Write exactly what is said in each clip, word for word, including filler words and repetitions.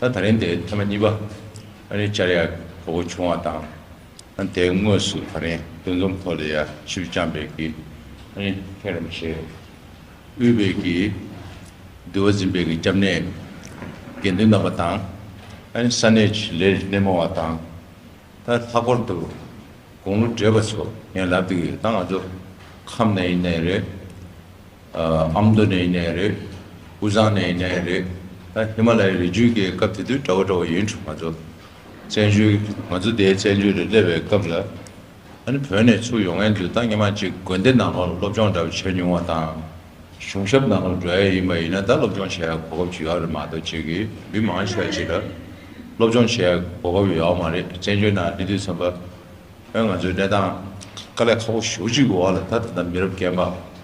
ད་ད་རིང་དེ་ཐེངས་མ་གཉིས་པ་ཨ་ནི་བཅར་ཡ་གོ་སྐབས་བྱུང་བ་དང་། ཨ་ནི་དེའི་དངོས་སུ་ད་རིང་འདུ་འཛོམས་ཐོག་ལ་ཡ་ཆིབས་བསྒྱངས་པའི་གི་ཨ་ནི་མཁན་རིན་པོ་ཆེ་དབུས་པའི་གི་འདུལ་བ་འཛིན་པའི་གི་སྐྱབས་གནས་དགེ་འདུན་རྣམ་པ་དང་། ཨ་ནི་ས་གནས་ཀྱི་ལས་སྣེ་མོ་བ་དང་། ད་ལྷག་པར་དུ་དགུང་ལོ་བགྲེས་པ་ཚོ་ངས་ལབ་དུས་ད་ང་ཚོ་ཁམས་ནས་ཡིན་ནའི་རེད། ཨ་ཨ་མདོ་ནས་ཡིན་ནའི་རེད། དབུས་གཙང་ནས་ཡིན་ནའི་རེད། ད་ཧི་མ་ལ་ཡའི་རི་རྒྱུད་ཀྱི་སྐབས་དེ་དུས་འདྲ་བོ་འདྲ་བོ་ཡིན་འགྲོ། ང་ཚོ་བཙན་བྱོལ་ང་ཚོ་དེའི་བཙན་བྱོལ་རེ་སླེབས་པའི་སྐབས་ལ་ཨ་ནི་བོད་ནས་ཚུར་ཡོང་མཁན་ཚོས་ད་སྔོན་མ་ཅིག་དགོན་སྡེ་ནང་ལོགས་སློབ་སྦྱོང་འདྲ་བོ་བྱས་མྱོང་བ་དང་། གཞུང་ཞབས་ནང་ལ་འགྲོ་ཡ་ཡིན་པ་ཡིན་ན་ད་སློབ་སྦྱོང་བྱེད་ཡ་གོ་སྐབས་ཅིག་ཡོད་རེད་མ་གཏོགས་ཅིག་གི་མི་མང་ཆེ་བ་ཅིག་ལ་སློབ་སྦྱོང་བྱེད་ཡ་གོ་སྐབས་ཡོད་མ་རེད། བཙན་བྱོལ་ནང་སླེབས་དུས་ཙམ་པ་ཨ་ང་ཚོའི་གནས་སྟངས་དཀའ་ལས་ཁག་པོ་ཞེ་པོ་ཅིག་གི་འོག་ལ་ད་ད་ལྟ་མི་རབས་རྒན་པ་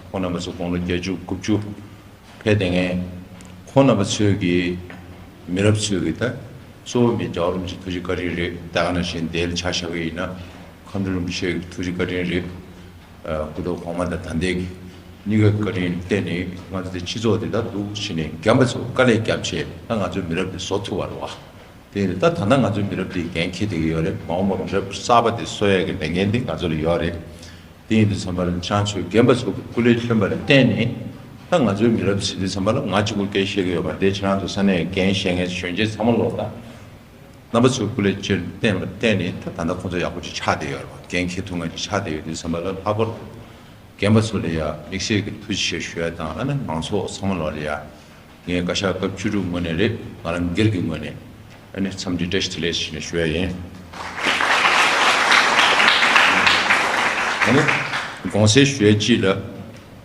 ཁོང་རྣམ་པ་ཚོ་དགུང་ལོ་བརྒྱད་ཅུ་དགུ་བཅུ་ཕེབས་བསྡད་མཁན་ཁོང་རྣམ་པ་ཚོས་ཀྱི་མི་རབས་ཚོས་ཀྱི་ད་གཙོ་བོ་མི་རྒྱལ་བ་རིན་པོ་ཆེ་ཐུགས་རྗེ་བཀའ་དྲིན་རེད། ད་ག་ནང་བཞིན་དེ་ལ་ཆ་བཞག་གི་ཡིན་ན་ཁམས་སྤྲུལ་རིན་པོ་ཆེ་ཐུགས་རྗེ་བཀའ་དྲིན་རེད། ཨ་སྐུ་ཐོག་གོང་མ་དང་ད་ལྟའི་གི་གཉིས་ཀ་བཀའ་དྲིན་བརྟེན་ནས་ང་ཚོ་དེ་སྤྱི་ཚོགས་དེ་ད་འདུག་བྱས་ནས་རྒན་པ་ཚོ་དཀའ་ལས་བརྒྱབ་བྱས་ད་ང་ཚོའི་མི་རབས་དེ་བཟོ་ཐུབ་པ་རེད་བ། དེ་ད་ད་ལྟ་ང་ཚོའི་མི་རབས་དེ་འགན་འཁྱེར་བསྡད་ཀྱི་ཡོད་རེད། མ་འོངས་པ་མི་རབས་གསར་པ་དེ་གསོ་ཡས་ཀྱི་ལས་འགན་དེ་ང་ཚོ་ལ་ཡོད་རེད། དེ་ཡིན་དུས་ཙམ་པ་ལ་ཁྱེད་རང་ཚོས་རྒན་པ་ཚོ་གི་སྐུ་ལས་བསྐྱོན་པ་ལ་བརྟེན་ནས་ད་ང་ཚོའི་མི་རབས་ཟེར་དུས་ཙམ་པ་ལ་ང་གཅིག་པུ་སྐད་བཤད་ཀྱི་ཡོད་པ་དེ་ཁྱེད་རང་ཚོ་ས་གནས་འགན་བཞེས་མཁན་གཞོན་སྐྱེས་ཚང་མ་ལོག་ད། རྣམ་པ་ཚོའི་སྐུ་ལས་ཕྱིར་བསྟན་པར་བརྟེན་ནས་ད་ད་ལྟ་ཁོང་ཚོ་ཡག་པོ་ཅིག་ཆགས་བསྡད་ཡོད་རེད་བ། འགན་འཁྱེར་ཐུབ་མཁན་ཅིག་ཆགས་བསྡད་ཡོད་དུས་ཙམ་པ་ལ་ལྷག་པར་དུ་རྒན་པ་ཚོ་ལ་ཡང་དམིགས་བསལ་གྱི་ཐུགས་རྗེ་ཆེ་ཞུ་ཡ་དང་ཨ་ནི་མང་ཚོགས་ཚང་མ་ལོག་ལ་ཡང་ངས་བཀའ་ཤག་སྐབས་བཅུ་དྲུག་ངོས་ནས་རེད། ང་རང་སྒེར་གྱི་ངོས་ནས་ཨ་ནི་འཚམས་འདྲི་བཀྲ་ཤིས་བདེ་ལེགས་ཞུ་ནས་ཞུ་ཡ་ཡིན། ཨ་ནི་དགོངས་སེལ་ཞུ་ཡ་གཅིག་ལ་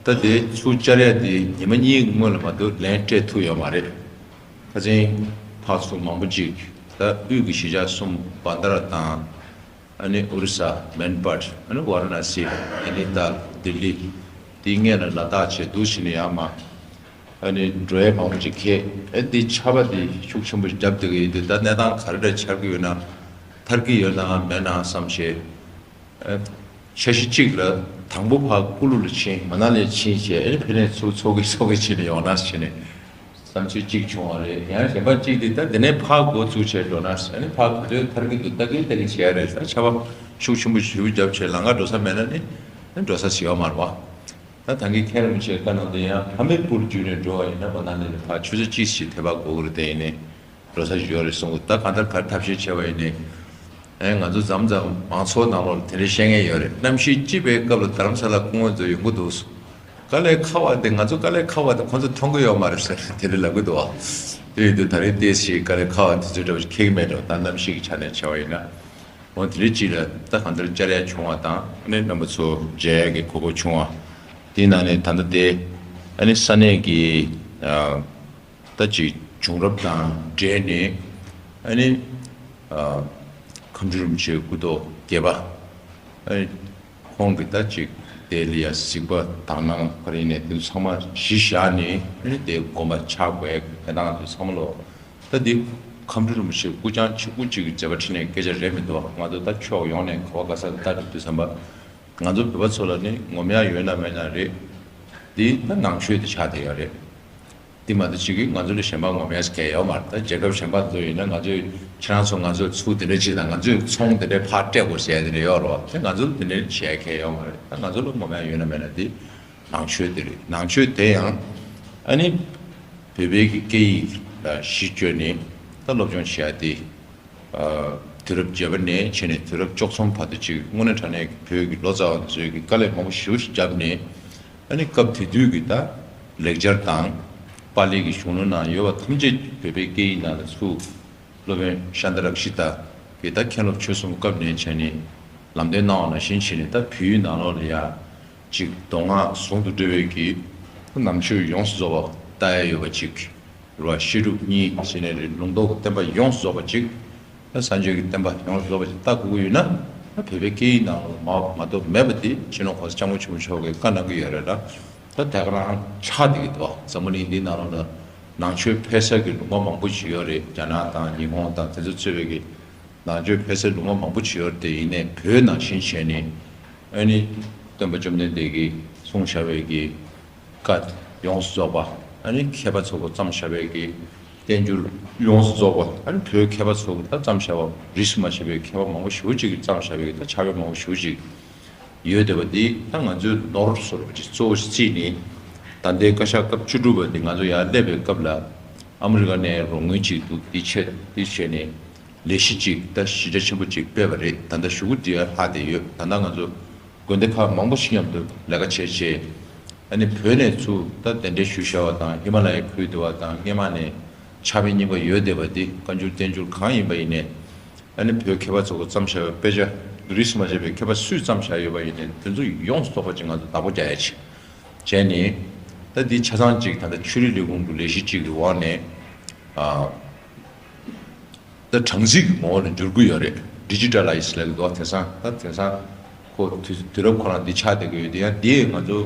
ད་དེ་ཚུར་བཅར་ཡ་དེ་ཉི་མ་གཉིས་སྔོན་ལ་མ་གཏོགས་ལན་སྤྲད་ཐུབ་ཡོད་མ་རེད། ཁ་སང་ཕར་ཚུར་མང་པོ་ཅིག་ད་དབུས་ཀྱི་གཞིས་ཆགས་གསུམ་བན་དྷ་ར་དང་ཨ་ནི་ཨོ་རི་ས་མན་པར་ཨ་ནི་ཝཱ་ར་ཎ་སི་ནེ་ནི་ཏཱལ་ལྡི་ལི་དེའི་སྔོན་ལ་ལ་དྭགས་བྱས་འདུག་ཕྱིན་ནས་ཡང་མ་ཨ་ནི་འགྲོ་ཡས་མང་པོ་ཅིག་ཁེལ། ཨེ་འདི་ཆར་པ་འདི་ཤུགས་ཆེན་པོ་བརྒྱབ་བསྡད་ཀྱི་ཡོད་དུས་ད་གནས་སྟངས་ག་རེ་འདྲ་ཆགས་ཀྱི་ཡོད་ན་ཐར་གྱི་ཡོད་ན་མེད་ན་བསམ་ཤེས། ཨ་འཆར་གཞི་གཅིག་ལ་དང་པོ་ཕར་ཀུ་ལུ་ལ་ཕྱིན་མ་ན་ལི་ཕྱིན་བྱས་ཨ་ནི་ཕ་གིར་ཚུར་ཚོགས་ཀྱི་ཚོགས་ཀྱི་བྱས་ནས་ཡོང་ན་བྱས་ནས་བསམ་ཚུལ་གཅིག་བྱུང་བ་རེད། ཡང་གཞན་པ་གཅིག་དེ་ད་དེ་ནས་ཕར་འགོ་བཙུགས་བྱས་འགྲོ་ན་ཨ་ནི་ཕར་ག་དུས་ཐར་གྱི་འདུག་ལྟ་གིན་ལྟ་གིན་བྱས་རེད། ད་ཆར་པ་ཤུགས་ཆེན་པོ་ཞེ་པོ་བརྒྱབ་བྱས་ལམ་ཁ་འགྲོ་ས་མེད་ན་ནི་ཨ་ནི་འགྲོ་ས་ཞིག་ཡོད་མ་རེད་བ། ད་ད་གིན་མཁན་རིན་པོ་ཆེའི་བཀའ་གནང་དེ་ཡང་ཧ་མི་པུར་བརྒྱུད་ནས་འགྲོ་བ་ཡིན་ན་མ་ན་ལི་ལ་ཕར་ཆུ་ཚོད་གཅིག་ཞིག་དེ་བར་འགོར་གི་རེད། དེ་ཡིན་ནའི་འགྲོ་ས་ཞིག་ཡོད་རེད་གསུང་གི། ད་གང་ལྟར་ག་རེ་ཐབས་ཤེས་བྱས་པ་ཡིན་ནའི་ཨེ་ང་ཚོ་མཚམས་མཚམས་མང་ཚོགས་ནང་ལོགས་ལ་དེ་འདྲ་བཤད་མཁན་ཡོད་རེད། གནམ་གཤིས་སྐྱིད་པའི་སྐབས་ལ་རྡ་རམ་ས་ལ་སྐུ་ངོ་ཚོ་ཡོང་གི་འདུག་དཀའ་ལས་ཁག་པ་དེ་ང་ཚོ་དཀའ་ལས་ཁག་པ་དེ་ཁོང་ཚོ་མཐོང་གི་ཡོད་མ་རེད་ཟེར་དེ་འདྲ་ལབ་གི་འདུག་བ། དེ་ཡིན་དུས་ད་རེས་ཏོག་ཙམ་དཀའ་ལས་ཁག་པ་དེ་ཚོའི་འདྲ་བ་ཁེལ་གི་མེད་འགྲོ། ད་གནམ་གཤིས་ཀྱི་ཆ་ནས་བྱས་པ་ཡིན་ན། འོ་དེ་རིང་གཅིག་ལ་ད་གང་ལྟར་བཅར་ཡ་བྱུང་བ་དང་ཨ་ནི་རྣམ་པ་ཚོ་མཇལ་ཡ་གི་གོ་སྐབས་བྱུང་བ། དེའི་ནང་ནས་ད་ལྟ་དེ་ཨ་ནི་ས་གནས་ཀྱི་ཨ་ད་ཅིག་བྱུང་རབས་དང་འབྲེལ་ནས་ཨ་ནི་ཨ་ཁམས་སྤྲུལ་རིན་པོ་ཆེའི་སྐུ་ཐོག་བརྒྱད་པ་ཨ་ནི་ཁོང་གིས་ད་ཅིག་དེ་ལ་ཡ་གཟིགས་པ་དག་སྣང་ག་རེ་ཡིན་ནའི་དེ་ཚོ་ཚང་མ་གཞི་བཞག་ནས་ཨ་ནི་དེ་དགོངས་པ་འཆར་དགོས་ཡ་གི་གནས་སྟངས་དེ་ཚང་མ་ལོག་ད་འདི་ཁམས་སྤྲུལ་རིན་པོ་ཆེ་སྐུ་རྐྱང་གཅིག་པུ་གཅིག་གི་མཛད་པ་ཁྲིད་ནས་སྐད་ཆ་རེད་མི་འདུག་ང་ཚོ་ད་ཕྱོགས་ཡོངས་ནས་ག་བ་ག་ས་ལ་ལྟ་གྲུབ་དུས་ཙམ་པ་ང་ཚོ་བོད་པ་ཚོ་ལ་ནི་ངོམ་ཡག་ཡོད་ན་མེད་ན་རེད། འདི་ད་ནང་ཆོས་དེ་ཆགས་བསྡད་ཡོད་རེད། འདི་མ་གཏོགས་གཅིག་གིས་ང་ཚོ་ལ་གཞན་པ་ངོམ་ཡག་གང་ཡང་ཡོད་མ་རེད། ད་རྒྱལ་ཁབ་གཞན་པ་ཚོ་ཡིན་ན་ང་ཚོས་ཁྱེད་རང་ཚོ་ང་ཚོར་ཚུར་དེ་འདྲ་བྱེད་དང་ང་ཚོས་ཚོང་དེ་འདྲ་ཕར་སྤྲད་དགོས་ཟེར་ཡ་དེ་འདྲ་ཡོད་རེད་བ། དེ་ང་ཚོ་ལ་དེ་འདྲ་བྱེད་ཡག་གང་ཡང་ཡོད་མ་རེད། ད་ང་ཚོ་ལ་ངོམ་ཡག་ཡོད་ན་མེད་ན་འདི་ནང་ཆོས་དེ་རེད། ནང་ཆོས་དེ་ཡང་ཨ་ནི་བོད་པའི་གི་སྐད་ཡིག་ལ་གཞི་བཅོལ་ནས་ད་སློབ་སྦྱོང་བྱེད་ཡ་དེ་ཨ་དུས་རབས་བརྒྱད་པ་ནས་བྱས་ནས་དུས་རབས་བཅུ་གསུམ་བར་དུ་ཅིག་དངོས་གནས་དྲང་གནས་ཀྱི་བོད་ཀྱི་ལོ་ཙཱ་བ་ཚོས་ཀྱི་དཀའ་ལས་མང་པོ་ཞེ་པོ་ཞིག་བརྒྱབ་ནས་ཨ་ནི་སྐབས་དེ་དུས་ཀྱི་ད་ལེགས་སྦྱར་དང་པཱ་ལི་གི་གཞུང་ལུགས་ནང་ཡོད་པ་ཐམས་ཅད་བོད་པའི་སྐད་ཡིག་ནང་ལ་ཚུར་སློབ་དཔོན་ཤཱནྟ་རཀྵི་ཏ་གིས་ད་མཁན་སློབ་ཆོས་གསུམ་སྐབས་ནས་བྱས་ནས་ལམ་སྟོན་གནང་བ་ནང་བཞིན་བྱས་ནས་ད་བོད་ཡིག་ནང་ལོགས་ལ་ཡ་ཅིག་མདོ་སྔགས་ཟུང་དུ་འབྲེལ་བའི་གི་ནང་ཆོས་ཡོངས་སུ་རྫོགས་པ་ལྟ་ཡ་ཡོད་པ་ཅིག་རེད་བ། བཤད་སྒྲུབ་གཉིས་བྱས་ནས་རེད། ལུང་རྟོགས་ཀྱི་བསྟན་པ་ཡོངས་སུ་རྫོགས་པ་ཅིག་ད་སངས་རྒྱས་ཀྱི་བསྟན་པ་ཡོངས་སུ་རྫོགས་པ་ཅིག་ལྟ་དགོས་ཀྱི་ཡོད་ན་ད་བོད་པའི་སྐད་ཡིག་ནང་ལ་མ་མ་གཏོགས་མེད་པ་དེ་སྤྱི་ནོར་གོང་ས་སྐྱབས་མགོན་ཆེན་པོ་མཆོག་གིས་བཀའ་གནང་གི་ཡོད་རེད་ལ། ད་དེ་ག་རང་ཆགས་བསྡད་ཀྱི་འདུག་འཛམ་བུ་གླིང་འདིའི་ནང་ལོགས་ལ་ནང་ཆོས་ཕེབས་ས་གི་ལུང་པ་མང་པོ་ཞིག་ཡོད་རེད། རྒྱ་ནག་དང་ཉི་ཧོང་དང་དེ་ཚོ་གཙོས་པའི་གི་ནང་ཆོས་ཕེབས་ས་ལུང་པ་མང་པོ་ཞིག་ཡོད་རེད། དེ་ཡིན་ནའི་བོད་ནང་བཞིན་བྱས་ནས་ཨ་ནི་སྟོན་པ་བཅོམ་ལྡན་འདས་ཀྱིས་གསུངས་བཞག་པའི་གི་བཀའ་ཡོངས་སུ་རྫོགས་པ་ཨ་ནི་མཁས་པ་ཚོ་གིས་བརྩམས་བཞག་པའི་གི་ བསྟན་འགྱུར་ཡོངས་སུ་རྫོགས་པ། ཨ་ནི་བོད་མཁས་པ་ཚོ་གིས་ད་བརྩམས་བཞག་པ། རིས་སུ་མ་ཆད་པའི་མཁས་པ་མང་པོ་ཞེ་པོ་ཅིག་གིས་བརྩམས་བཞག་པའི་ད་ཕྱག་དཔེ་མང་པོ་ཞེ་པོ་ཅིག་ཡོད་བསྡད་པ་འདི། ད་ང་ཚོའི་ནོར་སོར་བ་ཅིག་གཙོ་བོ་ཞིག་བརྩིས་ནས། ད་ལྟའི་བཀའ་ཤག་སྐབས་བཅུ་དྲུག་པ་འདི་ང་ཚོ་ཡར་སླེབས་པའི་སྐབས་ལ་ཨ་མི་རི་ཀ་ནས་རོགས་དངུལ་ཅིག་འདུག་འདི་ཆེད་འདི་བྱས་ནས་ལས་གཞི་ཅིག་ད་གཞི་རྒྱ་ཆེན་པོ་ཅིག་སྤེལ་བ་རེད། ད་ལྟ་གཞུག་གུ་འདི་ཡར་ལྷག་བསྡད་ཡོད། ད་ལྟ་ང་ཚོ་དགོན་སྡེ་ཁག་མང་པོ་ཞིག་མཉམ་དུ་ལས་ཀ་བྱས་བྱས། ཨ་ནི་བོད་ནས་ཚུར་ད་གདན་འདྲེན་ཞུས་བཞག་པ་དང་། ཧི་མ་ལ་ཡའི་ཁུལ་དུ་བ་དང་། སྔོན་མ་ནས་ཕྱག་དཔེ་རྙིང་པ་ཡོད་བསྡད་པ་འདི། བཀའ་འགྱུར་བསྟན་འགྱུར་གང་ཡིན་པ་ཡིན་ནའི། ཨ་ནི་བོད་མཁས་པ་ཚོ་གིས་བརྩམས་བཞག་པའི་དཔེ་ཆ། རིས་སུ་མ་ཆད་པའི་མཁས་པ་སུས་བརྩམས་བཞག་ཡོད་པ་ཡིན་ནའི། དེ་ཚོ་ཡོངས་སུ་རྫོགས་པ་ཅིག་ང་ཚོ་བདག་པོ་རྒྱག་ཡ་ཅིག་བྱས་ནས། ད་འདི་ཆ་ཚང་ཅིག་ད་ལྟ་ཆོས་རིག་ལས་ཁུངས་ཀྱི་ལས་གཞི་ཅིག་གི་འོག་ནས། ཨ། ད་གྲངས་རྩིས་ཀྱི་ངོ་བོ་ལ་འགྱུར་གྱི་ཡོད་རེད། ཌི་ཇི་ཊ་ལའི་ཛི་ལབ་ཀྱི་འདུག་དེང་སང་། ད་དེང་སང་ཁོ་དུས་དུས་རབས་ཁོ་རང་འདི་ཆགས་བསྡད་ཀྱི་ཡོད་དེ། ཡང་འདི་ང་ཚོ་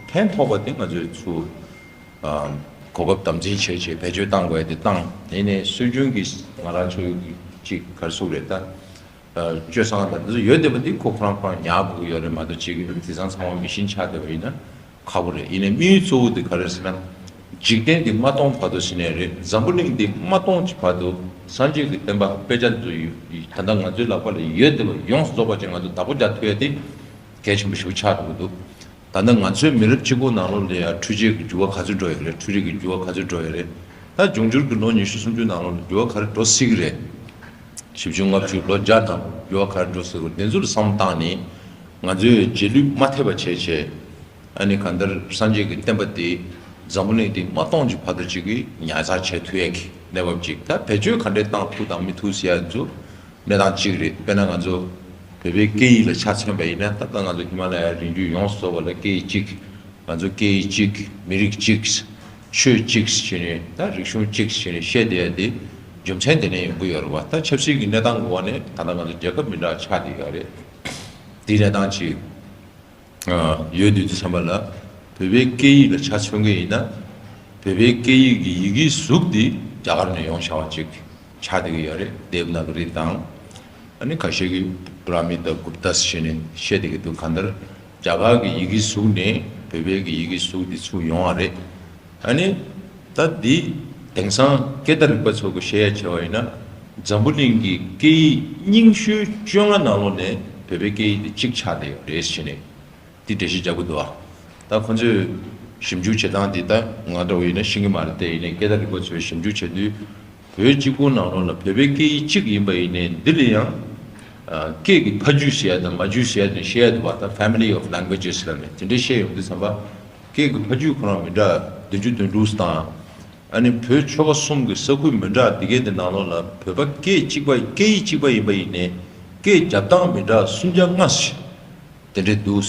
ཕན་ཐོགས་པ་དེ་ང་ཚོས་ཚུར་ཨ་གོ་སྐབས་དམ་འཛིན་བྱས་བྱས་བེད་སྤྱོད་གཏང་དགོས་ཡ་དེ་བཏང་། དེ་ནས་སྲོལ་རྒྱུན་གྱི་ང་རང་ཚོའི་གི་ཅིག་ག་རེ་ཟེར་དགོས་རེད། ད་ཨ་སྤྱོད་བཟང་དང་འདི་ཚོ་ཡོད་བསྡད་པ་འདི་ཁོ་ཁོ་རང་ཁོ་རང་ཉར་དགོས་ཀྱི་ཡོད་རེད་མ་གཏོགས། ཅིག་དེང་སང་ཚང་མ་མི་ཤིན་ཆགས་བསྡད་པ་ཡིན་ན་ཁག་པོ་རེད། ཡིན་ནའི་དམིགས་ཡུལ་གཙོ་བོ་དེ་ག་རེ་རེད་ཟེར་ན། འཇིག་རྟེན་འདི་མ་སྟོངས་བར་དུ་ཟེར་ནའི་རེད། འཛམ་བུ་གླིང་འདི་མ་སྟོངས་ཀྱི་བར་དུ་སངས་རྒྱས་ཀྱི་བསྟན་པ་དཔེ་ཆ་འདི་ཚོ་ཡོད། ད་ལྟ་ང་ཚོའི་ལག་པ་ལ་ཡོད་བསྡད་པ་ཡོངས་སུ་རྫོགས་པ་ཅིག་ང་ཚོ་བདག་པོ་རྒྱག་ཐུབ་ཡ་དེ་གལ་ཆེན་པོ་ཞིག་ཆགས་འགྲོ་གི་འདུག་ད་ལྟ་ང་ཚོའི་མི་རབས་གཅིག་པོ་ནང་ལོགས་ལ་ཡང་འཕྲུལ་ཆས་ཀྱི་འགྱུར་བ་ག་ཚོད་འགྲོ་ཡོད་རེད། འཕྲུལ་རིག་གི་འགྱུར་བ་ག་ཚོད་འགྲོ་ཡོད་རེད། ད་འབྱུང་འགྱུར་གྱི་ལོ་ཉི་ཤུ་སུམ་ཅུ་ནང་ལོགས་ལ་འགྱུར་བ་ག་རེ་འགྲོ་སྲིད་ཀྱི་རེད། བཞི་བཅུ་ལྔ་བཅུ་ལོ་བརྒྱ་ནང་འགྱུར་བ་ག་རེ་འགྲོ་སྲིད་ཀྱི་རེད། དེ་ཚོ་ལ་བསམ་བློ་བཏང་ནས། ང་ཚོས་རྗེས་ལུས་མ་ཐེབས་པ་བྱས་བྱས། ཨ་ནི་གང་ལྟར་སངས་རྒྱས་ཀྱི་བསྟན་པ་དེ་འཛམ་བུ་གླིང་འདི་མ་སྟོངས་ཀྱི་བར་དུ་ཅིག་གི་ཉར་ཚགས་བྱེད་ཐུབ་ཡས་ཀྱི་གནས་བབ་ཅིག་ད་བེད་སྤྱོད་ག་འདྲས་བཏང་ཐུབ་དང་མི་ཐུབ་ཟེར་ཡ་ཚོ་གནས་སྟངས་གཅིག་རེད། དཔེར་ན་ང་ཚོ་བོད་པའི་སྐད་ཡིག་ལ་ཆ་མཚོན་པ་ཡིན་ན། ད་ལྟ་ང་ཚོ་ཧི་མ་ལ་ཡའི་རི་རྒྱུད་ཡོངས་སུ་རྫོགས་པ་ལ་སྐད་ཡིག་གཅིག་ང་ཚོ་སྐད་ཡིག་གཅིག་མི་རིགས་གཅིག་ཆོས་གཅིག་བྱས་ནས། ད་རིག་གཞུང་གཅིག་བྱས་ནས་བཤད་བསྡད་ཡ་དེ་རྒྱུ་མཚན་དེ་ནས་ཡོང་གི་ཡོད་རེད་བ། ད་ཆབ་སྲིད་ཀྱི་གནས་སྟངས་ཀྱི་འོག་ནས་ད་ལྟ་ང་ཚོ་རྒྱལ་ཁབ་མི་འདྲ་ཆགས་བསྡད་ཡོད་རེད། དེའི་གནས་སྟངས་ཅིག་ཡོད་དུས་དུས་ཙམ་པ་ལ། བོད་པའི་སྐད་ཡིག་ལ་ཆ་མཚོན་གྱི་ཡིན་ན། བོད་པའི་སྐད་ཡིག་གི་ཡི་གེའི་གཟུགས་འདི་རྒྱ་གར་ནས་ཡོང་བཞག་པ་ཅིག་ཆགས་བསྡད་ཀྱི་ཡོད་རེད། དེབ་ནག་རིགས་དང་། ཨ་ནི་ཁ་ཤས་ཀྱིས་བྷྲ་མི་དང་གུབ་ཏཱས་བྱས་ནས་བཤད་བསྡད་ཀྱི་འདུག་གང་ལྟར་རྒྱ་གར་གྱི་ཡི་གེའི་གཟུགས་ནས་བོད་པའི་གི་ཡི་གེའི་གཟུགས་འདི་ཚུར་ཡོང་བ་རེད། ཨ་ནི་ད་འདི་དེང་སང་སྐད་བརྡ་རིག་པ་ཚོ་གིས་བཤད་ཡ་བྱས་པ་ཡིན་ན། འཛམ་བུ་གླིང་གི་སྐད་ཡིག་རྙིང་ཤོས་བཅོ་ལྔ་ནང་ལོགས་ནས་བོད་པའི་སྐད་ཡིག་འདི་གཅིག་ཆགས་བསྡད་ཡོད་རེད་ཟེར་ནས། འདི་འགྲེལ་བཤད་རྒྱག་གི་འདུག་ཨ། ད་ཁོ་ཚོས་ཞིབ་འཇུག་བྱེད་སྟངས་འདི་ད་ང་འདྲ་བོ་ཡིན་ན་ཤེས་ཀྱི་མ་རེད་དེ། ཡིན་ནའི་སྐད་བརྡ་རིག་པ་ཚོས་ཞིབ་འཇུག་བྱེད་དུས། བོད་གཅིག་པུ་ནང་ལོགས་ལ་བོད་པའི་སྐད་ཡིག་གཅིག་ཡིན་པ་ཡིན་ནའི། འདི་ལ་ཡང་ཨ་སྐད་ཀྱི་ཕ་རྒྱུད་ཟེར་ཡ་དང་མ་རྒྱུད་ཟེར་ཡ་དེ་བཤད་ཡ་འདུག་བ། ད་Family of Languages ལབ་ནས་དེ་འདྲ་བཤད་ཡོང་དུས་ཙམ་པ། སྐད་ཀྱི་ཕ་རྒྱུད་ཁོ་རང་མི་འདྲ་བདུན་ཅུ་དོན་དྲུག་དང་། ཨ་ནི་བོད་ཆོལ་ཁ་གསུམ་གྱི་ས་ཁུལ་མི་འདྲ་འདི་གའི་དེ་ནང་ལོགས་ལ་བོད་པ་སྐད་གཅིག་པ་སྐད་ཡིག་གཅིག་པ་ཡིན་པ་ཡིན་ནའི་སྐད་རྒྱབ་སྟངས་མི་འདྲ་སུམ་བརྒྱ་ལྔ་ཞིག་དེ་འདྲས་འདུག་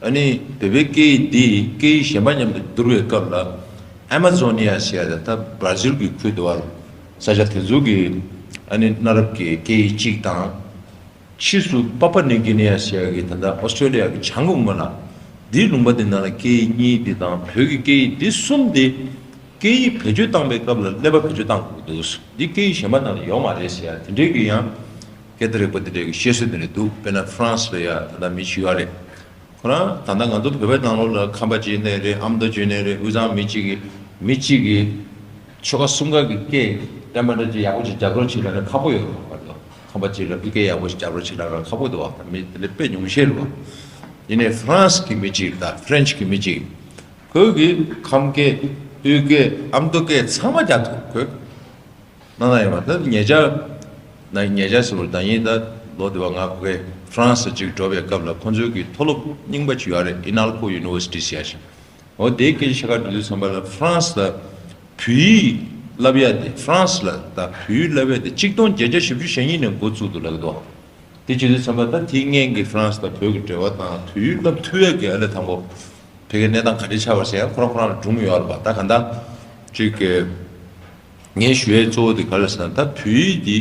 ཨ་ནི་བོད་པའི་སྐད་ཡིག་འདི་སྐད་ཡིག་གཞན་པ་མཉམ་དུ་བསྡུར་བའི་སྐབས་ལ། ཨ་མ་ཛོ་ནི་ཡ་ཟེར་ཡ་དེ་ད་བྷར་ཛིལ་གྱི་ཁུལ་དུ་བ། ས་ཆ་དེ་ཚོ་གི་ཨ་ནི་གནའ་རབས་ཀྱི་སྐད་ཡིག་གཅིག་དང་། ཕྱིས་སུ་པ་པ་ནིའུ་ཀི་ནི་ཡ་ཟེར་ཡ་གི་ད་ལྟ་ཨོ་སི་ཀྲོ་ལི་ཡ་གི་བྱང་གི་ངོས་ལ། འདིའི་ལུང་པ་འདི་ནང་ལ་སྐད་ཡིག་གཉིས་འདི་དང་བོད་ཀྱི་སྐད་ཡིག་འདི་གསུམ་འདི། སྐད་ཡིག་བེད་སྤྱོད་བཏང་པའི་སྐབས་ལ་ཀླད་པ་བེད་སྤྱོད་བཏང་དགོས་ཀྱི་འདུག་འདི་སྐད་ཡིག་གཞན་པ་ནང་ལ་ཡོད་མ་རེད་ཟེར་ཡ་དེ་འདྲའི་གི་ཡང་སྐད་བརྡ་རིག་པ་དེ་འདྲའི་གི་བཤད་སྲོལ་དེ་འདྲ་འདུག་དཔེར་ན་ཧྥ་རན་སི་ལ་ཡ་ད་ལྟ་མི་ཞིག་ཡོད་རེད། ཁོ་རང་ད་ལྟ་ང་ཚོ་བོད་པའི་ནང་ལོགས་ལ་ཁམས་པ་ཅིག་ཡིན་ནའི་རེད། ཨ་མདོ་ཅིག་ཡིན་ནའི་རེད། དབུས་གཙང་མི་གཅིག་གིས་མི་གཅིག་གིས་ཆོལ་ཁ་གསུམ་ཀ་གི་སྐད་བསྟན་པ་འདྲ་ཅིག་ཡག་པོ་ཅིག་རྒྱབ་སྐྱོར་བྱེད་ལབ་ན་ཁག་པོ་ཡོད་རེད་བ། ཁམས་པ་ཅིག་ལ་སྐད་ཡག་པོ་ཅིག་རྒྱབ་སྐྱོར་བྱེད་ལབ་ན་ཁག་པོ་འདུག་བ། མི་དེ་འདྲ་དཔེ་ཉུང་ཤས་རེད་བ། ཡིན་ནའི་ཧྥ་རན་སི་གི་མི་གཅིག་དང་ཧྥ་རན་སི་གི་མི་གཅིག་ཁོས་གི་ཁམས་སྐད། དབུས་སྐད། ཨ་མདོ་སྐད་ཚང་མ་རྒྱག་ཐུབ། ཁོས་གནང་ན་ཡོང་བ། ད་ཉེ་ཆར། ན་ཉེ་ཆར་ཟེར་བར་ད་ཡིན་ད་ལོ་དེ་བ་ང་ཕ་གི་ཧྥ་རན་སི་ཅིག་འགྲོ་བའི་སྐབས་ལ་ཁོ་ཚོའི་གི་མཐོ་སློབ་རྙིང་པ་ཅིག་ཡོད་རེད། ཨི་ནལ་ཁོ་ཡུ་ནི་ཝར་སི་ཊི་ཟེར་ཡ་ཞིག་འོ་དེའི་སྐད་ཆ་ཤ་ཁ་འགྲོ་དུས་ཙམ་པ་ལ་ཧྥ་རན་སི་ལ་བོད་ཡིག་བསླབ་ཡ་དེ། ཧྥ་རན་སི་ལ་ད་བོད་ཡིག་བསླབ་ཡ་དེ་གཅིག་སྟོང་བརྒྱད་བརྒྱ་བཞི་བཅུ་ཞེ་གཉིས་ནས་འགོ་བཙུགས་འདུག་ལབ་ཀྱི་འདུག་དེ་བྱེད་དུས་ཙམ་པ་ད་དེའི་སྔོན་གྱི་ཧྥ་རན་སི་དང་བོད་ཀྱི་འབྲེལ་བ་དང་བོད་ཡིག་བསླབ་ཐུབ་ཡ་གི་ཨ་ལས་དང་པོ་ཕ་གིའི་གནས་སྟངས་ག་འདྲ་ཆགས་པ་ཟེར་ཡང་ཁོ་རང་ཁོ་རང་ལ་སྒྲུང་ཡོད་རེད་པ། ད་གང་ལྟར་ཅིག་གི་ངས་ཞུ་ཡའི་གཙོ་བོ་དེ་ག་རེ་ཟེར་ན། ད་བོད་ཡིག་འདི་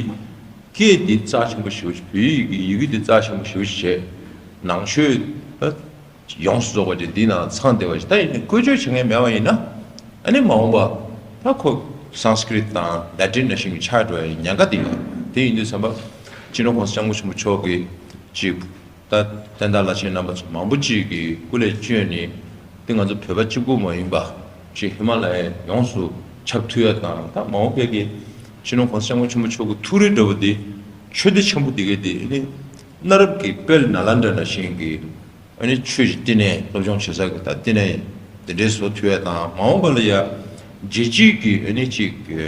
སྐད་འདི་རྩ་ཆེན་པོ་ཞེ་པོ་ཞིག་བོད་ཡིག་གི་ཡི་གེ་འདི་རྩ་ཆེན་པོ་ཞེ་པོ་ཞིག་བྱས། ནང་ཆོས་ད་ཡོངས་སུ་རྫོགས་པ་ཅིག་འདི་ནང་ཚང་བསྡད་པ་ཞིག་ད་ཡིན་ནའི་བཀོལ་སྤྱོད་བྱེད་མཁན་མེད་པ་ཡིན་ན། ཨ་ནི་མ་འོངས་པ་ད་ཁོ་སཾ་སྐྲྀཏ་དང་ལ་ཏིན་ནང་བཞིན་གྱི་ཆགས་འགྲོ་ཡའི་ཉེན་ཁ་དེ་ཡོད། དེ་ཡིན་དུས་ཙམ་པ་སྤྱི་ནོར་༸གོང་ས་༸སྐྱབས་མགོན་ཆེན་པོ་མཆོག་གིས་ཅིག་ད་བསྟན་བདག་བླ་ཆེན་རྣམ་པ་ཚོ་མང་པོ་ཅིག་གིས་སྐུ་ལས་བསྐྱོན་ནས། དེ་ང་ཚོ་བོད་པ་གཅིག་པུ་མ་ཡིན་པ་ཅིག་ཧི་མ་ལ་ཡའི་ཡོངས་སུ་ ཁྱབ་ཐུབ་ཡ་དང་། ད་མ་འོངས་པའི་གི་སྤྱི་ནོར་༸གོང་ས་༸སྐྱབས་མགོན་ཆེན་པོ་མཆོག་གི་ཐུགས་རེ་འདྲ་བོ་འདི། ཆོས་སྡེ་ཆེན་པོ་འདི་གའི་འདི་ཨ་ནི་གནའ་རབས་ཀྱི་དཔལ་ནཱ་ལནྡྲ་ནང་བཞིན་གྱི་ཨ་ནི་ཆོས་ཀྱི་བསྟི་གནས་སློབ་སྦྱོང་བྱེད་ས་གི་ད་བསྟི་གནས་འདི་འདྲའི་བཟོ་ཐུབ་ཡ་དང་། མ་འོངས་པ་ལ་ཡ་རྒྱལ་སྤྱིའི་གི་ཨ་ནི་ཅིག་གི་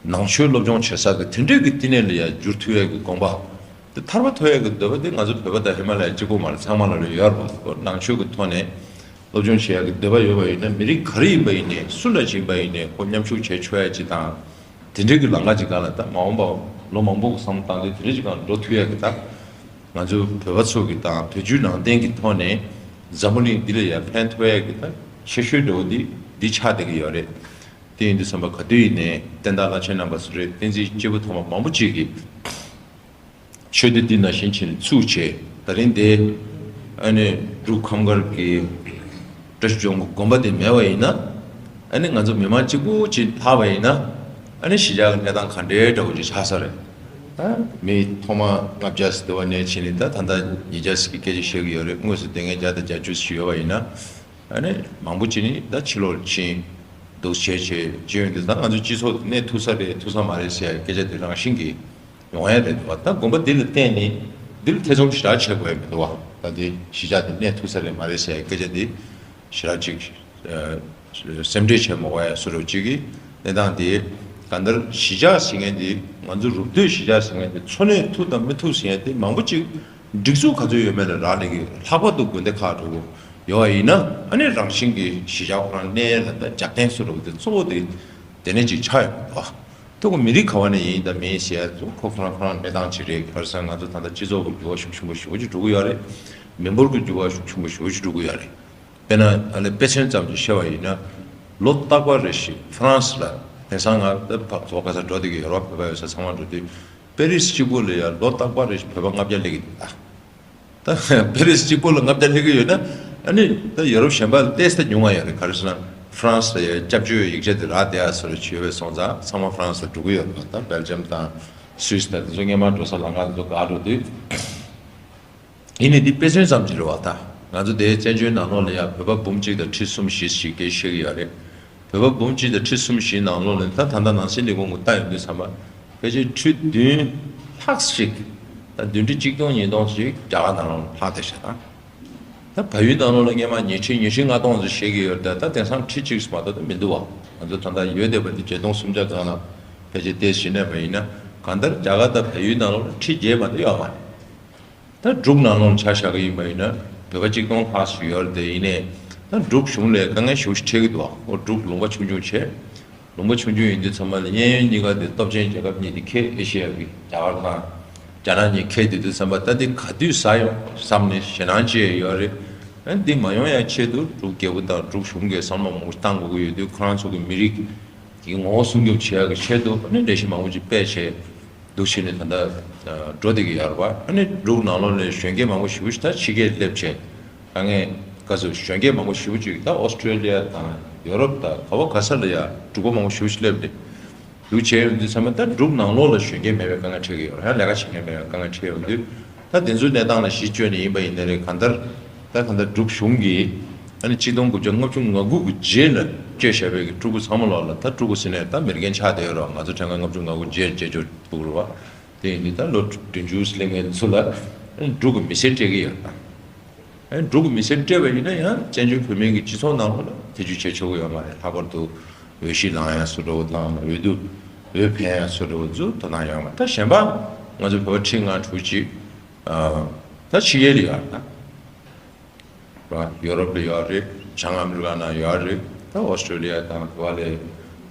ནང་ཆོས་སློབ་སྦྱོང་བྱེད་ས་གི་དེ་འདྲའི་གི་བསྟི་གནས་ལ་ཡ་འགྱུར་ཐུབ་ཡ་གི་དགོངས་པ། དེ་ཐར་པ་ཐོབ་ཡ་གི་འདོད་པ་དེ་ང་ཚོ་བོད་པ་དང་ཧི་མ་ལ་ཡ་གཅིག་པོ་མ་རེད། ཚང་མ་ལ་ལོས་ཡོད་རེད་པ། ནང་ཆོས་ཀྱི་ཐོག་ནས་སློབ་སྦྱོང་བྱེད་ཡ་གི་འདོད་པ་ཡོད་པ་ཡིན་ན། མི་རིགས་ག་རེ་ཡིན་པ་ཡིན་ནའི། སུ་ལ་ཡིན་པ་ཡིན་ནའི་ཁོ་མཉམ་ཞུགས་བྱེད་ཆོག་ཡ་ཅིག་དང་། དེ་འདྲའི་གི་ལམ་ཁ་ཅིག་སྒང་ལ་ད་མ་འོངས་པ་ལོ་མང་པོ་གི་བསམ་བློ་བཏང་དུས་དེ་འདྲའི་ཅིག་སྒང་འགྲོ་ཐུབ་ཡ་གི་ད་ང་ཚོ་བོད་པ་ཚོ་གི་དང་བོད་བརྒྱུད་ནང་བསྟན་གི་ཐོག་ནས་འཛམ་བུ་གླིང་འདི་ལ་ཡ་ཕན་ཐོགས་ཡ་གི་ད་ཆེ་ཤོས་འདྲ་བོ་འདི་འདི་ཆགས་བསྡད་ཀྱི་ཡོད་རེད། དེ་ཡིན་དུས་ཙམ་པ་ག་དུས་ཡིན་ནའི་བསྟན་བདག་བླ་ཆེན་རྣམ་པ་ཚོ་རེད། བསྟན་འཛིན་སྐྱེས་བུ་ཐོག་མ་མང་པོ་ཅིག་གིས་ཆོས་སྡེ་འདི་ནང་བཞིན་བྱས་ནས་ཚུགས་བྱས། ད་རིང་འདི་ཨ་ནི་འབྲུག་ཁམས་དཀར་གྱི་བཀྲ་ཤིས་ལྗོངས་ཀྱི་དགོན་པ་འདི་མེད་པ་ཡིན་ན། ཨ་ནི་ང་ཚོ་མི་མང་གཅིག་པུ་ཅིག་ལྷག་པ་ཡིན་ན། ཨ་ནི་གཞིས་ཆགས་ཀྱི་གནས་སྟངས་ག་འདྲའི་འདྲ་བོ་ཅིག་ཆགས་ས་རེད། ད་མི་ཐོག་མ་ལྔ་བརྒྱ་ཙམ་དེ་བ་ནས་ཕྱིན་ནས་ད་ད་ལྟ་ཉིས་བརྒྱ་ཙམ་གྱི་སྐད་ཆ་བཤད་ཀྱི་ཡོད་རེད། དངོས་སུ་དེ་སྔའི་བརྒྱ་དང་བརྒྱད་ཅུ་ཞིག་ཡོད་པ་ཡིན་ན། ཨ་ནི་མང་པོ་ཅིག་ནི་ད་ཕྱི་ལོགས་ཕྱིན་འདུག་བྱས་བྱས་བྱས་ཡོང་དུས། ད་ང་ཚོའི་སྤྱི་ཚོགས་གནས་ཐུབ་ས་རེད་ཐུབ་ས་མ་རེད་ཟེར་ཡ་སྐད་ཆ་དེ་རང་བཞིན་གྱིས་ཡོང་ཡ་རེད་འདུག་བ། ད་དགོན་པ་འདི་ལ་བརྟེན་ནས་འདི་ལ་ཐེ་ཚོམ་ཞེ་དྲག་བྱེད་དགོས་ཡ་མི་འདུག་བ། ད་འདི་གཞིས་ཆགས་དེ་གནས་ཐུབ་ས་རེད་མ་རེད་ཟེར་ཡ་སྐད་ཆ་འདི་ཞེ་དྲག་ཅིག་ཨ་སེམས་ཁྲལ་བྱེད་མ་དགོས་ཡ་བཟོ་འདྲ་ཅིག་གི་གནས་སྟངས་དེ། གང་ལྟར་གཞིས་ཆགས་ཟེར་མཁན་དེ། ང་ཚོ་རུབ་སྟོད་གཞིས་ཆགས་ཟེར་མཁན་དེ་འཚོ་གནས་ཐུབ་དང་མི་ཐུབ་ཟེར་མཁན་དེ་མང་པོ་ཅིག་སྒྲིག་འཛུགས་ག་ཚོད་ཡོད་མེད་ལ་རག་ལས་ཀྱི། ལྷག་པར་དུ་དགོན་སྡེ་ཁག་འདྲ་བོ་ཡོད་པ་ཡིན་ན། ཨ་ནི་རང་བཞིན་གྱིས་གཞིས་ཆགས་ཁོ་རང་གནས་ལ་ད་རྒྱབ་རྟེན་བཟོ་འདྲ་བོ་དེ་གཙོ་བོ་དེ་དེ་ནས་ཅིག་ཆགས་ཡོང་གི་འདུག་བ། ཐུག་མི་རིགས་ག་བ་ནས་ཡིན་དང་མིན་ཟེར་ཡ་ཚོ་ཁོ་ཁོ་རང་ཁོ་རང་གནས་སྟངས་ཅིག་རེད། ག་རེ་ཟེར་ན་ང་ཚོ་ད་ལྟ་སྤྱི་ཚོགས་ཀྱི་འགྱུར་བ་ཤུགས་ཆེན་པོ་ཞེ་པོ་ཅིག་འགྲོ་གི་ཡོད་རེད། མི་འབོར་གྱི་འགྱུར་བ་ཤུགས་ཆེན་པོ་ཞེ་པོ་ཅིག་འགྲོ་གི་ཡོད་རེད། དཔེར་ན་ཨ་ནི་དཔེ་མཚོན་ཙམ་ཅིག་བཤད་པ་ཡིན་ན། ལོ་རྟག་པ་རེ་བཞིན་ཧྥ་རན་སི་ལ། དེང་སང་ང་ད་བ་ག་ས་འགྲོ་བསྡད་ཀྱི་ཡོད་རེད་བ། བོད་པ་ཡོད་ས་ཚང་མ་འགྲོ་དུས་པེ་རིས་གཅིག་པོ་ལ་ཡ་ལོ་རྟག་པ་རེ་བཞིན་བོད་པ་ལྔ་བརྒྱ་སླེབས་ཀྱི་འདུག་ད། ད་པེ་རིས་གཅིག་པོ་ལ་ལྔ་བརྒྱ་སླེབས་ཀྱི་ཡོད་ན། ཨ་ནི་ད་ཡོ་རོབ་གཞན་པ་ལ་ཏོག་ཙམ་ཉུང་བ་ཡོད་རེད། ག་རེ་ཟེར་ན་ཧྥ་རན་སི་ལ་ཡ་སྐྱབས་བཅོལ་ཡིག་ཆ་དེ་རག་བསྡད་ཡ་བཟོ་འདྲ་ཅིག་ཡོད་པ་སོང་ཙང་ཚང་མ་ཧྥ་རན་སི་ལ་འགྲོ་གི་ཡོད་རེད་བ། ད་སྦེལ་ཇམ་དང་སུད་སི་དང་དེ་ཚོ་སྔོན་མ་འགྲོ་ས་ལམ་ཁ་དེ་ཚོ་འགག་འགྲོ་དུས། ཡིན་ནའི་འདི་དཔེ་མཚོན་ཙམ་ཅིག་རེད་བ། ད་ང་ཚོ་དེའི་བཙན་བྱོལ་ནང་ལོགས་ལ་ཡ་བོད་པ་འབུམ་གཅིག་དང་ཁྲི་གསུམ་བཞི་ཞིག་སྐད་བཤད་ཀྱི་ཡོད་རེད། བོད་པ་འབུམ་གཅིག་དང་ཁྲི་གསུམ་བཞི་ནང་ལོགས་ལ། ད་ད་ལྟ་ནང་སྲིད་ལས་ཁུངས་ཀྱིས་བལྟ་ཡོང་དུས་ཙམ་པ་ཕལ་ཆེར་ཁྲི་བདུན་ལྷག་ཞིག་ད་བདུན་ཁྲི་གཅིག་སྟོང་ཉིས་སྟོང་ཞིག་རྒྱ་གར་ནང་ལོགས་ལ་ལྷག་བསྡད་ཤག་ད་ད་བལ་ཡུལ་ནང་ལོགས་ལ་སྔོན་མ་ཉི་ཁྲི་ཉི་ཁྲི་ལྔ་སྟོང་ཙམ་བཤད་ཀྱི་ཡོད་རེད། ད་ད་དེང་སང་ཁྲི་གཅིག་ཙམ་མ་གཏོགས་ད་མི་འདུག་བ། ང་ཚོ་ད་ལྟ་ཡོད་བསྡད་པ་འདི་བརྒྱད་སྟོང་སུམ་བརྒྱ་སྒང་ལ་ཕལ་ཆེར་བལྟས་ཕྱིན་ནས་པ་ཡིན་ན། གང་ལྟར་རྒྱ་གར་དང་བལ་ཡུལ་ནང་ལོགས་ལ་ཁྲི་བརྒྱད་མ་གཏོགས་ཡོད་མ་རེད། ད་འབྲུག་ནང་ལོགས་ཆ་བཞག་གི་ཡིན་པ་ཡིན་ན་བོད་པ་གཅིག་སྟོང་ལྷག་ཞིག་ཡོད་རེད་དེ། ཡིན་ནའི་ད་འབྲུག་གཞུང་ལ་དཀའ་ངལ་ཞེ་པོ་ཞིག་འཕྲད་ཀྱི་འདུག་ཨོ་འབྲུག་ལུང་པ་ཆུང་ཆུང་བྱས། ལུང་པ་ཆུང་ཆུང་ཡིན་དུས་ཙམ་པ་ལ་གཡས་གཡོན་གཉིས་ཀ་དེ་སྟོབས་ཆེན་རྒྱལ་ཁབ་གཉིས་དེ་ཁེལ། ཨེ་ཤེ་ཡ་གི་རྒྱ་གར་དང་རྒྱ་ནག་གཉིས་ཁེལ་དུས་དུས་ཙམ་པ་ད་དེ་ག་དུས་ཟ་ཡོང་བསམ་ནས་ཞེད་སྣང་སྐྱེ་ཡོད་རེད། ཨ་འདི་མ་ཡོང་ཡ་ཆེད་དུ་འབྲུག་རྒྱལ་པོ་དང་འབྲུག་གཞུང་གིས་བསམ་བློ་མང་པོ་བཏང་དགོས་ཀྱི་ཡོད་དུས། ཁོ་རང་ཚོ་གི་མི་རིགས་ཀྱི་ངོ་བོ་སྲུང་སྐྱོབ་བྱེད་ཡག་གི་ཆེད་དུ་ཨ་ནི་འགྲེལ་བཤད་མང་པོ་ཅིག་སྤེལ་བྱས་འདུག་བྱས་ནས་ད་ལྟ་འགྲོ་བསྡད་ཀྱི་ཡོད་རེད་པ། ཨ་ནི་འབྲུག་ནང་ལོགས་ལ་གཞོན་སྐྱེས་མང་པོ་ཞེ་པོ་ཞིག་ད་ཕྱི་རྒྱལ་སླེབས་བྱས། དཀའ་ངལ་ག་ཚོད་གཞོན་སྐྱེས་མང་པོ་ཞེ་པོ་ཅིག་ད་ཨོ་སི་ཀྲོ་ལི་ཡ་དང་ཡོ་རོབ་དང་ག་བ་ག་ས་ལ་ཡ་འབྲུག་པ་མང་པོ་ཞེ་པོ་ཞིག་སླེབས་ཏེ། འདུག་བྱས་ཡོང་དུས་ཚང་མ་ད་འབྲུག་ནང་ལོགས་ལ་གཞོན་སྐྱེས་མེད་པའི་དཀའ་ངལ་འཕྲད་ཀྱི་ཡོད་རེད། ཡང་ལས་ཀ་བྱེད་མཁན་མེད་པའི་དཀའ་ངལ་འཕྲད་ཡོང་དུས། ད་དེ་ཚོའི་གནས་སྟངས་ལ་གཞི་བཅོལ་ནས་ཡིན་པ་ཡིན་ན་རེད། གང་ལྟར་ད་གང་ལྟར་འབྲུག་གཞུང་གིས་ཨ་ནི་གཅིག་སྟོང་དགུ་བརྒྱ་ལྔ་བཅུ་ང་དགུ་གི་རྗེས་ལ་བཅད་བཞག་པའི་གི་སྤྲུལ་སྐུ་ཚང་མ་ལོག་ལ། ད་སྤྲུལ་སྐུ་ཟེར་ནས་ད་མི་རྒན་ཆགས་བསྡད་ཡོད་རེད་བ། ང་ཚོ་ཕྲན་ཁ་ལྔ་བཅུ་ང་དགུ་རྗེས་ལ་བཅད་བཅུག་འདུག་རེད་བ། དེ་ཡིན་དུས་ད་ལོ་བདུན་ཅུ་སླེབས་མཁན་ཚོ་ལ་ཨ་ནི་འབྲུག་གི་མི་སེར་སྤྲད་ཀྱི་ཡོད་ད། ཨ་ནི་འབྲུག་གི་མི་སེར་སྤྲད་པ་ཡིན་ན་ཡང་བཙན་བྱོལ་བོད་མིའི་གི་སྤྱི་ཚོགས་ནང་ལོགས་ལ་ཐེ་ཇུས་བྱེད་ཆོག་གི་ཡོད་མ་རེད། ལྷག་པར་དུ་འོས་གཞི་ལེན་ཡ་བཟོ་འདྲ་བོ་དང་། འོས་བསྡུ་འོས་འཕེན་ཡ་བཟོ་འདྲ་བོ་ཚོ་དོ་སྣང་ཡོད་མ་རེད། ད་གཞན་པ་ང་ཚོ་བོད་པ་ཁྲི་ལྔ་དྲུག་ཅིག་ཨ་ད་ཕྱི་རྒྱལ་ལ་ཡོད་རེད་ད། ཡོ་རོབ་ལ་ཡོད་རེད། བྱང་ཨ་མི་རི་ཀ་ནང་ཡོད་རེད། ད་ཨོ་སི་ཀྲོ་ལི་ཡ་དང་དེ་བ་ལ་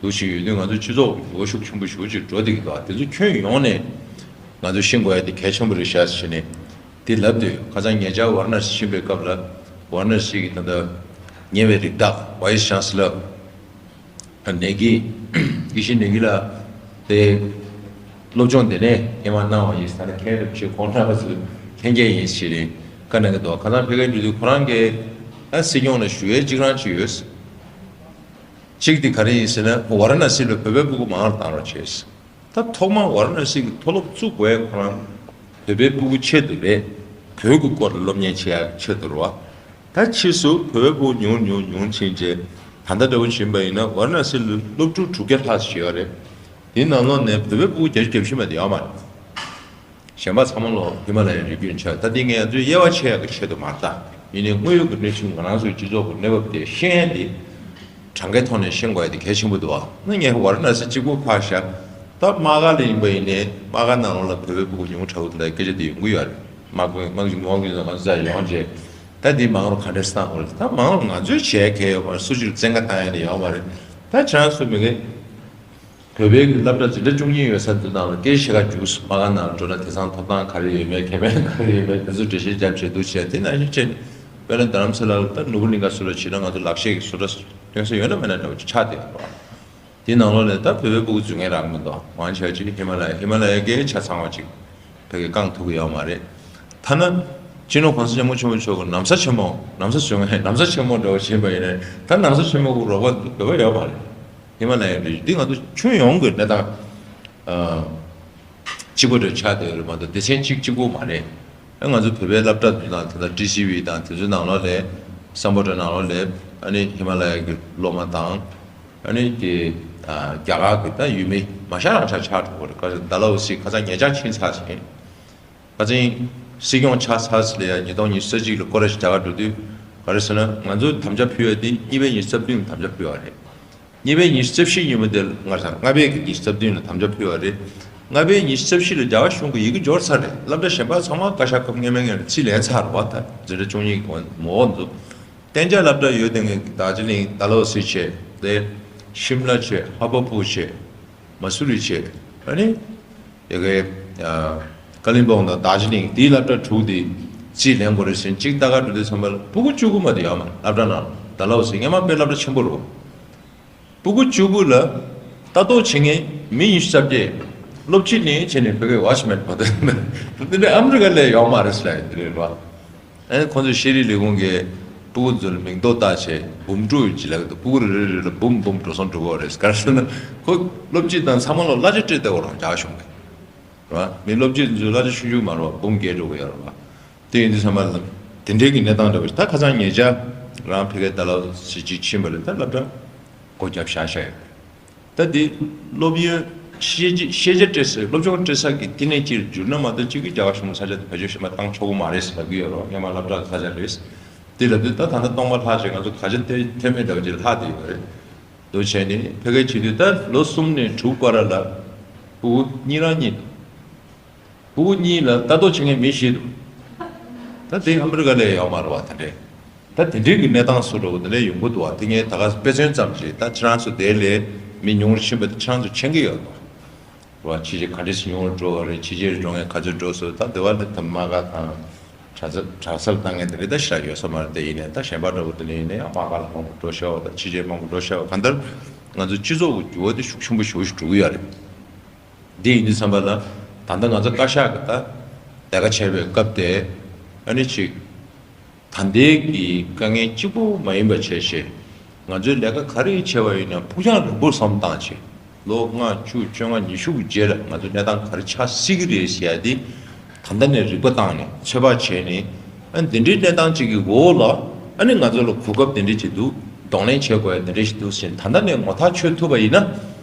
འདུག་བྱས་ཡོད་དུས་ང་ཚོ་སྤྱི་ཚོགས་འགྱུར་བ་ཤུགས་ཆེན་པོ་ཞེ་པོ་ཅིག་འགྲོ་བསྡད་ཀྱི་འདུག་དེ་ཚོ་ཁྱོན་ཡོངས་ནས་ང་ཚོ་ཤེས་དགོས་ཡ་དེ་གལ་ཆེན་པོ་རེད་ཤག་ཟེར་ནས། དེ་ལབ་དུས་ཁ་སང་ཉེ་ཆར་ཝཱ་ར་ཎ་སི་ཕྱིན་པའི་སྐབས་ལ་ཝཱ་ར་ཎ་སི་གི་ད་ལྟ་ཉེ་བའི་རིགས་བདག་ཝའི་སི་ཅན་སི་ལར་ནེ་གི་ཡེ་ཤེས་ནེ་གི་ལགས་དེ་སློབ་སྦྱོང་དེ་ནས་སྔོན་མ་གནང་བ་ཡིན་ཟེར་ནས། མཁན་རིན་པོ་ཆེ་ཁོང་རྣམ་པ་ཚོས་ལྷན་རྒྱས་ཡིན་ཟེར་ནས་བཀའ་གནང་གི་འདུག་ཁ་སང་ཕ་གིར་འགྲོ་དུས་ཁོ་རང་གིས་ཨ་སྲིད་སྐྱོང་ལ་ཞུ་ཡས་གཅིག་རང་ཅིག་ཡོད། གཅིག་དེ་ག་རེ་ཡིན་ཟེར་ན་ཝཱ་ར་ཎ་སི་ལ་བོད་པའི་སྤུ་གུ་མང་རུ་བཏང་རོགས་བྱས། ད་ཐོག་མར་ཝཱ་ར་ཎ་སི་གི་མཐོ་སློབ་བཙུགས་དགོས་ཁོ་རང་བོད་པའི་སྤུ་གུ་ཆེད་དུ་རེད། བོད་ཀྱི་སྐོར་ལ་སློབ་གཉེར་བྱེད་ཡ་ཆེད་དུ་རེད་བ། ད་ཕྱིས་སུ་བོད་པའི་སྤུ་གུ་ཉུང་ཉུང་ཉུང་ཕྱིན་རྗེས་ ད་ལྟ་འདྲ་བོ་བྱིན་པ་ཡིན་ན་ཝཱ་ར་ཎ་སི་ལ་སློབ་ཕྲུག་དྲུག་བརྒྱ་ལྷག་ཞིག་ཡོད་རེད། དེའི་ནང་ལོགས་ནས་བོད་པའི་སྤུ་གུ་བརྒྱ་ཆ་གྱ་བཞི་མ་གཏོགས་ཡོད་མ་རེད། གཞན་པ་ཚང་མ་ལོ་ཧི་མ་ལ་ཡའི་རི་རྒྱུད་ཆགས། ད་འདི་ངས་ང་ཚོའི་དབྱེ་བ་ཕྱེ་ཡག་གི་ཆེད་དུ་མ་རེད་ད། ཡིན་ནའི་དངོས་ཡོད་ཀྱི་གནས་ཚུལ་ང་རང་ཚོའི་སྤྱི་ཚོགས་ཀྱི་གནས་བབ་དེ་ཤེས་ཡ་འདི་གྲངས་ཀའི་ཐོག་ནས་ཤེས་དགོས་ཡ་དེ་གལ་ཆེན་པོ་འདུག་ཨ། ན་ངས་ཝཱ་ར་ཎ་སི་གཅིག་པུ་ཕར་བཞག་ད་དམག་སྒར་ལ་ཡིན་པ་ཡིན་ནའི་དམག་སྒར་ནང་ལོགས་ལ་བོད་པའི་སྤུ་གུ་ཉུང་དྲགས་པོ་དེ་འདྲ་སྐད་ཆ་དེ་ཡོང་གི་ཡོད་རེད། དམག་དཔོན་དམག་དཔོན་དམག་དཔོན་ཚོ་ང་ཚོ་ཡོང་རྗེས་ད་འདི་མང་རུ་ག་འདྲས་བཏང་དགོས་རེད། ད་མང་རུ་ང་ཚོས་བྱས་གལ་ཡོད་མ་རེད། སུ་གཅིག་ལ་བཙན་བཀའ་བཏང་ཡ་དེ་ཡོད་མ་རེད། ད་ཁྱེད་རང་ཚོ་མི་གེ་བོད་པའི་གི་སློབ་གྲྭ་འཛིན་གྲྭ་བཅུ་གཉིས་ཡོད་ས་འདི་ནང་ལ་སྐད་ཆ་བཤད་ག་རྒྱུགས་སོང་། དམག་སྒར་ནང་འགྲོ་ན་དེང་སང་ཐོབ་ཐང་ག་རེ་ཡོད་མེད་ཁེ་ཕན་ག་རེ་ཡོད་མེད་དེ་ཚོ་འགྲེལ་བཤད་རྒྱབ་བྱས་འདུག་བྱས་དེ་ནང་བཞིན་བྱས་ནས་དཔེར་ན་རྡ་རམ་ས་ལ་ལ་ད་ནོར་བུ་གླིང་ག་སུ་ལ་བྱས་ན་ང་ཚོ་ལག་ཤེས་ཀྱི་བཟོ་གྲྭ་སྟོན་ས་ཡོད་ན་མེད་ན་འདྲ་བོ་ཅིག་ཆགས་བསྡད་ཡོད་རེད། དེ་ནང་ལོགས་ནས་ད་བོད་པའི་སྤུ་གུ་འཛུལ་མཁན་རག་མི་འདུག་མང་ཆེ་བ་ཅིག་ཧི་མ་ལ་ཡ་ཧི་མ་ལ་ཡ་གི་ཆ་ཚང་བ་ཅིག་བོད་ཀྱི་རྐང་ཐུག་གི་ཡོད་མ་རེད། ཐ་ན་སྤྱི་ནོར་༸གོང་ས་༸སྐྱབས་མགོན་ཆེན་པོ་མཆོག་གི་ན་བཟའ་ཆེན་མོ་ན་བཟའ་བཟོ་མཁན་ན་བཟའ་ཆེན་མོ་འདྲ་བོ་བྱས་པ་ཡིན་ན་ད་ན་བཟའ་ཆེན་མོ་གི་རོགས་པ་བོད་པ་ཡོད་མ་རེད། ཧི་མ་ལ་ཡའི་རི་རྒྱུད་འདི་ང་ཚོ་ཁྱོན་ཡོངས་ཀྱི་གནས་སྟངས་ཨ་གཅིག་པ་འདྲ་ཆགས་བསྡད་ཡོད་རེད་མ་གཏོགས་སྡེ་ཚན་གཅིག་གཅིག་པོ་མ་རེད། ཨ་ང་ཚོ་བོད་པའི་སློབ་གྲྭ་འདི་དང་དེ་དང་ཀྲི་སི་ཝི་དང་དེ་ཚོའི་ནང་ལོགས་ལ་སམ་བྷོ་ཊ་ནང་ལོགས་ལ་ཨ་ནི་ཧི་མ་ལ་ཡ་གི་སློབ་མ་དང་ཨ་ནི་དེ་ཨ་རྒྱ་གར་གྱི་ད་ཡུལ་མི་མ་ཤ་རང་ཆགས་ཆགས་འགྲོ་གི་རེད། ཁ་སང་ཌལ་ཧོ་སི་ཁ་སང་ཉེ་ཆར་ཕྱིན་ཚར་ཟིན། ཁ་སང་སྲིད་སྐྱོང་ཆགས་ཚར་ཟིན་ལ་ཡ་ཉིས་སྟོང་ཉི་ཤུ་རྩ་གཅིག་ལ་སྐོར་ར་ཞིག་རྒྱ་གར་འགྲོ་དུས་ག་རེ་ཟེར་ན་ང་ཚོ་དམ་བཅའ་ཕུལ་བ་དེ་གཉིས་པའི་ཉི་ཤུ་རྩ་བདུན་ལ་དམ་བཅའ་ཕུལ་བ་རེད། གཉིས་པའི་ཉི་ཤུ་རྩ་བཞི་ཉིན་མོ་དེར་ང་ཚོ་ལྔ་པའི་གི་ཉི་ཤུ་རྩ་བདུན་ལ་དམ་བཅའ་ཕུལ་བ་རེད། ལྔ་པའི་ཉི་ཤུ་རྩ་བཞི་ལ་རྒྱ་གར་གཞུང་གི་ཡི་གེ་འབྱོར་ཚར་རེད། སློབ་གྲྭ་གཞན་པ་ཚང་མ་བཀའ་ཤག་སྐབས་སྔོན་མའི་ངོས་ནས་རྩིས་ལེན་ཚར་བ་ད་འཛིན་གྲྭ་བཅུ་གཉིས་གི་མོ་འོག་འདུག་གཏན་འཇགས་སློབ་གྲྭ་ཡོད་དེ་ངས་དར་ཇི་ལིང་ཌལ་ཧོ་སི་བྱས་ཏེ་ཤིམ་ལ་བྱས་ཧ་པ་པུ་བྱས་མ་སུ་རི་བྱས་ཨ་ནི་ཡ་གི་ཀ་ལིམ་པོང་དང་དར་ཇི་ལིང་དེའི་སློབ་གྲྭ་དྲུག་དེ་རྩིས་ལེན་དགོས་རེད་ཟེར་གཅིག་ལྟ་ག་འགྲོ་དུས་ཙམ་པ་ལ་སྤུ་གུ་བཅུ་དགུ་མ་གཏོགས་ཡོད་མ་རེད། སློབ་གྲྭ་ནང་ཌལ་ཧོ་སི་སྔས་མ་དཔེ་སློབ་གྲྭ་ཆེན་པོ་རེད། སྤུ་གུ་བཅུ་དགུ་ལ་ལྟ་རྟོག་བྱེད་མཁན་མི་ཉི་ཤུ་རྩ་བརྒྱད། སློབ་སྤྱི་ནས་བྱས་ནས་བོད་པའི་ཝོཆ་མེན་བ་དེ་འདི་འདྲ་ཨ་མི་རི་ཀ་ལ་ཡོད་མ་རེད་ཟེར་ཡ་འདི་རེད་བ། ཨ་ནི་ཁོང་ཚོས་ཤེས་རིག་ལས་ཁུངས་ཀྱི་སྤུ་གུ་ཚོ་ལ་མིང་ཐོ་བཏགས་བྱས་འབུམ་དཀྲུག་ཡོད་ཅི་ལབ་ཀྱི་འདུག་སྤུ་གུ་རེ་རེ་རེ་ལ་འབུམ་འབུམ་འགྲོ་སོང་འགྲོ་གི་རེད། ག་རེ་ཟེར་ན་ཁོ་སློབ་སྤྱི་དང་ཚང་མ་ལ་གླ་ཆ་སྤྲད་བསྡད་ཡོད་རེད་རྒྱ་གཞུང་གིས། རེད་བ། མི་སློབ་སྤྱི་ཚོའི་གླ་ཆ་ཆུང་ཆུང་མ་རེད་བ། འབུམ་བརྒལ་འགྲོ་གི་ཡོད་རེད་བ། དེ་ཡིན་དུས་ཙམ་པ་ལ་དེ་འདྲའི་གི་གནས་སྟངས་འདྲ་བ་ཞིག་ད་ཁ་སང་ཉེ་ཆར་རང་ཕ་གིའི་ཌལ་ཧོ་སི་གཅིག་ཕྱིན་པ་རེད། ད་སློབ་གྲྭ་སྒོ་བརྒྱབ་བཞག་བཞག་ཡོད་རེད། ད་འདི་སློབ་ཡོན་ཤེས་བྱ་ཤེས་བྱ་སྤྲད་སའི་སློབ་སྦྱོང་སྤྲད་ས་གི་བསྟི་གནས་ཅིག་གྱུར་ན་མ་གཏོགས་གཅིག་གིས་རྒྱ་གར་གཞུང་ས་ཆ་དེ་བེད་སྤྱོད་བྱེད་མ་བཏང་ཆོག་གི་མ་རེད་ཟེར་ལབ་ཀྱི་ཡོད་རེད། སྔོན་མ་སློབ་གྲྭ་ས་ཆ་རེད། དེ་ལབ་དུས་ད་ད་ལྟ་སྟོང་པ་ལྷག་བྱས་ང་ཚོ་ག་ཆ་དེ་ཐེ་མེད་འདྲ་བ་ཅིག་ལྷག་བསྡད་ཡོད་རེད། འདུག་བྱས་ནས་ཕ་གིར་བྱེད་དུས་ད་ལོ་གསུམ་ནས་དྲུག་བར་ལ་སྤུ་གུ་གཉིས་རང་གཉིས་འདུག་སྤུ་གུ་གཉིས་ལ་ལྟ་རྟོག་བྱེད་མཁན་མི་བཞི་འདུག་ད་དེ་ཨ་མི་རི་ཀ་ལ་ཡོད་མ་རེད་བ། དེ་འདྲས་ད་དེ་འདྲས་ཀྱི་གནས་སྟངས་སུ་འགྲོ་གི་འདི་འདྲས་ཡོང་གི་འདུག་བ། དེ་ངས་ད་ག་དཔེ་མཚོན་ཙམ་ཞིག་ད་ཁྱེད་རང་ཚོ་དེ་ལས་མི་ཉུང་རུ་ཕྱིན་པ་དེ་ཁྱེད་རང་ཚོ་མཁྱེན་གྱི་ཡོད་དོ། རེད་བ། ཕྱི་རྒྱལ་ག་འདྲས་སུ་ཉུང་རུ་འགྲོ་བ་རེད། ཕྱི་རྒྱལ་འགྲོ་མཁན་ག་ཚོད་འགྲོ་སོང་། ད་དེ་བ་ལས་ད་མ་ག་དང་གྲྭ་ས་གྲྭ་སར་བཏང་མཁན་དེ་རེད། ད་ཞེ་དྲག་ཡོད་ས་མ་རེད། དེ་ཡིན་ནའི་ད་གཞན་པ་འདྲ་བོ་དེ་ལ་ཡིན་ནའི་ཡང་མ་ག་ལ་མང་པོ་འགྲོ་ཤག་བ་དང་ཕྱི་རྒྱལ་མང་པོ་འགྲོ་ཤག་བ། གང་ལྟར་ང་ཚོ་སྤྱི་ཚོགས་ཀྱི་འགྱུར་བ་དེ་ཤུགས་ཆེན་པོ་ཞེ་པོ་ཞིག་འགྲོ་གི་ཡོད་རེད། འདི་ཡིན་དུས་ཙམ་པ་ལ་ད་ལྟ་ང་ཚོ་བཀའ་ཤག་གི་ད་ལས་ཀ་བྱས་པའི་སྐབས་དེ་ཨ་ནི་ཅིག་ད་ལྟའི་གི་དཀའ་ངལ་གཅིག་པུ་མ་ཡིན་པ་བྱས་བྱས་ང་ཚོས་ལས་ཀ་ག་རེ་བྱས་པ་ཡིན་ན་ཕུགས་རྒྱང་རིང་པོར་བསམ་བཏང་བྱས་ལོ་ལྔ་བཅུ་བཅོ་ལྔ་ཉི་ཤུ་གི་རྗེས་ལ་ང་ཚོ་གནས་སྟངས་ག་རེ་ཆགས་སྲིད་ཀྱི་རེད་ཟེར་ཡ་དེ་ད་ལྟ་ནས་རིག་པ་བཏང་ནས་ཚོད་དཔག་བྱས་ནས་ཨ་ནི་འདི་འདྲའི་གནས་སྟངས་གཅིག་གི་འོག་ལ་ཨ་ནི་ང་ཚོ་ལ་གོ་སྐབས་འདི་འདྲ་ཅིག་འདུག་གདོང་ལེན་བྱེད་དགོས་ཡ་འདི་འདྲ་ཞིག་འདུག་ཟེར་ད་ལྟ་ནས་ངོ་ཐག་ཆོད་ཐུབ་པ་ཡིན་ན་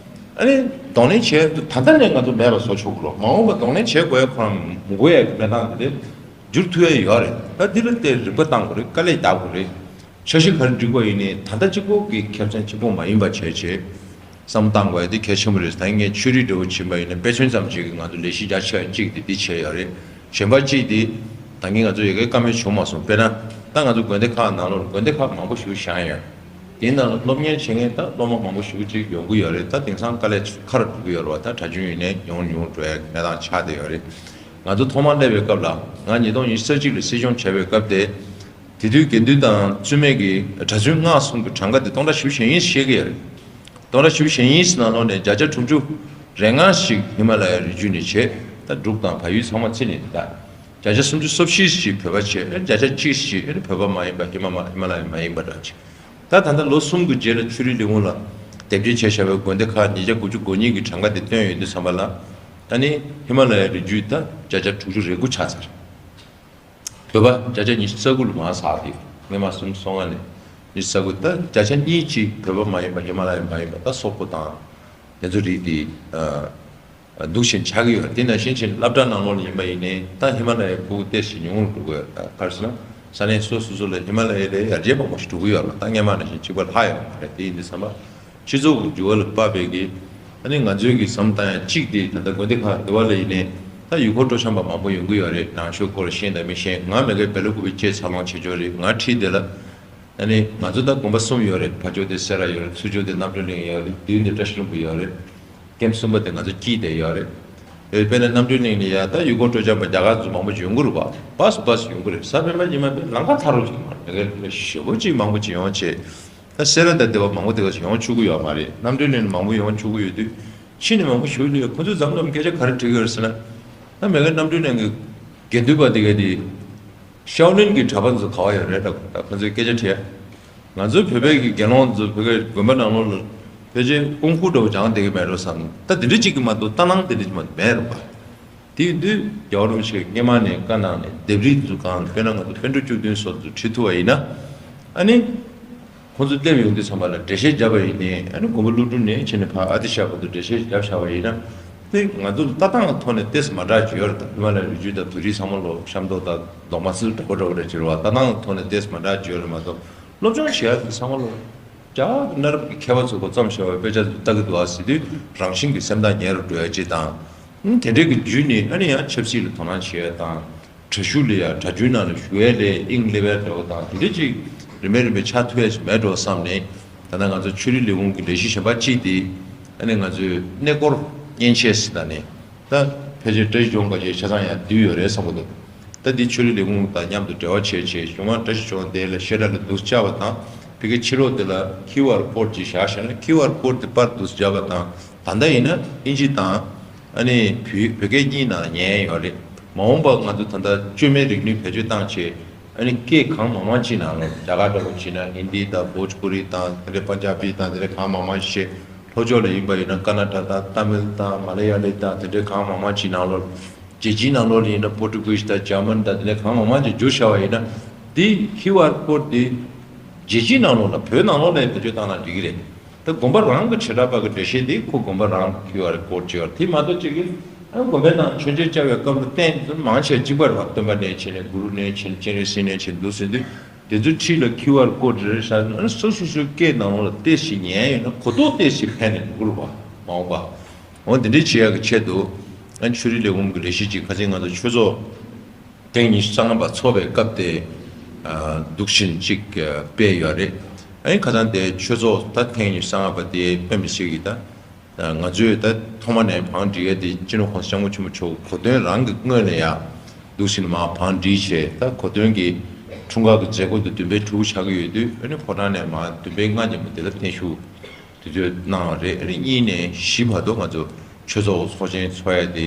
ཨ་ནི་གདོང་ལེན་བྱས་ད་ལྟ་ནས་ང་ཚོ་མེད་པ་བཟོ་ཆོག་གི་རེད། མ་འོངས་པ་གདོང་ལེན་བྱེད་དགོས་ཡ་ཁོ་རང་མི་དགོས་ཡ་གི་གནས་སྟངས་འདི་འདྲ། བསྒྱུར་ཐུབ་ཡ་ཡོད་རེད། ད་འདི་ལ་བལྟས་རིག་པ་བཏང་དགོས་རེད། དཀའ་ལས་རྒྱག་དགོས་རེད། འཆར་གཞི་ག་རེ་སྒྲིག་པ་ཡིན་ནའི་ད་ལྟ་གཅིག་པོ་གི་ཁེ་ཕན་གཅིག་པོ་མ་ཡིན་པ་བྱས་བྱས་བསམ་བཏང་དགོས་ཡ་འདི་གལ་ཆེན་པོ་རེད། ད་ངས་ཆོས་རིག་འདྲ་བོ་ཕྱིན་པ་ཡིན་ན་དཔེ་མཚོན་ཙམ་ཅིག་གིས་ང་ཚོ་ལས་གཞི་རྒྱ་ཆེ་བ་གཅིག་དེ་འདི་བྱས་ཡོད་རེད། གཞན་པ་གཅིག་དེ་ད་གིན་ང་ཚོ་ཡ་གིའི་བཀའ་མོལ་བྱུང་མ་སོང་། དཔེར་ན་ད་ང་ཚོ་དགོན་སྡེ་ཁག་ནང་ལོགས་དགོན་སྡེ་ཁག་མང་པོ་ཞིག་བཞེངས་ཡོད། དེའི་ནང་ལ་སློབ་གཉེར་བྱེད་མཁན་ད་སློབ་མ་མང་པོ་ཞིག་ཅིག་ཡོང་གི་ཡོད་རེད། ད་དེང་སང་དཀའ་ལས་ཁག་རུ་འགྲོ་གི་ཡོད་རེད་བ། ད་གྲྭ་ཆུང་ཡིན་ནའི་ཉུང་ཉུང་འགྲོ་ཡ་གནས་སྟངས་ཆགས་བསྡད་ཡོད་རེད། ང་ཚོ་ཐོག་མར་སླེབས་པའི་སྐབས་ལ་ང་ཉིས་སྟོང་ཉི་ཤུ་རྩ་གཅིག་ལ་སྲིད་སྐྱོང་བྱས་པའི་སྐབས་དེ། དེ་དུས་དགེ་འདུན་དང་བཙུན་མའི་གི་གྲྭ་བཙུན་སྔགས་གསུམ་གྱི་གྲངས་ཀ་དེ་སྟོང་ཕྲག་བཞི་བཅུ་ཞེ་གཉིས་བཤད་ཀྱི་ཡོད་རེད། སྟོང་ཕྲག་བཞི་བཅུ་ཞེ་གཉིས་ནང་ལོགས་ནས་བརྒྱ་ཆ་དྲུག་ཅུ་རེ་ལྔ་ཞིག་ཧི་མ་ལ་ཡའི་རི་རྒྱུད་ནས་བྱས། ད་འབྲུག་དང་བལ་ཡུལ་ཚང་མ་བརྩིས་ནས་ད་བརྒྱ་ཆ་སུམ་ཅུ་སོ་བཞི་ཞིག་བོད་པ་བྱས། བརྒྱ་ཆ་གཅིག་ཞིག་བོད་པ་མ་ཡིན་པ་ཧི་མ་མ་ཧི་མ་ལ་ཡ་མ་ཡིན་པ་འདྲ་བྱས། ད་ད་ལྟ་ལོ་གསུམ་གྱི་རྗེས་ལ་ཆོས་རིག་ལས་ཁུངས་ལ་དེབ་སྐྱེལ་བྱས་བཞག་པའི་དགོན་སྡེ་ཁག་ཉིས་བརྒྱ་དགུ་བཅུ་གོ་གཉིས་ཀྱི་གྲངས་ཀ་དེ་བཏོན་ཡོང་དུས་ཙམ་པ་ལ། ད་ནི་ཧི་མ་ལ་ཡའི་རི་རྒྱུད་ད་བརྒྱ་ཆ་དྲུག་ཅུ་རེ་དགུ་ཆགས་ཚར། བོད་པ་བརྒྱ་ཆ་ཉི་ཤུ་རྩ་དགུ་ལ་མར་ཟགས་ཏེ་སྔོན་མ་སུམ་ཅུ་སོ་ལྔ་ནས་ ནི་ས་ཁུལ་ད་བརྒྱ་ཆ་གཉིས་གཅིག་བོད་པ་མ་ཡིན་པ་ཧི་མ་ལ་ཡ་མ་ཡིན་པ་ད་སོག་པོ་དང་དེ་ཚོ་རིགས་དེ་འདུག་བཞིན་ཆགས་ཀྱི་ཡོད་རེད། དེ་ནང་བཞིན་ཕྱིན་སློབ་གྲྭ་ནང་ལོགས་ལ་ཡིན་པ་ཡིན་ནའི་ད་ཧི་མ་ལ་ཡའི་ཕྲུ་གུ་ཏོག་ཙམ་ཉུང་རུ་འགྲོ་གི་ཡོད་རེད། ག་རེ་ཟེར་ན་ས་གནས་སོ་སོ་སོ་ལ་ཧི་མ་ལ་ཡའི་ལས་ཡར་རྒྱས་མང་པོ་ཞིག་འགྲོ་གི་ཡོད་རེད། ད་སྔོན་མ་ནང་བཞིན་གཅིག་པ་ལྷག་ཡོད་མ་རེད། དེ་ཡིན་དུས་ཙམ་པ་སྤྱི་ཚོགས་ཀྱི་འགྱུར་བ་ལ་དཔག་པའི་གི་ཨ་ནི་ང་ཚོའི་གི་བསམ་སྟངས་ཡང་གཅིག་དེ་ད་ལྟ་དགོན་སྡེ་ཁག་དེ་བ་ལ་ཡིན་ནའི་ད་ཡུལ་སྐོར་སྤྲོ་འཆམ་པ་མང་པོ་ཡོང་གི་ཡོད་རེད། རང་ཤུགས་སྐོར་ཤེས་དང་མི་ཤེས། ང་མེ་ཀའི་བེ་ལ་ཀུ་པི་སྐྱེས་ཚར་ལོང་བྱེད་ཆོག་རེད། ང་ཁྲིད་དེ་ལ་ཨ་ནི་ང་ཚོ་ད་དགོན་པ་གསུམ་ཡོད་རེད། ཕར་ཕྱོགས་དེ་སེ་ར་ཡོད་རེད། ཚུར་ཕྱོགས་དེ་རྣམ་གྲོལ་གླིང་ཡོད་རེད། མདུན་དེ་བཀྲ་ཤིས་ལྷུན་པོ་ཡོད་རེད། ཀེམ་གསུམ་པ་དེ་ང་ཚོ་དཀྱིལ་དེ་ཡོད་རེད། དཔེར་ན་རྣམ་གྲོལ་གླིང་ནས་ཡར་ད་ཡུལ་སྐོར་སྤྲོ་འཆམ་པ་རྒྱ་གར་ཚོ་མང་པོ་ཅིག་ཡོང་གི་རེད་པ། སྦ་སུ་སྦ་སུ་ཡོང་གི་རེད། གཟའ་སྤེན་པ་ཉི་མ་དཔེར་ན་ལམ་ཁ་ཐག་རིང་ཅིག་མ་རེད། ཞེ་པོ་ཅིག་མང་པོ་ཅིག་ཡོང་བྱས། ད་སེ་ར་དང་དེ་བ་མང་པོ་དེ་བ་ཅིག་ཡོང་ཆོག་གི་ཡོད་མ་རེད། རྣམ་གྲོལ་གླིང་ནས་མང་པོ་ཡོང་ཆོག་གི་ཡོད་དུས་ཕྱི་ནས་མང་པོ་ཞུགས་ཡོད། ཁོ་ཚོས་འཛམ་གླིང་སྐད་ཆ་ག་རེ་དྲིས་ཀྱི་ཡོད་རེད་ཟེར་ན། ད་མེ་ཀའི་རྣམ་གྲོལ་གླིང་གི་དགེ་འདུན་པ་དེ་ག་དེ། ཤའོ་ལིན་གྱི་གྲྭ་པ་ཚོ་ག་བ་ཡོད་རེད་ལབ། ད་ཁོ་ཚོས་སྐད་ཆ་དྲིས། ང་ཚོའི་བོད་པའི་གི་དགེ་སློང་ཚོ་བོད་པའི་དགོན་པ་ནང་ལོགས་ལ་ཕལ་ཆེར་ཀུང་ཧྥུ་འདྲ་བོ་སྦྱང་བསྡད་ཀྱི་མེད་འགྲོ་བསམ། ད་དེ་འདྲ་གཅིག་གི་མ་གཏོགས་ལྟ་སྣང་དེ་འདྲ་གཅིག་མ་གཏོགས་མེད་རེད་པ། དེ་ཡིན་དུས་རྒྱལ་བ་རིན་པོ་ཆེ་སྔོན་མ་ནས་བཀའ་གནང་ནས་ལྡེབས་རིས་ཚོ་གང་དཔེར་ན་ང་ཚོ་པཎ་གྲུབ་བཅུ་བདུན་སོགས་ཚོ་བྲིས་ཐུབ་པ་ཡིན་ན། ཨ་ནི། ཁོང་ཚོ་སླེབས་ཡོང་དུས་ཙམ་པ་ལ་འགྲེལ་བཤད་བརྒྱབ་པ་ཡིན་ནའི་ཨ་ནི་དགོན་པ་ཀླུ་སྒྲུབ་ནས་ཕྱིན་ནས་ཕར་ཨ་ཏི་ཤ་བར་དུ་འགྲེལ་བཤད་བརྒྱབ་བཞག་པ་ཡིན་ན། དེ་ང་ཚོ་ལྟ་སྟངས་ཐོག་ནས་ཏོག་ཙམ་མ་འདྲ་ཅིག་ཡོད་རེད། ད་ཧི་མ་ལ་ཡའི་རི་རྒྱུད་དང་བོད་རིགས་ཚང་མ་ལོ་ཤམ་ཐབས་དང་རྡོག་མ་སིལ་འདྲ་པོ་འདྲ་པོ་རེ་བྱེད་རེད་པ། ལྟ་སྟངས་ཐོག་ནས་ཏོག་ཙམ་མ་འདྲ་ཅིག་ཡོད་རེད་མ་གཏོགས། སློབ་སྦྱོང་བྱེད་ཡ་དེ་ཚང་མ་ལོ་རྒྱ་གར་གྱི་གནའ་རབས་ཀྱི་མཁས་པ་ཚོ་གིས་བརྩམས་བཞག་པའི་དཔེ་ཆ་ཚོ་ལྟ་གི་འདུག་ཨ་ཟེར་དུས་རང་བཞིན་གྱིས་སེམས་ཐག་ཉེ་རུ་འགྲོ་ཡ་ཅིག་དང་། ཨང་། དེ་འདྲའི་གི་བརྒྱུད་ནས་ཨ་ནི་ཡང་ཆབ་སྲིད་ལ་དོ་སྣང་བྱེད་ཡ་དང་། གྲྭ་ཤུགས་ལ་ཡ་གྲྭ་རྒྱུན་ནང་ལ་ཞུགས་ཡ་ལས་དབྱིངས་སླེབས་ཡ་འདྲ་བོ་དང་དེ་འདྲ་ཅིག་རིམ་པས་རིམ་པས་ཆགས་ཐུབ་ཡ་ཞིག་མེད་འགྲོ་བསམ་ནས། ད་ལྟ་ང་ཚོ་ཆོས་རིག་ལས་ཁུངས་ཀྱི་ལས་གཞི་གཞན་པ་གཅིག་དེ་ཨ་ནི་ང་ཚོའི་གནས་སྐོར་མཉེན་ཆས་ཟེར་ད་ནས་ད་ཕལ་ཆེར་བཀྲ་ཤིས་ལྗོངས་པ་ཞིག་ཆ་ཚང་ཡང་བསྡུས་ཡོད་རེད་བསམ་གྱི་འདུག་ད་འདི་ཆོས་རིག་ལས་ཁུངས་དང་མཉམ་དུ་འབྲེལ་བ་བྱས་བྱས་གཞུང་མང་བཀྲ་ཤིས་ལྗོངས་དེ་ལ་བཤད་གྲྭ་ལ་འདུག་བཅར་བ་དང་ཕ་གི་ཕྱི་ལོགས་དེ་ལ་ཁིའུ་ཨར་ཀོཌ་ཅིག་བཞག་བཞག་ན་ཁིའུ་ཨར་ཀོཌ་དེ་པར་འདུག་བརྒྱབ་པ་དང་ད་ལྟ་ཡིན་ན་ཨིན་ཇི་དང་། ཨ་ནི་བོད་བོད་སྐད་གཉིས་ནང་ཉན་ཡོད་རེད། མ་འོངས་པ་ང་ཚོ་ད་ལྟ་བཅོས་མའི་རིག་ནུས་བེད་སྤྱོད་བཏང་བྱས་ཨ་ནི་སྐད་གང་མང་མང་ཅིག་ནང་ལ་རྒྱ་གར་འདྲ་བོ་བྱས་ན་ཧིན་དི་དང་བྷོ་ཇ་པུ་རི་དང་དེ་འདྲའི་པན་ཇ་བི་དང་དེ་འདྲའི་གང་མང་མང་ཞིག་བཤད། ལྷོ་ཕྱོགས་ལ་ཡིན་པ་ཡིན་ན་ཀ་ན་ཊ་དང་ཏ་མིལ་དང་མ་ལ་ཡ་ལི་དང་དེ་འདྲའི་གང་མང་མང་ཅིག་ནང་ལོགས། རྒྱལ་སྤྱིའི་ནང་ལོགས་ལ་ཡིན་ན་པོར་ཊུ་གུ་ཝིཇ་དང་འཇར་མན་དང་དེ་འདྲའི་གང་མང་མང་ཅིག་བསྒྱུར་བཞག་པ་ཡིན་ན། དེ་ཁིའུ་ཨར་ཀོཌ་དེ་རྒྱལ་སྤྱིའི་ནང་ལོགས་ལ་བོད་ནང་ལོགས་ལ་བེད་སྤྱོད་བཏང་ན་འགྲིག་གི་རེད། ད་དགོན་པ་རང་གི་བྱེ་བྲག་པ་གི་འགྲེལ་བཤད་དེ་ཁོ་དགོན་པ་རང་གི་ཁིའུ་ཨར་ཀོཌ་ཅིག་ཡོད་རེད། དེ་མ་གཏོགས་ཅིག་གིས་ཨ་དགོན་པའི་ནང་མཆོད་མཇལ་བཅར་བའི་སྐབས་ལ་བསྟན་དེ་མང་ཆེ་གཅིག་པ་རེད་པ། སྟོན་པ་ནས་བྱས་ནས་གུ་རུ་ནས་བྱས་ནས་སྤྱན་རས་གཟིགས་ནས་བྱས་ནས་འདུག་ཟེར་དུས་དེ་ཚོའི་འཁྲིས་ལ་ཁིའུ་ཨར་ཀོཌ་རེ་རེ་བཞག་ན་སོ་སོ་སོའི་སྐད་ནང་ལོགས་ལ་ཏོག་ཙམ་ཉན་ཡོད་ན་གོ་རྟོགས་ཏོག་ཙམ་འཕེལ་ནས་འགྲོ་གི་རེད་པ། མ་འོངས་པ། འོ་དེ་འདྲའི་བྱེད་ཡག་གི་ཆེད་དུ་ཨ་ཆོས་རིག་ལས་ཁུངས་ཀྱི་ལས་གཞི་ཅིག་ཁ་སང་ང་ཚོ་ཆོས་ཚོགས་ཐེངས་ཉི་ཤུ་རྩ་ལྔ་པ་ཚོགས་པའི་སྐབས་དེ་འདུག་བཞིན་ཅིག་སྤེལ་ཡོད་རེད། ཨ་ནི་ཁ་སང་དེ་ཆོས་ཚོགས་ད་ཐེངས་ཉི་ཤུ་རྩ་ལྔ་པ་དེ་དཔེ་མི་སྲིད་ཀྱི་ད་ང་ཚོས་ད་ཐོག་མ་ནས་བང་སྒྲིག་ཡས་དེ་སྤྱི་ནོར་༸གོང་ས་༸སྐྱབས་མགོན་ཆེན་པོ་མཆོག་གོ་སྟོན་རང་གི་སྔོན་ལ་ཡ་འདུག་བཞིན་མར་བང་སྒྲིག་བྱས། ད་གོ་སྟོན་གྱི་འཁྲུངས་སྐར་གྱི་མཛད་སྒོ་དེ་བདུན་པའི་ཕྲུ་གུ་ཆགས་ཀྱི་ཡོད་དུས་ཨ་ནི་ཕོ་བྲང་ནས་མར་བདུན་པའི་སྔ་ཉིན་མོ་དེ་ལ་བརྟན་བཞུགས་དུས་ཚོད་གནང་བ་རེད། ཨ་ནི་གཉིས་ནས་བཞི་བར་དུ་ང་ཚོ་ཆོས་ཚོགས་ཚོགས་ཆེན་ཚོགས་ཡ་དེ་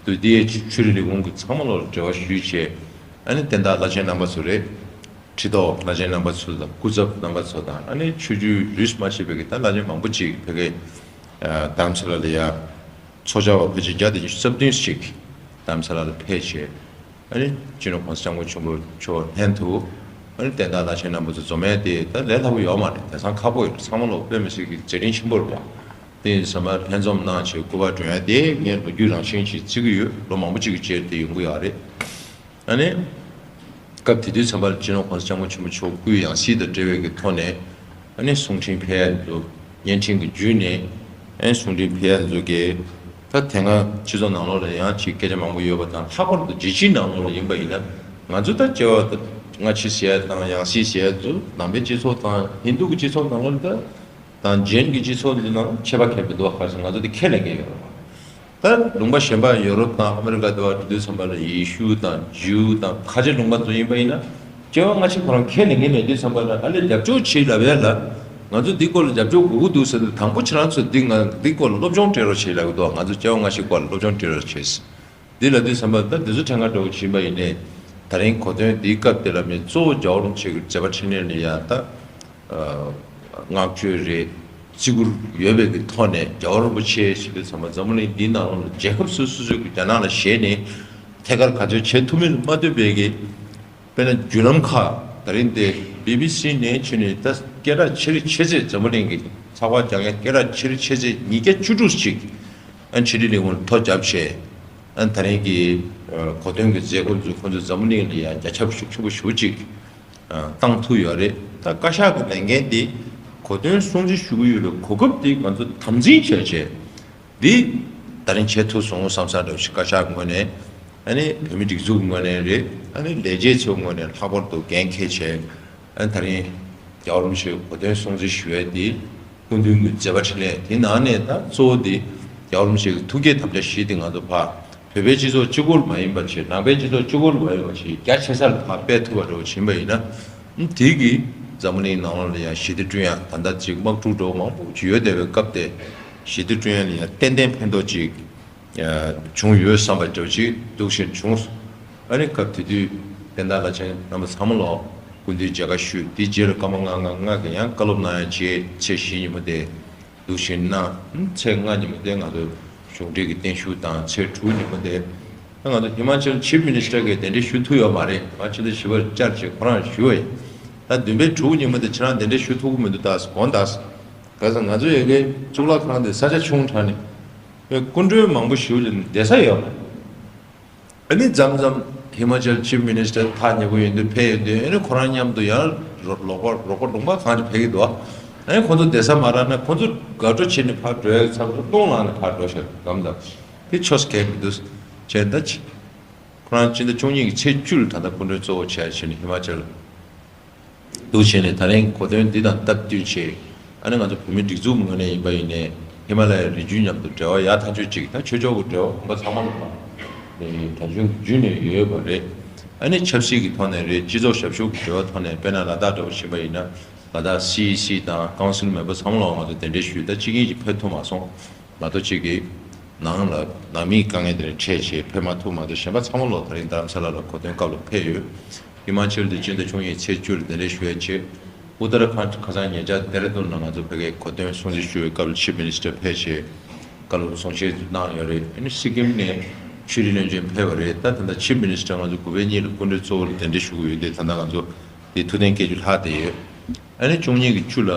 དུས་དེའི་ཆོས་རིག་ལས་ཁུངས་ཀྱི་ཚང་མ་ལོ་འབྲེལ་བ་ཞུས་བྱས། ཨ་ནི་བསྟན་བདག་བླ་ཆེན་རྣམ་པ་ཚོ་རེད། ཁྲི་ཐོག་བླ་ཆེན་རྣམ་པ་ཚོ་དང་སྐུ་ཚབ་རྣམ་པ་ཚོ་དང་ཨ་ནི་ཆོས་བརྒྱུད་རིས་མ་ཆད་པའི་གི་ད་བླ་ཆེན་མང་པོ་ཅིག་ཕ་གི་རྡ་རམ་ས་ལ་ལ་ཡ་ཚོགས་བཅར་བ་ཕལ་ཆེར་བརྒྱ་དང་ཉི་ཤུ་རྩ་བདུན་ཞིག་རྡ་རམ་ས་ལ་ལ་ཕེབས་བྱས། ཨ་ནི་སྤྱི་ནོར་༸གོང་ས་༸སྐྱབས་མགོན་ཆེན་པོ་མཆོག་ལྷན་དུ་ཨ་ནི་བསྟན་བདག་བླ་ཆེན་རྣམ་པ་ཚོ་འཛོམས་ཡས་དེ་ད་ལས་སླ་པོ་ཡོད་མ་རེད། དེང་སང་ཁག་པོ་ཡོད་རེད། ཚང་མ་ལོ་དཔེ་མི་སྲིད་ཀྱི་མཛད་རིམ་ཆེན་པོ་རེད་པ། དེ་ཡིན་ཙང་མར་ལྷན་འཛོམས་གནང་བྱས་སྐུ་པར་སྒྲོན་ཡས་དེ་ངས་ལོ་རྒྱུས་རང་བཞིན་ཞིག་བརྩི་གི་ཡོད། ལོ་མང་པོ་ཅིག་གི་རྗེས་དེ་ཡོང་གི་ཡོད་རེད། ཨ་ནི། སྐབས་དེ་དུས་ཙམ་པ་ལ་སྤྱི་ནོར་༸གོང་ས་༸སྐྱབས་མགོན་ཆེན་པོ་མཆོག་སྐུའི་ཡང་སྲིད་དང་འབྲེལ་བའི་གི་ཐོག་ནས་ཨ་ནི་གསུང་འཕྲིན་ཕུལ་ཡ་དེ་ཚོ་བརྙན་འཕྲིན་གྱི་བརྒྱུད་ནས་ཨ་ནི་གསུང་འཕྲིན་ཕུལ་ཡ་དེ་ཚོ་གི་ད་དེ་སྔ་སྤྱི་ཚོགས་ནང་ལོགས་ལ་ཡང་ཅིག་སྐད་ཆ་མང་པོ་ཡོད་པ་དང་། ལྷག་པར་དུ་རྒྱལ་སྤྱིའི་ནང་ལོགས་ལ་ཡིན་པ་ཡིན་ན་ང་ཚོ་ད་སྐྱེ་བ་ད་སྔ་ཕྱི་ཟེར་ཡ་དང་ཡང་སྲིད་ཟེར་ཡ་དེ་ཚོ་ནང་པའི་སྤྱི་ཚོགས་དང་ཧིན་དུ་གི་སྤྱི་ཚོགས་ནང་ལོགས་ལ་ད། དང་ཇེན་གྱི་སྤྱི་ཚོགས་འདི་ནང་ཁྱད་པར་གང་ཡང་མི་འདུག་བ། ག་རེ་ཟེར་ང་ཚོ་འདི་ཁས་ལེན་གྱི་ཡོད་རེད་པ། ད་ལུང་པ་གཞན་པ་ཡོ་རོབ་དང་ཨ་མི་རི་ཀ་དེ་བ་འགྲོ་དུས་ཙམ་པ་ལ་ཡེ་ཤུ་དང་ཇིའུ་དང་ཁ་ཆེ་ལུང་པ་ཚོ་ཡིན་པ་ཡིན་ན་སྐྱེ་བ་སྔ་ཕྱི་ཁོ་རང་ཁས་ལེན་གྱི་མེད་དུས་ཙམ་པ་ལ་ཨ་ལས་རྒྱབ་སྐྱོར་བྱེད་ལབ་ཡ་ལ་ང་ཚོ་འདི་སྐོར་ལ་རྒྱབ་སྐྱོར་དགོས་ཀྱི་འདུག་ཟེར་དུས་དང་པོ་ཁྱེད་རང་ཚོས་འདི་ང་འདི་སྐོར་ལ་སློབ་སྦྱོང་སྤྲད་རོགས་བྱེད་ལབ་ཀྱི་འདུག་ང་ཚོ་སྐྱེ་བ་སྔ་ཕྱི་སྐོར་ལ་སློབ་སྦྱོང་སྤྲད་རོགས་བྱེད། འདི་ལ་དུས་ཙམ་པ་ད་འདི་ཚོ་ཕྲན་ཁ་འདྲ་བོ་ཕྱིན་པ་ཡིན་ནའི་ད་རིང་གོ་སྟོན་འདིའི་སྐབས་དེ་ལ་མི་གཙོ་བོ་རྒྱལ་བ་རིན་པོ་ཆེ་གི་མཛད་པ་འཕྲིན་ལས་ལ་ཡ་ད་བསྔགས་བརྗོད་རེད། བརྩི་བཀུར་ཡོད་པའི་གི་ཐོག་ནས་རྒྱལ་བ་རིན་པོ་ཆེ་ཞེས་པའི་ཚང་མ་འཛམ་བུ་གླིང་འདིའི་ནང་ལོགས་ལ་རྒྱལ་ཁབ་སོ་སོ་སོ་སོའི་གི་རྒྱ་ནག་ལ་ཞེད་ནས་ཐད་ཀར་ག་ཚོད་བྱེད་ཐུབ་མིན་མ་ཐུབ་པའི་གི་དཔེར་ན་བརྒྱུད་ལམ་ཁག་ད་རིང་དེ་ བི་བི་སི་ནས་ཕྱིན་ནས་ད་སྐད་གྲགས་ཆེ་རི་ཆེ་ཚད་འཛམ་བུ་གླིང་གི་ཚགས་པར་རྒྱག་མཁན་སྐད་གྲགས་ཆེ་རི་ཆེ་ཚད་ཉིས་བརྒྱ་བཅུ་དྲུག་ཅིག་ཨ་ཕྱི་དྲིལ་ལས་ཁུངས་ལ་ཐོ་བརྒྱབ་བྱས། ཨ་ད་རིང་གི་གོ་སྟོན་གྱི་མཛད་སྒོ་ཚོ་ཁོང་ཚོས་འཛམ་བུ་གླིང་ལ་ཡང་རྒྱ་ཁྱབ་ཤུགས་ཆེན་པོ་ཞེ་པོ་ཅིག་བཏང་ཐུབ་ཡོད་རེད། ད་བཀའ་ཤག་གི་ལས་འགན་དེ་གོ་སྟོན་སྲུང་བརྩི་ཞུ་གི་ཡོད་པའི་གོ་སྐབས་དེ་ང་ཚོ་དམ་འཛིན་བྱས་བྱས། འདི་ད་རིང་བྱེད་ཐུབ་སོང་བསམ་ས་འདྲ་བོ་ཞིག་བཀའ་ཤག་ངོས་ནས། ཨ་ནི་བོད་མི་སྒྲིག་འཛུགས་ངོས་ནས་རེད། ཨ་ནི་ལས་བྱེད་ཚོའི་ངོས་ནས་ལྷག་པར་དུ་འགན་འཁྱེར་བྱས། ཨ་ནི་ད་རིང་རྒྱལ་བ་རིན་པོ་ཆེའི་གོ་སྟོན་སྲུང་བརྩི་ཞུ་ཡས་དེ་སྐུ་མདུན་གྱི་མཛད་པ་འཕྲིན་ལས་དེ་ནང་ནས་ད་གཙོ་བོ་དེ་རྒྱལ་བ་རིན་པོ་ཆེ་གི་ཐུགས་བསྐྱེད་དམ་བཅའ་བཞི་དེ་ང་ཚོ་ཕར་བོད་པའི་སྤྱི་ཚོགས་གཅིག་པུར་མ་ཡིན་པ་བྱས། ནང་པའི་སྤྱི་ཚོགས་གཅིག་པུར་མ་ཡིན་པ་བྱས། རྒྱ་ཆེ་སར་ཕར་སྤེལ་ཐུབ་པ་འདྲ་བོ་ཕྱིན་པ་ཡིན་ན། དེ་གིས་འཛམ་བུ་གླིང་ནང་ལོགས་ལ་ཡང་ཞི་བདེ་བསྐྲུན་ཡ། ད་ལྟ་ཅིག་དམག་འཁྲུག་འདྲ་བོ་མང་པོ་ཅིག་ཡོད་བསྡད་པའི་སྐབས་དེ་ཞི་བདེ་བསྐྲུན་ཡ་ལ་ཡང་ཏན་ཏན་ཕན་ཐོགས་ཅིག་བྱུང་ཡོད་བསམ་པ་འདྲ་བོ་ཅིག་འདུག་བཞིན་བྱུང་། ཨ་ནི་སྐབས་དེ་དུས་བསྟན་བདག་བླ་ཆེན་རྣམ་པ་ཚང་མ་ལོ་སྐུ་མདུན་མཇལ་ཁ་ཞུས། དེ་རྗེས་ལ་སྐར་མ་ལྔ་ལྔ་ལྔ་གི་ཡང་བཀའ་སློབ་གནང་ཡ་བྱས། ཚེས་བཞི་ཉིན་མོ་དེ། འདུག་བཞིན་ན། ཚེས་ལྔ་ཉིན་མོ་དེ་ང་ཚོ་གཞུང་འབྲེལ་གྱི་བརྟན་བཞུགས་དང་། ཚེས་དྲུག་ཉིན་མོ་དེ་ད་ང་ཚོ་ཧི་མ་ཅལ་ཆིབ་མི་ནི་སི་ཊར་གྱིས་གདན་འདྲེན་ཞུ་ཐུབ་ཡོད་མ་རེད། ང་ཕྱི་ཟླ་བཞི་པར་བཅར་བྱས་ཁོ་རང་ཞུས་པ་ཡིན། ད་བདུན་པའི་དྲུག་ཉིན་མོ་དེ་ཁྱེད་རང་གདན་འདྲེན་ཞུ་ཐུབ་ཀྱི་མི་འདུག་ད་དགོངས་དག་ག་ས་ང་ཚོ་ཡ་གི་གཙུག་ལག་ཁང་དེ་ས་ཆ་ཆུང་དྲགས་ནས་སྐུ་མགྲོན་མང་པོ་ཞིག་ལ་བསྡད་ས་ཡོད་མ་རེད། ཨ་ནི་མཚམས་མཚམས་ཧི་མ་ཅལ་ཆིབ་མི་ནི་སི་ཊར་ཐག་ཉེ་པོ་ཡིན་དུས་ཕེབས་ཡོང་དུས། ཨ་ནི་ཁོ་རང་མཉམ་དུ་ཡང་རོགས་རོགས་པ་རོགས་པ་གྲོང་པ་གང་ཅིག་ཕེབས་ཀྱི་འདུག་ཨ་ནི་ཁོ་ཚོ་བསྡད་ས་མ་རག་ན་ཁོ་ཚོ་དགའ་སྤྲོ་བྱས་ནས་ཕར་འགྲོ་ཡག་ཚབ་ཏུ་རླུང་ལངས་ནས་ཕར་འགྲོ་ཤག་གམ། ད་དེ་ཆོས་གལ་མི་འདུག་བྱས་ད་ཅི། ཁོ་རང་སྤྱི་ཟླ་བཅུ་གཉིས་ཀྱི་ཚེས་བཅུ་ལ་ད་ལྟ་སྐུ་མགྲོན་གཙོ་བོ་བྱས་བྱས་ནས་ཧི་མ་ཅལ་འདུག་བྱས་ནས། ད་རིང་གོ་སྟོན་འདི་དང་སྟབས་བསྟུན་བྱས། ཨ་ནི་ང་ཚོ་བོད་མི་སྒྲིག་འཛུགས་ངོས་ནས་ཡིན་པ་ཡིན་ནའི་ཧི་མ་ལ་ཡའི་རི་རྒྱུད་མཉམ་དུ་འབྲེལ་བ་ཡག་ཐག་ཆོད་ཅིག་ད་ཆོས་ཕྱོགས་ཀྱི་འབྲེལ་བ་གོམ་པ་ཚང་མ་ལ་ནས་གྲྭ་གཞུང་གི་བརྒྱུད་ནས་ཡོད་པ་རེད། ཨ་ནི་ཆབ་སྲིད་ཀྱི་ཐོག་ནས་རེད། སྤྱི་ཚོགས་ཞབས་ཞུ་གི་འབྲེལ་བ་ཐོག་ནས། དཔེར་ན་ལ་དྭགས་འདྲ་བོ་ཕྱིན་པ་ཡིན་ན། ལ་དྭགས་སི་ཨི་སི་དང་ཀའུན་སིལ་མེམ་བར་ཚང་མ་ལ་ང་ཚོ་གདན་འདྲེན་ཞུས། ད་གཅིག་གཉིས་ཀྱིས་ཕེབས་ཐུབ་མ་སོང་། མ་གཏོགས་གཅིག་གིས་ནང་ལ་ནང་མིའི་དཀའ་ངལ་དེ་ལ་འཕྲད་བྱས་ཕེབས་མ་ཐུབ་མ་གཏོགས། གཞན་པ་ཚང་མ་ལོ་ད་རིང་རྡ་རམ་ས་ལ་ལ་གོ་སྟོན་སྐབས་ལ་ཕེབས་ཡོད། ཧི་མ་ཅལ་དུ་སྤྱི་ཟླ་བཅུ་གཉིས་ཚེས་བཅུ་ལ་གདན་འདྲེན་ཞུ་ཡ་བྱས། ཨུ་ཏར་ཁཱན་ཁ་སང་ཉེ་ཆར་ལྡེ་ར་ལྡུན་ལ་ང་ཚོ་ཕ་གིའི་གོ་སྟོན་སྲུང་བརྩི་ཞུ་བའི་སྐབས་ལ་ཆིབ་མི་ནི་སི་ཊར་ཕེབས་བྱས་བཀའ་སློབ་གསུང་བཤད་གནང་ཡོད་རེད། ཨ་ནི་སི་ཀིམ་ནས་ཆོས་རིག་བློན་ཆེན་ཕེབས་པ་རེད། ད་ད་ལྟ་ཆིབ་མི་ནི་སི་ཊར་ང་ཚོ་དགུ་པའི་གཉིས་ལ་སྐུ་མགྲོན་གཙོ་བོར་གདན་འདྲེན་ཞུ་གི་ཡོད་དེ། ད་ལྟ་ང་ཚོ་དེ་ཐུགས་གཏན་སྐྱེལ་རྒྱུ་ལྷག་བསྡད་ཡོད། ཨ་ནི་བཅུ་གཉིས་ཀྱི་བཅུ་ལ་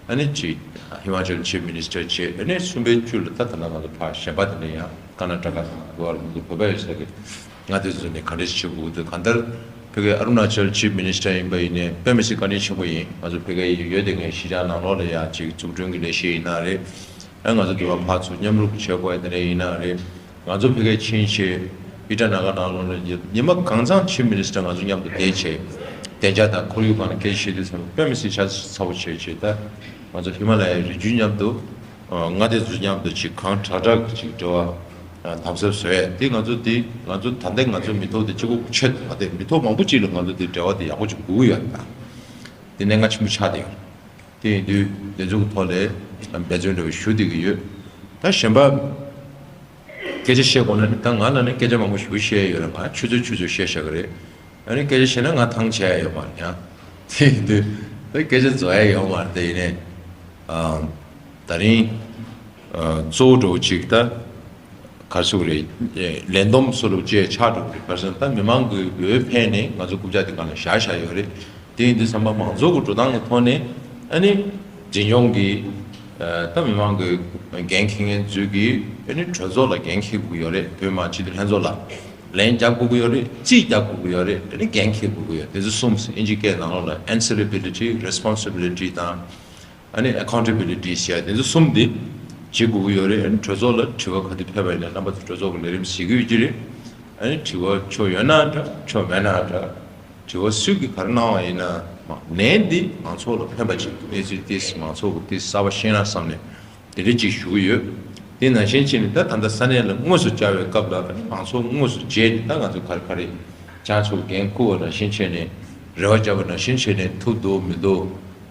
ཨ་ནི་ཅིག་ཧི་མ་ཅལ་ཆིབ་མི་ནི་སི་ཊར་བྱས། ཨ་ནི་གསུམ་པའི་བཅུ་ལ་ད་ད་ལྟ་ང་ཚོ་ཕར་གཞན་པ་དེ་འདྲ་ཡང་ཀར་ན་ཊ་ཀ་དང་གོ་བ་ལ་ང་ཚོ་བོད་པ་ཡོད་ས་གི་མངའ་སྡེ་ཚོ་ནས་ག་འདྲ་ཞིག་བྱེད་དགོས་འདུག་གང་ལྟར་ཕ་གིའི་ཨ་རུ་ན་ཅལ་ཆིབ་མི་ནི་སི་ཊར་ཡིན་པ་ཡིན་ནའི་དཔེ་མི་སྲིད་བཀའ་དྲིན་ཆེན་པོ་ཡིན། ང་ཚོ་ཕ་གིའི་ཡོད་དེ་ངའི་གཞིས་ཆགས་ནང་ལོགས་ལ་ཡང་ཅིག་འཛུགས་སྐྲུན་གྱི་ལས་གཞི་ཡིན་ན་རེད། ཨ་ང་ཚོ་འདི་བ་ཕར་ཚུར་མཉམ་རུབ་བྱེད་དགོས་ཡ་དེ་འདྲ་ཡིན་ན་རེད། ང་ཚོ་ཕ་གིར་ཕྱིན་བྱས་ཨི་ཊ་ན་ག་ནང་ལོགས་ལ་ཉི་མ་གང་ཚང་ཆིབ་མི་ནི་སི་ཊར་ང་ཚོ་མཉམ་དུ་བསྡད་བྱས་བདེ་འཇགས་དང་ཁོར་ཡུག་སྒང་ལ་སྐད་ཆ་བཤད་དུས་ཙམ་དཔེ་མི་སྲིད་ཤ་ཚ་པོ་བྱས་བྱས། ད་ང་ཚོ་ཧི་མ་ལ་ཡའི་རི་རྒྱུད་མཉམ་དུ་མངའ་སྡེ་ཚོ་མཉམ་དུ་ཅིག་གང་དྲག་དྲག་གི་ཅིག་འབྲེལ་བ་དམ་ཟབ་བཟོ་ཡས་དེ། ང་ཚོ་དེ་ང་ཚོ་ད་ལྟའི་ང་ཚོ་མི་ཐོག་དེ་གཅིག་པོ་ཆེད་དུ་མ་བསྡད། མི་ཐོག་མང་པོ་ཅིག་ལ་ང་ཚོ་དེ་འབྲེལ་བ་དེ་ཡག་པོ་ཅིག་དགོས་ཀྱི་ཡོད་རེད། ད་དེ་གནད་འགག་ཆེན་པོ་ཆགས་བསྡད་ཡོད། དེ་ཡིན་དུས་དེ་ཚོ་གི་ཐོག་ལ་འབད་བརྩོན་འདྲ་བོ་ཞུ་བསྡད་ཀྱི་ཡོད། ད་གཞན་པ་སྐད་ཆ་བཤད་དགོས་ན་ནི་ད་ང་ལ་ནི་སྐད་ཆ་མང་པོ་ཞེ་པོ་བཤད་ཡོད་རེད། ང་ཆུ་ཚོད་ཆུ་ཚོད་བཤད་བཞག་གི་རེད། ཨ་ནི་སྐད་ཆ་བཤད་ན་ང་ཐང་ཆད་ཡ་ཡོད་མ་རེད་ཡང་། དེ་ཡིན་དུས་ད་སྐད་ཆ་རྫོགས་ཡ་ཡོད་མ་རེད། དེ་ཡིན་ནའི་ཨ་ད་རིང་ཨ་གཙོ་བོ་འདྲ་བོ་ཅིག་ད་ག་རེ་ཟེར་དགོས་རེད། ལས་བསྡོམས་སུ་ལུག་ཅེས་ཆགས་འགྲོ་གི་རེད། ག་རེ་ཟེར་ན་ད་མི་མང་གི་འོས་འཕེན་ནས་ང་ཚོ་རྐུབ་བཀྱག་དེ་སྒང་ལ་བཞག་བཞག་ཡོད་རེད། དེ་ཡིན་དུས་ཙམ་པ་མང་ཚོགས་ཀྱི་འགྲོ་སྟངས་ཀྱི་ཐོག་ནས་ཨ་ནི་འཛིན་སྐྱོང་གི་ད་མི་མང་གི་འགན་འཁྱེར་མཁན་ཚོས་ཀྱིས་ཨ་ནི་གྲོས་ཚོགས་ལ་འགན་འཁྱེར་དགོས་ཀྱི་ཡོད་རེད། བོད་མི་མང་སྤྱི་འཐུས་ལྷན་ཚོགས་ལ་ལན་རྒྱག་དགོས་ཀྱི་ཡོད་རེད། རྩིས་རྒྱག་དགོས་ཀྱི་ཡོད་རེད། ཨ་ནི་འགན་འཁྱེར་དགོས་ཀྱི་ཡོད། དེ་ཚོ་གསུམ་ཨིན་ཇི་སྐད་ནང་ལོགས་ལ་answerability, responsibility དང་ཨ་ནི་accountability ཟེར་ཡ་དེ་ཚོ་གསུམ་དེ་བྱེད་དགོས་ཀྱི་ཡོད་རེད། ཨ་ནི་གྲོས་ཚོགས་ལ་དྲི་བ་ག་དུས་ཕེབས་པ་ཡིན་ན་རྣམ་པ་ཚོ་གྲོས་ཚོགས་ཀྱི་ལས་རིམ་གཟིགས་ཀྱི་ཡོད་ཀྱི་རེད། ཨ་ནི་དྲི་བ་ཆོ་ཡོད་ན་འདྲ་ཆོ་མེད་ན་འདྲ། དྲི་བ་སུས་ཀྱིས་ག་རེ་གནང་བ་ཡིན་ན་མ་ལན་འདི་མང་ཚོགས་ལ་ཕན་པ་ཅིག་གནས་ཚུལ་ཏིས་མང་ཚོགས་ཀྱི་ཏིས་གསར་པ་ཤེས་ན་བསམ་ནས་དེ་འདྲ་ཅིག་ཞུ་གི་ཡོད། དེ་ནང་བཞིན་བྱས་ནས་ད་ད་ལྟ་ས་གནས་ལ་དངོས་སུ་བཅར་བའི་སྐབས་ལ་མང་ཚོགས་དངོས་སུ་མཇལ་ནས་ད་ང་ཚོ་ག་རེ་ག་རེ་ཁྱེད་ཚོ་འགན་འཁུར་བ་ནང་བཞིན་བྱས་ནས་རེ་བ་བརྒྱབ་པ་ནང་བཞིན་བྱས་ནས་ཐུབ་འདུག་མི་འདུག་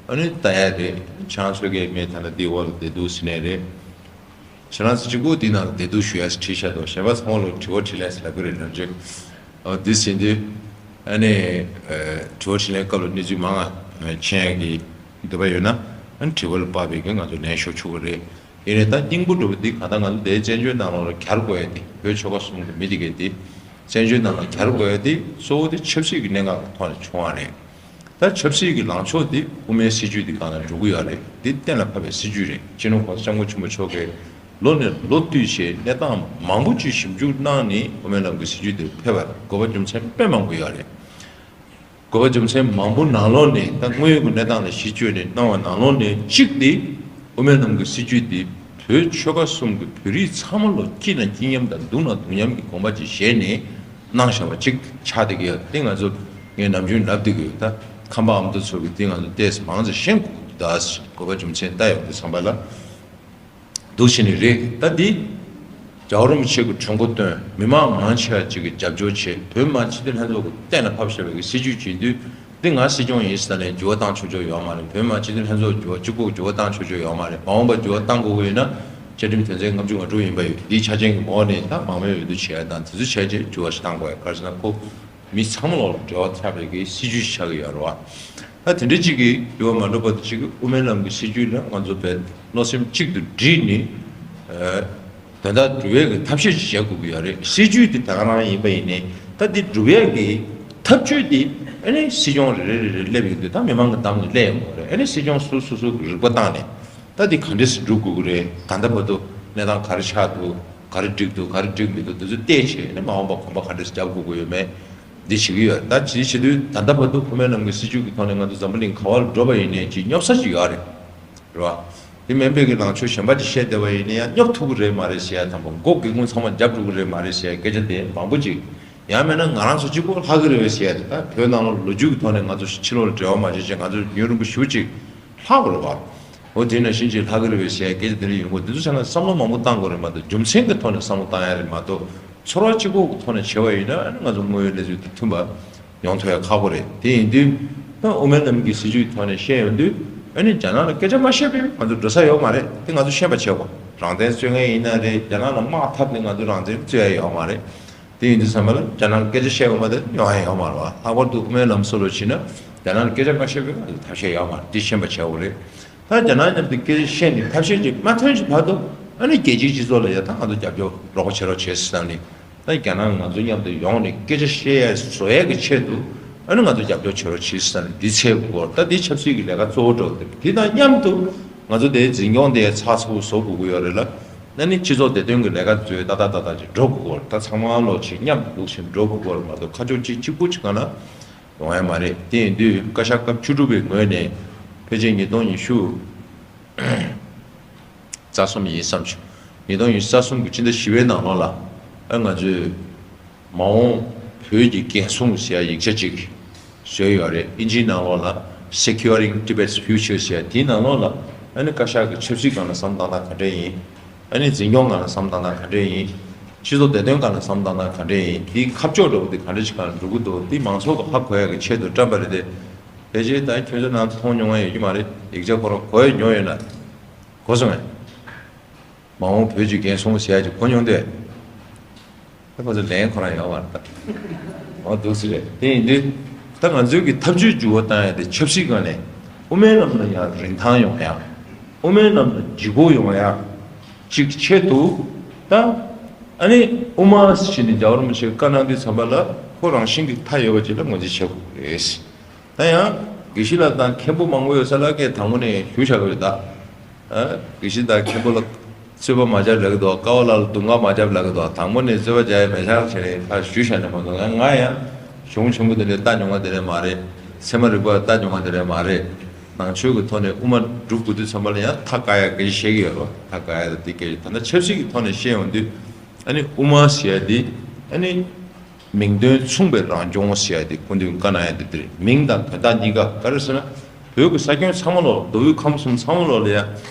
ཨ་ནི་ལྟ་ཡ་རེད། ཁྱེད་ཚོ་གའི་མི་ད་ལྟ་འདི་འོག་ལ་བསྡད་འདུག་ཟེར་ནས་རེད། ཁྱེད་རང་ཚོ་གཅིག་པུ་འདི་ནང་བདེ་སྡུག་ཞུ་ཡ་ཞིག་བྲིས་བཞག་འདུག་གཞན་པ་ཚང་མ་ལོ་དྲི་བ་དྲིས་ལན་ཟེར་ལབ་ཀྱི་རེད་ནམ་རྒྱུན། འོ་འདི་ཟིན་དུས་ཨ་ནི་དྲི་བ་དྲིས་ལན་སྐབས་ལ་གནས་ཚུལ་མང་ང་མཁྱེན་ཡ་གི་འདོད་པ་ཡོད་ན་ཨ་ནི་དྲི་བ་ལ་དཔག་པའི་གི་ང་ཚོ་ལན་ཤོར་ཆོག་གི་རེད། ཡིན་ནའི་ད་སྙིང་པོ་འདྲ་བོ་འདི་གང་ལྟར་ང་ཚོ་འདིའི་བཙན་བྱོལ་ནང་ལོགས་ལ་གྱར་དགོས་ཡ་འདི་བོད་ཆོལ་ཁ་གསུམ་གི་མི་འདི་གས་འདི་བཙན་བྱོལ་ནང་ལ་གྱར་དགོས་ཡ་འདི་གཙོ་བོ་འདི་ཆབ་སྲིད་ཀྱི་གནད་འགག་གི་ཐོག་ནས་བྱུང་བ་རེད། ད་ཆབ་སྲིད་ཀྱི་ལངས་ཕྱོགས་འདི་དབུ་མའི་སྲིད་བྱུས་འདི་སྒང་ལ་འགྲོ་གི་ཡོད་རེད། འདི་གཏན་ལ་ཕབ་པའི་སྲིད་བྱུས་རེད། སྤྱི་ནོར་༸གོང་ས་༸སྐྱབས་མགོན་ཆེན་པོ་མཆོག་གིས་ལོ་ནས་ལོ་བསྟུད་བྱས་གནས་སྟངས་མང་པོ་ཅིག་ཞིབ་འཇུག་གནང་ནས་དབུ་མའི་ལམ་གྱི་སྲིད་བྱུས་འདི་ཕེབས་པར་དགོས་པ་རྒྱུ་མཚན་དཔེ་མང་པོ་ཡོད་རེད། དགོས་པ་རྒྱུ་མཚན་མང་པོ་ནང་ལོགས་ནས། ད་དངོས་ཡོད་ཀྱི་གནས་སྟངས་ལ་གཞི་བཅོལ་ནས་གནང་བ་ནང་ལོགས་ནས་གཅིག་དེ། དབུ་མའི་ལམ་གྱི་སྲིད་བྱུས་དེ་བོད་ཆོལ་ཁ་གསུམ་གྱི་བོད་རིགས་ཚང་མ་ལོ་སྐྱིད་ན་སྐྱིད་མཉམ་དང་སྡུག་ན་སྡུག་མཉམ་གྱི་དགོངས་པ་ཅིག་བཞེས་ནས་གནང་བཞག་པ་ཅིག་ཆགས་བསྡད་ཀྱི་ཡོད། དེ་ང་ཚོ་ངས་ནམ་རྒྱུན་ལབ་བསྡད་ཀྱི་ཡོད། ད་ཁམས་པ་ཨ་མདོ་ཚོ་གིས་དེ་ང་ཚོ་ཏོག་ཙམ་མང་ཙམ་ཤེས་དགོས་ཀྱི་འདུག། ད་དགོས་པ་རྒྱུ་མཚན་ལྟ་ཡོང་དུས་ཙམ་པ་ལ། འདུག་བྱས་ནས་རེད། ད་འདི་རྒྱལ་བ་རིན་པོ་ཆེ་གི་གྲོས་འགོ་བཏོན། མི་མང་མང་ཆེ་བ་ཅིག་གིས་རྒྱབ་སྐྱོར་བྱས། བོད་མི་མང་སྤྱི་འཐུས་ལྷན་ཚོགས་ཀྱིས་གཏན་ལ་ཕབ་བཞག་པའི་གི་སྲིད་བྱུས་བྱེད་དུས། འདི་ང་སྲིད་སྐྱོང་ཡིན་ཟེར་ནས་འགྱུར་བ་བཏང་ཆོག་ཆོག་ཡོད་མ་རེད། བོད་མི་མང་སྤྱི་འཐུས་ལྷན་ཚོགས་འགྱུར་བ་གཅིག་པོ་འགྱུར་བ་བཏང་ཆོག་ཆོག་ཡོད་མ་རེད། མ་འོངས་པ་འགྱུར་བ་བཏང་དགོས་ཀྱི་ཡོད་ན་བཅའ་ཁྲིམས་དོན་ཚན་ལྔ་བཅུ་ང་དྲུག་ཡིན་པ་ཡོད། འདིའི་ཆ་རྐྱེན་གྱི་འོག་ནས་ད་མང་མོས་འོས་བསྡུ་བྱས་དང་དེ་ཚོ་བྱས་རྗེས་འགྱུར་བ་ཞིག་བཏང་དགོས་ཡ། ག་རེ་ཟེར་ན་ཁོ་མི་ཚང་མ་ལོག་འབྲེལ་བ་ཆགས་པའི་གི་སྲིད་བྱུས་ཤིག་ཆགས་ཀྱི་ཡོད་རེད་བ། ད་དེ་འདྲ་ཅིག་གི་འགྱུར་བ་མ་འགྲོ་བར་དུ་ཅིག་གི་དབུ་མའི་ལམ་གྱི་སྲིད་བྱུས་ལ་ང་ཚོ་བས་བློ་སེམས་གཅིག་ཏུ་བསྒྲིལ་ནས། ཨ། དོན་དག་སྒྲུབ་ཡས་ཀྱི་ཐབས་ཤེས་ཅིག་བྱེད་དགོས་ཀྱི་ཡོད་རེད། སྲིད་བྱུས་དེ་ད་ག་རང་ཡིན་པ་ཡིན་ནའི། ད་དེ་སྒྲུབ་ཡས་ཀྱི་ཐབས་ཇུས་དེ་ཨ་ནི་སྲིད་སྐྱོང་རེ་རེ་རེ་རེ་སླེབས་ཡོང་དུས་ད་མི་མང་གི་འདམ་ནས་སླེབས་ཡོང་གི་རེད། ཨ་ནི་སྲིད་སྐྱོང་སོ་སོ་སོ་སོ་གི་རིག་པ་བཏང་ནས། ད་འདི་ག་འདྲས་སེ་སྒྲུབ་དགོས་ཀྱི་རེད། ད་ལྟ་བར་དུ་གནས་སྟངས་ག་རེ་ཆགས་འདུག། ག་རེ་འགྲིག་འདུག། ག་རེ་འགྲིག་མི་འདུག། འདི་ཚོ་བལྟས་བྱས་ནས་མ་འོངས་པ་གོམ་པ་ག་འདྲས་སེ་རྒྱབ་དགོས་ཀྱི་ཡོད་མེད་འདི་བྱེད་ཀྱི་ཡོད། ད་ཅི་བྱེད་དུས་ད་ལྟ་བར་དུ་དབུ་མའི་ལམ་གྱི་སྲིད་བྱུས་ཀྱི་ཐོག་ནས་ང་ཚོ་འཛམ་བུ་གླིང་ག་བར་འགྲོ་བ་ཡིན་ནའི་ཅིག་སྙོབ་ས་ཅིག་ཡོད་རེད། རེད་བ། དེ་མིན་པའི་གི་ལངས་ཕྱོགས་གཞན་པ་ཅིག་བཤད་བསྡད་པ་ཡིན་ན་ཡང་སྙོབ་ཐུབ་ཀྱི་རེད་མ་རེད་ཟེར་ཡ་དང་པོ། མགོ་སྒེའུ་ཁུང་ཚང་མ་རྒྱབ་འགྲོ་གི་རེད་མ་རེད་ཟེར་ཡ་སྐད་ཆ་དེ་མང་པོ་ཅིག། ཡང་མིན་ན་ང་རང་ཚོ་གཅིག་པོ་ལྷག་གི་རེད་པས་ཟེར་ཡ་དེ། ད་བོད་ནང་ལ་ལོ་རྒྱུས་ཀྱི་ཐོག་ནས་ང་ཚོ་ཕྱི་ལོགས་ལ་འབྲེལ་བ་མ་བྱས་ཅིག་ང་ཚོ་ཡུན་རིང་པོ་ཞེ་པོ་ཅིག་ལྷག་དགོས་རེད་བ། འོ་དེ་ནང་བཞིན་ཅིག་ལྷག་གི་རེད་པས་ཟེར་ཡ་སྐད་ཆ་དེ་འདྲ་ཡོང་གི། དེ་ཚོ་བྱས་ན་བསམ་བློ་མང་པོ་བཏང་དགོས་རེད་མ་གཏོགས། རྒྱུ་མཚན་གྱི་ཐོག་ནས་བསམ་བློ་བཏང་ཡ་རེད་མ་གཏོགས། ཚོར་བ་གཅིག་པོ་གི་ཐོག་ནས་བྱས་པ་ཡིན་ན་ཨ་ནི་ང་ཚོ་དངོས་ཡོད་གནས་ཚུལ་དང་མཐུན་པ་ཡོང་ཐུབ་ཡ་ཁག་པོ་རེད། དེ་ཡིན་དུས་ད་དབུ་མའི་ལམ་གྱི་སྲིད་བྱུས་ཐོག་ནས་བཤད་ཡོང་དུས། ཨ་ནི་རྒྱ་ནག་ལ་སྐད་ཆ་མ་བཤད་པའི་ང་ཚོ་འགྲོ་ས་ཡོད་མ་རེད། དེ་ང་ཚོ་ཤེས་པ་བྱེད་དགོས། རང་བཙན་རྩོད་མཁན་ཡིན་ན་རེད། རྒྱ་ནག་ལ་དམག་འཐབ་ནས་ང་ཚོ་རང་བཙན་རྩོད་ཡ་ཡོད་མ་རེད། དེ་ཡིན་དུས་ཙམ་པ་ལ་རྒྱ་ནག་ལ་སྐད་ཆ་བཤད་དགོས་མ་རེད། ཡོང་ཡ་ཡོད་མ་རེད་བ། ལྷག་པར་དུ་དབུ་མའི་ལམ་སྲོལ་ལ་ཕྱིན་ན་རྒྱ་ནག་ལ་སྐད་ཆ་མ་བཤད་པའི་ང་ཚོ་ཐབས་ཤེས་ཡོད་མ་རེད། དེ་ཤེས་པ་བྱེད་དགོས་རེད། ད་རྒྱ་ནག་མཉམ་དུ་སྐད་ཆ་བཤད་ནས་ཐབས་ཤེས་ཅིག་མ་ཐོན་ཅིག་བར་དུ། ཨ་ནི་རྒྱལ་སྤྱིའི་སྤྱི་ཚོགས་ལ་ཡ་ད་ང་ཚོ་རྒྱབ་སྐྱོར་རོགས་པ་བྱེད་རོགས་བྱེད་ཟེར་ནས། ད་རྒྱ་ནག་ང་ཚོ་མཉམ་དུ་ཡོང་ནས་སྐད་ཆ་བཤད་ཡ་བཟོ་ཡ་གི་ཆེད་དུ། ཨ་ནི་ང་ཚོ་རྒྱབ་སྐྱོར་བྱེད་རོགས་བྱེད་ཟེར་ནས་འདི་འཚོལ་དགོས་སྐོར། ད་འདི་ཆབ་སྲིད་ཀྱི་ལས་ཀ་གཙོ་བོ་འགྲོ་གི་འདུག། དེ་དང་མཉམ་དུ་ང་ཚོ་དེའི་འཛིན་སྐྱོང་དེ་ཚགས་ཚུད་པོ་བཟོ་དགོས་ཀྱི་ཡོད་རེད་ལ། ཨ་ནི་སྤྱི་ཚོགས་བདེ་དོན་གྱི་ལས་ཀ་ཚོ་ཏག་ཏག་ཏག་ཏག་ཅིག་འགྲོ་དགོས་སྐོར། ད་ཚང་མ་ལོག་ཅིག་མཉམ་དུ་འདུག་བྱས་འགྲོ་དགོས་སྐོར་མ་གཏོགས། ཁ་ཕྱོགས་གཅིག་གཅིག་པུ་ཅིག་གང་ལ་ཡོང་ཡ་མ་རེད། དེ་ཡིན་དུས་བཀའ་ཤག་སྐབས་བཅུ་དྲུག་པའི་ངོས་ནས་ཕལ་ཆེར་ཉིས་སྟོང་ཉི་ཤུ་རྩ་གསུམ་ཡིན་བསམ་བྱུང་། ཉིས་སྟོང་ཉི་ཤུ་རྩ་གསུམ་གྱི་སྤྱི་ཟླ་བཞི་པའི་ནང་ལོགས་ལ། ཨ། ང་ཚོས་མ་འོངས་བོད་ཀྱི་འགན་སྲུང་ཟེར་ཡ་ཡིག་ཆ་ཅིག་བཟོས་ཡོད་རེད། ཨིན་ཇིའི་ནང་ལོགས་ལ་Securing Tibet's Future ཟེར་ཡ། དེའི་ནང་ལོགས་ལ་ཨ་ནི་བཀའ་ཤག་གི་ཆབ་སྲིད་སྒང་ལ་བསམ་བློ་བཏང་སྟངས་ག་འདྲ་ཡིན། ཨ་ནི་འཛིན་སྐྱོང་སྒང་ལ་བསམ་བློ་བཏང་སྟངས་ག་འདྲ་ཡིན། སྤྱི་ཚོགས་བདེ་དོན་སྒང་ལ་བསམ་བློ་བཏང་སྟངས་ག་འདྲ་ཡིན། དེའི་ཁ་ཕྱོགས་འདྲ་བོ་དེ་ག་འདྲ་ཅིག་སྒང་ལ་འགྲོ་གི་འདུག། དེ་མང་ཚོགས་ཀྱིས་ཧ་གོ་ཡ་གི་ཆེད་དུ་བཀྲམ་པ་རེད་དེ། ཕལ་ཆེར་ད་ཁྱོད་ཚོ་ནང་དུ་མཐོང་མྱོང་ཡ་ཡོད་ཀྱི་མ་རེད། ཡིག་ཆ་ཁོ་རང་གོ་ཡ་མྱོང་ཡོད་ན། གོ་སོང་ངས། མ་འོངས་བོད་ཀྱི་འགན་སྲུང་ཟེར་ཡ་ཅིག་གོ་མྱོང་དུས། ད་ཁོ་ཚོ་ལན་ཁོ་རང་ཡོད་མ་རེད་ད། འོ་འདུག་སེ་རེད། དེ་ཡིན་དུས་ད་ང་ཚོའི་གི་ཐབས་ཇུས་འགྱུར་བ་བཏང་ཡ་དེ་ཆབ་སྲིད་སྒང་ནས་དབུ་མའི་ལམ་ལ་ཡང་རིན་ཐང་ཡོང་ཡ། དབུ་མའི་ལམ་ལ་ལྗིད་ཁོག་ཡོང་ཡ་ཅིག་ཆེད་དུ། ད་ཨ་ནི་དབུ་མ་ཟེར་ནས་རྒྱལ་བ་རིན་པོ་ཆེས་བཀའ་གནང་དུས་ཙམ་པ་ལ་ཁོ་རང་བཞིན་གྱི་མཐའ་ཡོད་པ་ཅིག་ལ་ངོས་འཛིན་བྱེད་དགོས་ཀྱི་རེད། ད་ཡང་དགེ་བཤེས་ལགས་དང་མཁན་པོ་མང་པོ་ཡོད་ས་ལ་ངས་དང་པོ་ནས་ཞུ་བཞག་གི་ཡོད་ད། ཨ། དགེ་བཤེས་དང་མཁན་པོ་ལ་རྩོད་པ་མ་རྒྱབ་ལབ་ཀྱི་འདུག། ཀ་བ་ལགས་ལ་རྡུང་ཁ་མ་རྒྱབ་ལབ་ཀྱི་འདུག། དང་པོ་ནས་རྩོད་པ་རྒྱག་ཡ་མེད་ཤག་བྱས་ནས་ཕར་ཞུ་བཞག་ནས་མ་གཏོགས། ང་ང་ཡང་གཞུང་ཆེན་པོ་དེ་འདྲའི་ལྟ་མྱོང་བ་དེ་འདྲ་མ་རེད། ཚད་མ་རིག་པ་ལྟ་མྱོང་བ་དེ་འདྲ་མ་རེད། ནང་ཆོས་ཀྱི་ཐོག་ནས་དབུ་མ་སྒྲུབ་དགོས་དུས་ཙམ་པ་ལ་ཡང་ཐག་བཀག་ཡ་སྐད་ཆ་བཤད་ཀྱི་ཡོད་རེད། ཐག་བཀག་ཡ་དང་དེ་སྐད་ཆ། ད་ལྟ་ཆབ་སྲིད་ཀྱི་ཐོག་ནས་བཤད་ཡོང་དུས། ཨ་ནི་དབུ་མ་ཟེར་ཡ་འདི་ཨ་ནི་མིང་དོན་མཚུངས་པའི་རང་སྐྱོང་ཟེར་ཡ་དེ་སྐུ་མདུན་བཀའ་གནང་ཡ་དེ་དེ་རེད། མིང་དང་དོན་དག་གཉིས་ཀ། ག་རེ་ཟེར་ན། བོད་ཀྱི་ས་ཁྱོན་ཚང་མ་ལོག། མདོ་དབུས་ཁམས་གསུམ་ཚང་མ་ལོག་ལ་ཡ།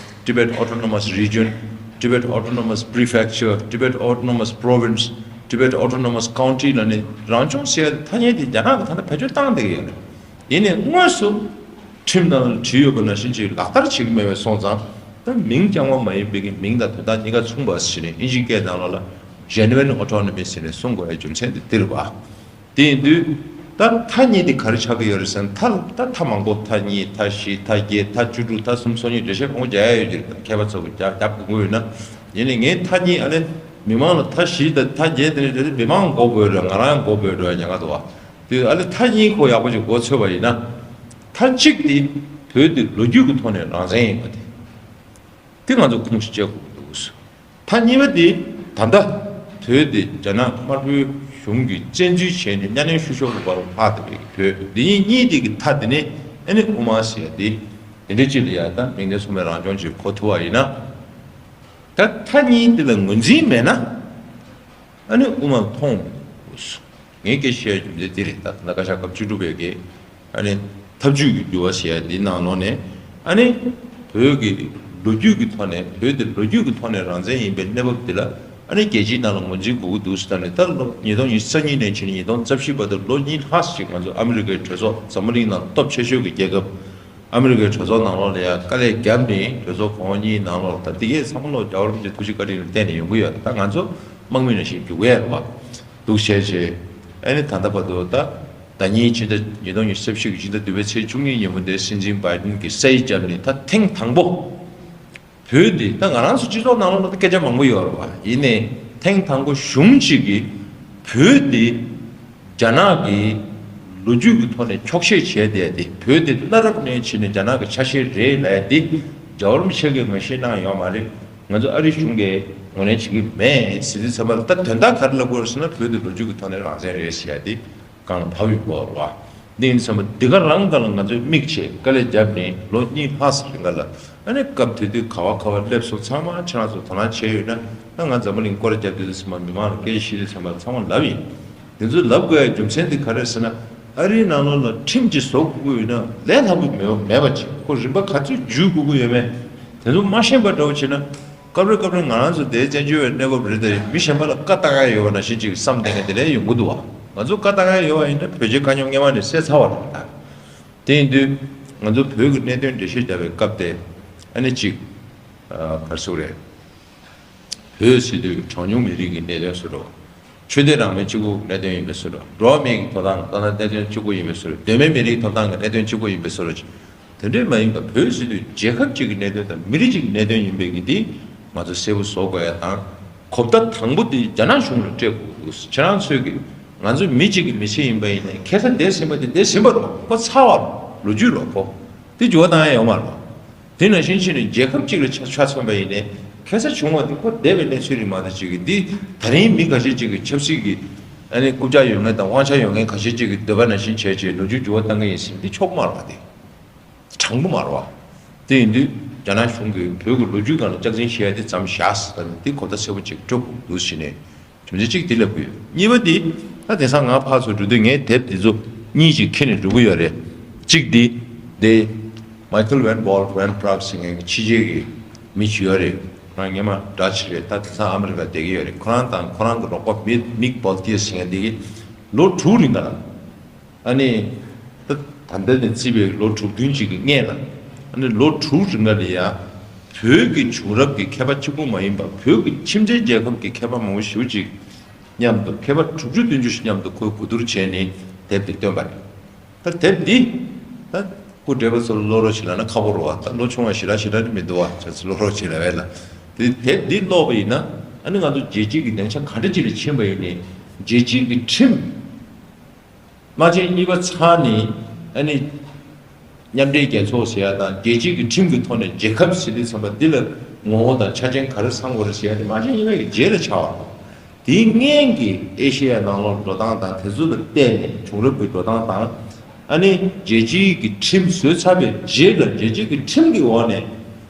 Tibet Autonomous Region, Tibet Autonomous Prefecture, Tibet Autonomous Province, Tibet Autonomous County ལབ་ནས་རང་སྐྱོང་ཟེར་ཡ་དེ་ཐ་སྙད་དེ་རྒྱ་ནག་གིས་ད་ལྟ་བེད་སྤྱོད་བཏང་བསྡད་ཀྱི་ཡོད་རེད། ཡིན་ནའི་དངོས་སུ་ཁྲིམས་ནང་ལ་བྲིས་ཡོད་པ་ནང་བཞིན་ཅིག་ལག་བསྟར་བྱེད་ཀྱི་མེད་པ་སོང་ཙང་། ད་མིང་རྐྱང་པ་མ་ཡིན་པའི་གི་མིང་དང་དོན་དག་གཉིས་ཀ་མཚུངས་པ་ཟེར་ནས་ཨིན་ཇིའི་སྐད་ནང་ལོགས་ལ་Genuine Autonomy ཟེར་ནས་གསུང་དགོས་ཡའི་རྒྱུ་མཚན་དེ་འདི་རེད་པ། དེ་ཡིན་དུས་ད་མཐའ་གཉིས་དེ་ག་རེ་ཆགས་ཀྱི་ཡོད་རེད་ཟེར་ན། མཐའ་ད་མཐའ་མང་པོ། མཐའ་གཉིས། མཐའ་བཞི། མཐའ་བརྒྱད། མཐའ་བཅུ་དྲུག། མཐའ་སུམ་ཅུ་སོ་གཉིས། འགྲེལ་བཤད་མང་པོ་རྒྱག་ཡ་ཡོད་ཀྱི་རེད། མཁས་པ་ཚོ་གིས་རྒྱག་རྒྱབ་དགོས་ཀྱི་ཡོད་ན། ཡིན་ནའི་ངས་མཐའ་གཉིས། ཨ་ནི་མི་མང་ལ་མཐའ་བཞི་དང་མཐའ་བརྒྱད་དེ་འདྲ་རེད་དེ། མི་མང་མགོ་སྦོས་འགྲོ། ང་རང་མགོ་སྦོས་འགྲོ་ཡ་ཉེན་ཁ་འདུག་བ། དེ་ཨ་ནི་མཐའ་གཉིས་ཁོ་ཡག་པོ་ཅིག་མགོ་ཚོས་པ་ཡིན་ན། མཐའ་གཅིག་དེ་བོད་དེ་ལོ་རྒྱུས་ཀྱི་ཐོག་ནས་རང་བཙན་ཡིན་པ་དེ། དེ་ང་ཚོ་ཁུངས་ཤིག་བཅད་དགོས་ཀྱི་འདུག་མཐའ་གཉིས་པ་དེ་ད་ལྟ་བོད་དེ་རྒྱ་ནག་དམར་པོའི་གཞུང་གིས་བཙན་འཛུལ་བྱས་ནས་གཉའ་གནོན་བཤུ་གཞོག་གི་བར་ལ་ཕར་བཏབ་པའི་བོད་འདི་གཉིས་གཉིས་དེ་གི་མཐའ་དེ་ནས་ཨ་ནི་དབུ་མ་ཟེར་ཡ་དེ་དེ་འདྲ་ཅིག་ལ་ཡ་ད་མིང་དོན་མཚུངས་པའི་རང་སྐྱོང་ཅིག་གོ་ཐུབ་པ་ཡིན་ན། ད་མཐའ་གཉིས་དེ་ལ་ངོས་འཛིན་མེད་ན། ཨ་ནི་དབུ་མ་མཐོང་མི་འདུག་ངས་སྐད་ཆ་བཤད་རྒྱུ་མཚན་དེ་རེད། ད་ད་བཀའ་ཤག་སྐབས་བཅུ་དྲུག་པའི་གི་ཨ་ནི་ཐབས་ཇུས་ཀྱི་འགྱུར་བ་ཟེར་ཡ་འདི་ནང་ལོགས་ནས་ཨ་ནི་བོད་ཀྱི་ལོ་རྒྱུས་ཀྱི་ཐོག་ནས་བོད་དེ་ལོ་རྒྱུས་ཀྱི་ཐོག་ནས་རང་བཙན་ཡིན་པའི་གནས་བབ་འདི་ལ་ཨ་ནི་རྒྱལ་སྤྱིའི་ནང་ལ་ངོས་འཛིན་དགོས་ཀྱི་འདུག་ཟེར། ད་ནི་ད་ལོ་ཉིས་སྟོང་ཉི་ཤུ་རྩ་གཉིས་ནས་བྱས་ནས་ཉིས་སྟོང་རྩ་བཞི་བར་དུ་ལོ་གཉིས་ལྷག་ཅིག་ང་ཚོ་ཨ་མི་རི་ཀའི་གྲོས་ཚོགས་འཛམ་བུ་གླིང་ནང་སྟོབས་ཆེ་ཤོས་ཀྱི་རྒྱལ་ཁབ། ཨ་མི་རི་ཀའི་གྲོས་ཚོགས་ནང་ལོགས་ལ་ཡང་དཀའ་ལས་བརྒྱབ་ནས་གྲོས་ཚོགས་གོང་འོག་གཉིས་ནང་ལོགས་ད་དེ་གས་ཚང་མ་ལོག་རྒྱལ་བ་རིན་པོ་ཆེ་ཐུགས་རྗེ་བཀའ་དྲིན་ལ་བརྟེན་ནས་ཡོང་གི་ཡོད། ད་ང་ཚོ་དམག་མི་ནང་བཞིན་རྒྱུག་གི་ཡོད་རེད་བ། འདུག་བྱས་བྱས་ཨ་ནི་ད་ལྟ་བར་དུ་ད་ཟླ་ཉིན་ཕྱི་ཟླ་ཉིས་སྟོང་ཉི་ཤུ་རྩ་བཞི་གི་ཕྱི་ཟླ་བདུན་པའི་ཚེས་བཅུ་གཉིས་ཉིན་མོ་དེར་སྲིད་འཛིན་བྷའི་ཌེན་གྱིས་ས་ཡིག་བརྒྱབ་ནས་ད་ཐེངས་དང་པོ། བོད་འདི་ད་ང་རང་ཚོ་སྤྱི་ཚོགས་ནང་ལོགས་ལ་སྐད་ཆ་མང་པོ་ཡོད་རེད་བ། ཡིན་ནའི་ཐེངས་དང་པོ་གཞུང་གཅིག་གིས་བོད་འདི་རྒྱ་ནག་གི་ལོ་རྒྱུས་ཀྱི་ཐོག་ནས་འཁྱོག་བཤད་བྱས་བསྡད་དེ། བོད་འདི་གནའ་རབས་ནས་བྱས་ནས་རྒྱ་ནག་གི་ཆ་ཤས་རེད་ལབ་ཡ་འདི་རྒྱལ་བ་རིན་པོ་ཆེ་གིས་ངོས་བཞེས་གནང་ཡོད་མ་རེད། ང་ཚོ་ཨ་རི་གཞུང་གིས་ངོས་ལེན་བྱེད་ཀྱི་མེད་ཟེར་དུས་ཙམ་པ་ལ། ད་དོན་དག་ག་རེ་ལབ་དགོས་རེད་ཟེར་ན། བོད་འདི་ལོ་རྒྱུས་ཀྱི་ཐོག་ནས་རང་བཙན་རེད་ཟེར་ཡ་འདི། གང་ལ་བབས་ཡོད་པ་རེད་བ། འདི་ཡིན་ཙམ་པ་འདི་ག་རང་ག་ལ་ང་ཚོས་དམིགས་བྱས་དཀའ་ལས་བརྒྱབ་ནས་ལོ་གཉིས་ལྷག་ཙམ་རིང་ག་ལ། ཨ་ནི་སྐབས་དེ་དུས་ག་བ་ག་བ་སླེབས་སོང་། ཚང་མ་ཁྱེད་རང་ཚོ་དོ་སྣང་བྱས་ཡོད་ན། ད་ང་འཛམ་བུ་གླིང་སྐོར་རྒྱབ་དུས་ཙམ་པ་མི་མང་ལ་སྐད་ཆ་བཤད་དུས་ཙམ་པ་ཚང་མ་ལབ་ཡིན། དེ་ཚོ་ལབ་དགོས་ཡ་རྒྱུ་མཚན་དེ་ག་རེ་ཟེར་ན། ཨ་རིའི་ནང་ལོགས་ལ་ཁྲིམས་ཅིག་བཟོ་དགོས་ཀྱི་ཡོད་ན་ལས་སླ་པོ་མེད་མེད་པ་ཅིག་ཁོ་རིམ་པ་ག་ཚོད་འཇུས་དགོས་ཀྱི་ཡོད་མེད་དེ་ཚོ་མ་ཤེས་པ་འདྲ་བོ་བྱས་ན། སྐབས་རེ་སྐབས་རེ་ང་རང་ཚོ་དེའི་བཙན་བྱོལ་བའི་གནས་བབ་རེད་དེ། མི་གཞན་པ་ལ་བཀའ་བཏགས་ཡ་ཡོད་པ་ནང་བཞིན་ཅིག་བསམ་བསྡད་མཁན་དེ་འདྲ་ཡོང་གི་འདུག་བ། ང་ཚོ་བཀའ་བཏགས་ཡ་ཡོད་པ་ཡིན་ན་བོད་རྒྱའི་དཀའ་རྙོག་སྔོན་མ་ནས་སེལ་ཚར་བ་རེད་ད། དེ་ཡིན་དུས་ང་ཚོ་བོད་ཀྱི་གནད་དོན་འགྲེལ་བཤད་བརྒྱབ་པའི་སྐབས་དེ་ཨ་ནི་ཅིག་ག་རེ་ཟེར་དགོས་རེད། བོད་ཟེར་དུས་གྲངས་ཉུང་མི་རིགས་ཀྱི་གནད་དོན་བཟོ་འདྲ། ཆོས་དད་རང་མོས་གཅིག་པུ་གི་གནད་དོན་ཡིན་པའི་བཟོ་འདྲ། འགྲོ་བ་མིའི་གི་ཐོབ་ཐང་གི་ཐོབ་ཐང་གནད་དོན་གཅིག་པུ་ཡིན་པའི་བཟོ་འདྲ། གདོད་མའི་མི་རིགས་ཐོབ་ཐང་གི་གནད་དོན་གཅིག་པུ་ཡིན་པའི་བཟོ་འདྲ་ཅིག་དེ་འདྲས་མ་ཡིན་པར་བོད་ཟེར་དུས་རྒྱལ་ཁབ་ཅིག་གི་གནད་དོན་དང་མི་རིགས་ཅིག་གི་གནད་དོན་ཡིན་པའི་གི་འདི་ང་ཚོ་གསལ་པོ་བཟོ་དགོས་ཡ་དང་། གོ་བརྡ་དང་པོ་དེ་རྒྱ་ནག་གཞུང་ལ་སྤྲད་དགོས་འདུག་ཁྱེད་རང་ཚོས་ཀྱི་ང་ཚོ་མི་གཅིག་གི་མི་ཚེ་ཡིན་པ་ཡིན་ནའི་ཁ་སང་འདས་ཟིན་པ་དེ་འདས་ཟིན་པ་རེད་བ། ཁོ་ཚར་བ་རེད། ལོ་རྒྱུས་རེད་བ། ཁོ་དེ་འགྱུར་བ་བཏང་ཡ་ཡོད་མ་རེད་བ། དེ་ནང་བཞིན་བྱས་ནས་རྒྱལ་ཁབ་ཅིག་ལ་ཆ་ཆ་མཚོན་པ་ཡིན་ནའི་ཁ་སང་བྱུང་བ་དེ་ཁོ་འདས་པའི་གནས་ཚུལ་རེད་མ་གཏོགས་ཅིག་གི་འདི་ད་རིང་མི་ཁ་ཤས་ཅིག་གི་ཆབ་སྲིད་ཀྱི་ཨ་ནི་རྐུབ་བཀྱག་ཡོད་མཁན་དང་དབང་ཆ་ཡོད་མཁན་ཁ་ཤས་ཅིག་གི་འདོད་པ་ནང་བཞིན་བྱས་བྱས་ལོ་རྒྱུས་འགྱུར་བ་གཏང་གི་ཡིན་ཟེར་འདི་ཆོག་མ་རེད་བ། དེ། དྲང་པོ་མ་རེད་བ། དེ་ཡིན་དུས་རྒྱ་ནག་གཞུང་གིས་བོད་ཀྱི་ལོ་རྒྱུས་སྒང་ལ་སྐྱག་རྫུན་བཤད་ཡ་དེ་མཚམས་བཞག་ཟེར་ནས་དེ་གོ་བརྡ་གསལ་པོ་ཅིག་སྤྲོད་དགོས་འདུག་ཟེར་ནས་རྒྱུ་མཚན་གཅིག་དེ་ལབ་ཀྱི་ཡོད། གཉིས་པ་དེ་ད་དེང་སང་ང་ཕར་ཚུར་འགྲོ་དུས་ངས་དེབ་དེ་ཚོ་གཉིས་ཅིག་ཁྱེར་ནས་འགྲོ་གི་ཡོད་རེད། གཅིག་དེ་དེ་Michael Van Wall Van Praag ཟེར་མཁན་གྱི་ཕྱི་རྒྱལ་གྱི་མི་ཅིག་ཡོད་རེད། ཁོ་རང་སྔོན་མ་འདྲ་ཅིག་རེད། ད་དེང་སང་ཨ་མི་རི་ཀ་བསྡད་ཀྱི་ཡོད་རེད། ཁོ་རང་དང་ཁོ་རང་གི་རོགས་པ་མི་Mick Boelter ཟེར་མཁན་དེ་གིས་ལོ་དྲུག་རིང་ག་ལ། ཨ་ནི། ད་ད་ལྟ་ནས་བརྩིས་པའི་ལོ་དྲུག་བདུན་ཅིག་གི་སྔོན་ལ། ཨ་ནི་ལོ་དྲུག་རིང་ལ་ཡ། བོད་ཀྱི་བྱུང་རབས་ཀྱི་མཁས་པ་གཅིག་པུ་མ་ཡིན་པར་བོད་ཀྱི་ཁྱིམ་མཚེས་རྒྱལ་ཁབ་ཀྱི་མཁས་པ་མང་པོ་ཞེ་པོ་ཅིག་མཉམ་དུ་མཁས་པ་དྲུག་ཅུ་བདུན་ཅུ་ཞིག་མཉམ་དུ་ཁོས་གོ་བསྡུར་བྱས་ནས་དེབ་དེ་བཏོན་པ་རེད། ད་དེབ་འདི། ད་སྐུ་བགྲེས་པ་ཚོར་ཀློག་རོགས་བྱེད་ལབ་ན་ཁག་པོ་རེད་བ། ད་ལོ་ཆུང་བ་ཞེ་དྲག་ཞེ་དྲག་རེད་མི་འདུག་བ། ཁྱེད་ཚོ་ཀློག་རོགས་བྱེད་ལབ་ཡས་ལ། དེ་དེབ་འདི་ཀློག་པ་ཡིན་ན་ཨ་ནི་ང་ཚོ་རྒྱལ་སྤྱི་གི་སྡིངས་ཆ་ག་འདྲ་ཅིག་ལ་ཕྱིན་པ་ཡིན་ནའི་རྒྱལ་སྤྱི་གི་ཁྲིམས། དམག་ཆེན་གཉིས་པ་ཚར་ནས་ཨ་ནི་མཉམ་འབྲེལ་རྒྱལ་ཚོགས་ཟེར་ཡ་དང་རྒྱལ་སྤྱི་གི་ཁྲིམས་ཀྱི་ཐོག་ནས་རྒྱལ་ཁབ་ཟེར་དུས་ཙམ་པ་འདི་ལ་ངོ་བོ་དང་ཆ་རྐྱེན་ག་རེ་ཚང་དགོས་རེད་ཟེར་ཡ་དེ་དམག་ཆེན་གཉིས་པའི་རྗེས་ལ་ཆགས་པ་རེད། དེའི་སྔོན་གྱི་ཨེ་ཤེ་ཡའི་ནང་ལོགས་འགྲོ་སྟངས་དང་དེ་ཚོ་ལ་བལྟས་ནས་བྱུང་རབས་ཀྱི་འགྲོ་སྟངས་དང་། ཨ་ནི་རྒྱལ་སྤྱིའི་གི་ཁྲིམས་བཟོས་ཚར་བའི་རྗེས་ལ་རྒྱལ་སྤྱིའི་གི་ཁྲིམས་ཀྱི་འོག་ནས་